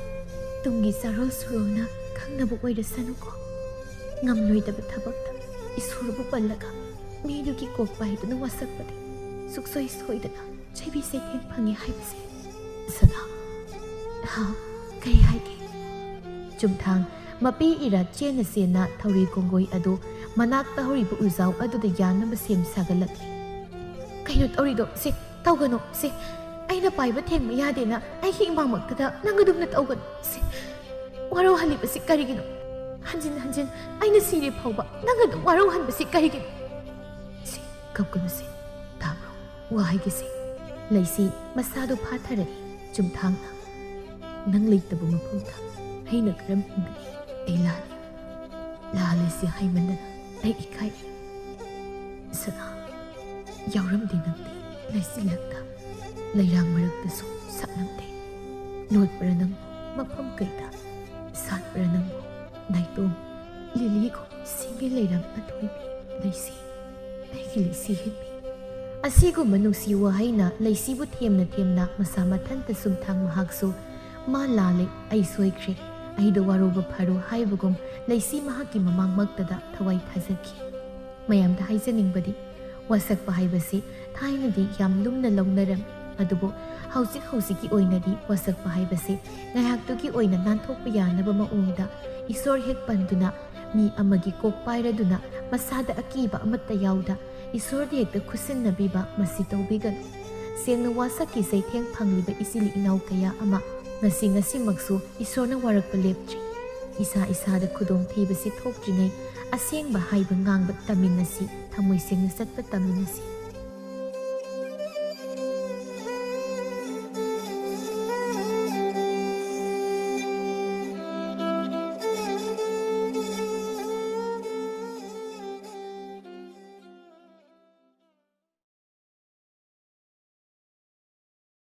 ꯇꯨꯡꯒꯤ ꯆꯥꯔꯣꯜ ꯁꯨꯔꯣꯜꯅ ꯈꯪꯅꯕ ꯑꯣꯏꯔꯁꯅꯨꯀꯣ꯫ ꯉꯝꯂꯣꯏꯗꯕ ꯊꯕꯛꯇ ꯏꯁꯣꯔꯕꯨ ꯄꯜꯂꯒ ꯃꯤꯗꯨꯒꯤ ꯀꯣꯛ ꯄꯥꯏꯗꯨꯅ ꯋꯥꯁꯛꯄꯗꯤ ꯁꯨꯛꯁꯣꯏ ꯁꯣꯏꯗꯅ ꯆꯩꯕꯤ ꯆꯩꯊꯦꯡ ꯐꯪꯉꯤ ꯍꯥꯏꯕꯁꯦ꯫ ꯁꯅꯥ, ꯍꯥꯎ, ꯀꯔꯤ ꯍꯥꯏꯒꯦ?" ꯆꯨꯝꯊꯥꯡ ꯃꯄꯤ ꯏꯔꯥ ꯆꯦꯟꯅ ꯆꯦꯟꯅ ꯊꯧꯔꯤ ꯀꯣꯡꯒꯣꯏ ꯑꯗꯨ ꯃꯅꯥꯛꯇ ꯍꯧꯔꯤꯕ ꯎꯖꯥꯎ ꯑꯗꯨꯗ ꯌꯥꯟꯅꯕ ꯁꯦꯝ ꯁꯥꯒꯠꯂꯛꯂꯤ꯫ "ꯀꯩꯅꯣ ꯇꯧꯔꯤꯗꯣ? ꯁꯦ, ꯇꯧꯒꯅꯨ꯫ ꯁꯦ, ꯑꯩꯅ ꯄꯥꯏꯕ ꯊꯦꯡꯕ ꯌꯥꯗꯦꯅ ꯑꯩꯒꯤ ꯏꯃꯥꯡꯃꯛꯇꯗ ꯅꯪ ꯑꯗꯨꯝꯅ ꯇꯧꯒꯅꯨ꯫ ꯁꯦ, ꯋꯥꯔꯧꯍꯜꯂꯤꯕꯁꯤ ꯀꯔꯤꯒꯤꯅꯣ? ꯍꯟꯖꯤꯟ ꯍꯟꯖꯤꯟ ꯑꯩꯅ ꯁꯤꯔꯦ ꯐꯥꯎꯕ ꯅꯪ ꯑꯗꯨꯝ ꯋꯥꯔꯧꯍꯟꯕꯁꯤ ꯀꯔꯤꯒꯤꯅꯣ? ꯁꯦ, ꯀꯞꯀꯅꯨ ꯁꯦ, ꯇꯥꯕ꯭ꯔꯣ?" ꯋꯥ ꯍꯥꯏꯒꯦꯁꯦ, ꯂꯩꯁꯤ ꯃꯁꯥꯗꯣ ꯐꯥꯊꯔꯛꯏ꯫ ꯆꯨꯝꯊꯥꯡꯅ, "ꯅꯪ ꯂꯩꯇꯕ ꯃꯐꯝꯗ ꯑꯩꯅ ꯀꯔꯝ ꯍꯤꯡꯒꯅꯤ? ꯑꯩ ꯂꯥꯜꯂꯦ꯫ ꯂꯥꯜꯂꯦꯁꯤ ꯍꯥꯏꯃꯟꯗꯅ ꯑꯩ ꯏꯀꯥꯏ꯫ ꯁꯅꯥ, ꯌꯥꯎꯔꯝꯗꯦ ꯅꯪꯗꯤ ꯂꯩꯆꯤꯜꯂꯛꯇ, ꯂꯩꯔꯥꯡ ꯃꯔꯛꯇꯁꯨ ꯁꯛꯂꯝꯗꯦ꯫ ꯂꯣꯠꯄ꯭ꯔꯥ ꯅꯪꯕꯨ ꯃꯐꯝ ꯀꯩꯗ? ꯁꯥꯠꯄ꯭ꯔꯥ ꯅꯪꯕꯨ ꯅꯥꯏꯇꯣꯝ ꯂꯤꯂꯤꯒꯨꯝ ꯁꯤꯡꯒꯤ ꯂꯩꯔꯥꯡ ꯑꯊꯣꯏꯕꯤ? ꯂꯩꯁꯤ, ꯑꯩꯒꯤ ꯂꯩꯁꯤ ꯍꯦꯟꯕꯤ"꯫ ꯑꯁꯤꯒꯨꯝꯕ ꯅꯨꯡꯁꯤ ꯋꯥꯍꯩꯅ ꯂꯩꯁꯤꯕꯨ ꯊꯦꯝꯅ ꯊꯦꯝꯅ ꯃꯁꯥ ꯃꯊꯟꯇ ꯆꯨꯝꯊꯥꯡ ꯃꯍꯥꯛꯁꯨ "ꯃꯥ ꯂꯥꯜꯂꯦ, ꯑꯩ ꯁꯣꯏꯈ꯭ꯔꯦ, ꯑꯩꯗ ꯋꯥꯔꯧꯕ ꯐꯔꯣ" ꯍꯥꯏꯕꯒꯨꯝ ꯂꯩꯁꯤ ꯃꯍꯥꯛꯀꯤ ꯃꯃꯥꯡꯃꯛꯇꯗ ꯊꯋꯥꯏ ꯊꯥꯖꯈꯤ꯫ ꯃꯌꯥꯝꯗ ꯍꯥꯏꯖꯅꯤꯡꯕꯗꯤ, ꯋꯥꯁꯛꯄ ꯍꯥꯏꯕꯁꯤ ꯊꯥꯏꯅꯗꯤ ꯌꯥꯝ ꯂꯨꯝꯅ ꯂꯧꯅꯔꯝꯃꯤ, ꯑꯗꯨꯕꯨ ꯍꯧꯖꯤꯛ ꯍꯧꯖꯤꯛꯀꯤ ꯑꯣꯏꯅꯗꯤ ꯋꯥꯁꯛꯄ ꯍꯥꯏꯕꯁꯤ ꯉꯥꯏꯍꯥꯛꯇꯨꯒꯤ ꯑꯣꯏꯅ ꯅꯥꯟꯊꯣꯛꯄ ꯌꯥꯅꯕ ꯃꯑꯣꯡꯗ ꯏꯁꯣꯔ ꯍꯦꯛ ꯄꯟꯗꯨꯅ, ꯃꯤ ꯑꯃꯒꯤ ꯀꯣꯛ ꯄꯥꯏꯔꯗꯨꯅ, ꯃꯁꯥꯗ ꯑꯀꯤꯕ ꯑꯃꯠꯇ ꯌꯥꯎꯗ ꯏꯁꯣꯔꯗ ꯍꯦꯛꯇ ꯈꯨꯠꯁꯤꯟꯅꯕꯤꯕ, ꯃꯁꯤ ꯇꯧꯕꯤꯒꯅꯨ꯫ ꯁꯦꯡꯅ ꯋꯥꯁꯛꯀꯤ ꯆꯩꯊꯦꯡ ꯐꯪꯂꯤꯕ ꯏꯆꯤꯜ ꯏꯅꯥꯎ ꯀꯌꯥ ꯑꯃ ꯉꯁꯤ ꯉꯁꯤꯃꯛꯁꯨ ꯏꯁꯣꯔꯅ ꯋꯥꯔꯛꯄ ꯂꯦꯞꯇ꯭ꯔꯤ꯫ ꯏꯁꯥ ꯏꯁꯥꯗ ꯈꯨꯗꯣꯡꯊꯤꯕꯁꯤ ꯊꯣꯛꯇ꯭ꯔꯤꯉꯩ ꯑꯁꯦꯡꯕ ꯍꯥꯏꯕ ꯉꯥꯡꯕ ꯇꯝꯃꯤꯟꯅꯁꯤ, ꯊꯃꯣꯏ ꯁꯦꯡꯅ ꯆꯠꯄ ꯇꯝꯃꯤꯟꯅꯁꯤ꯫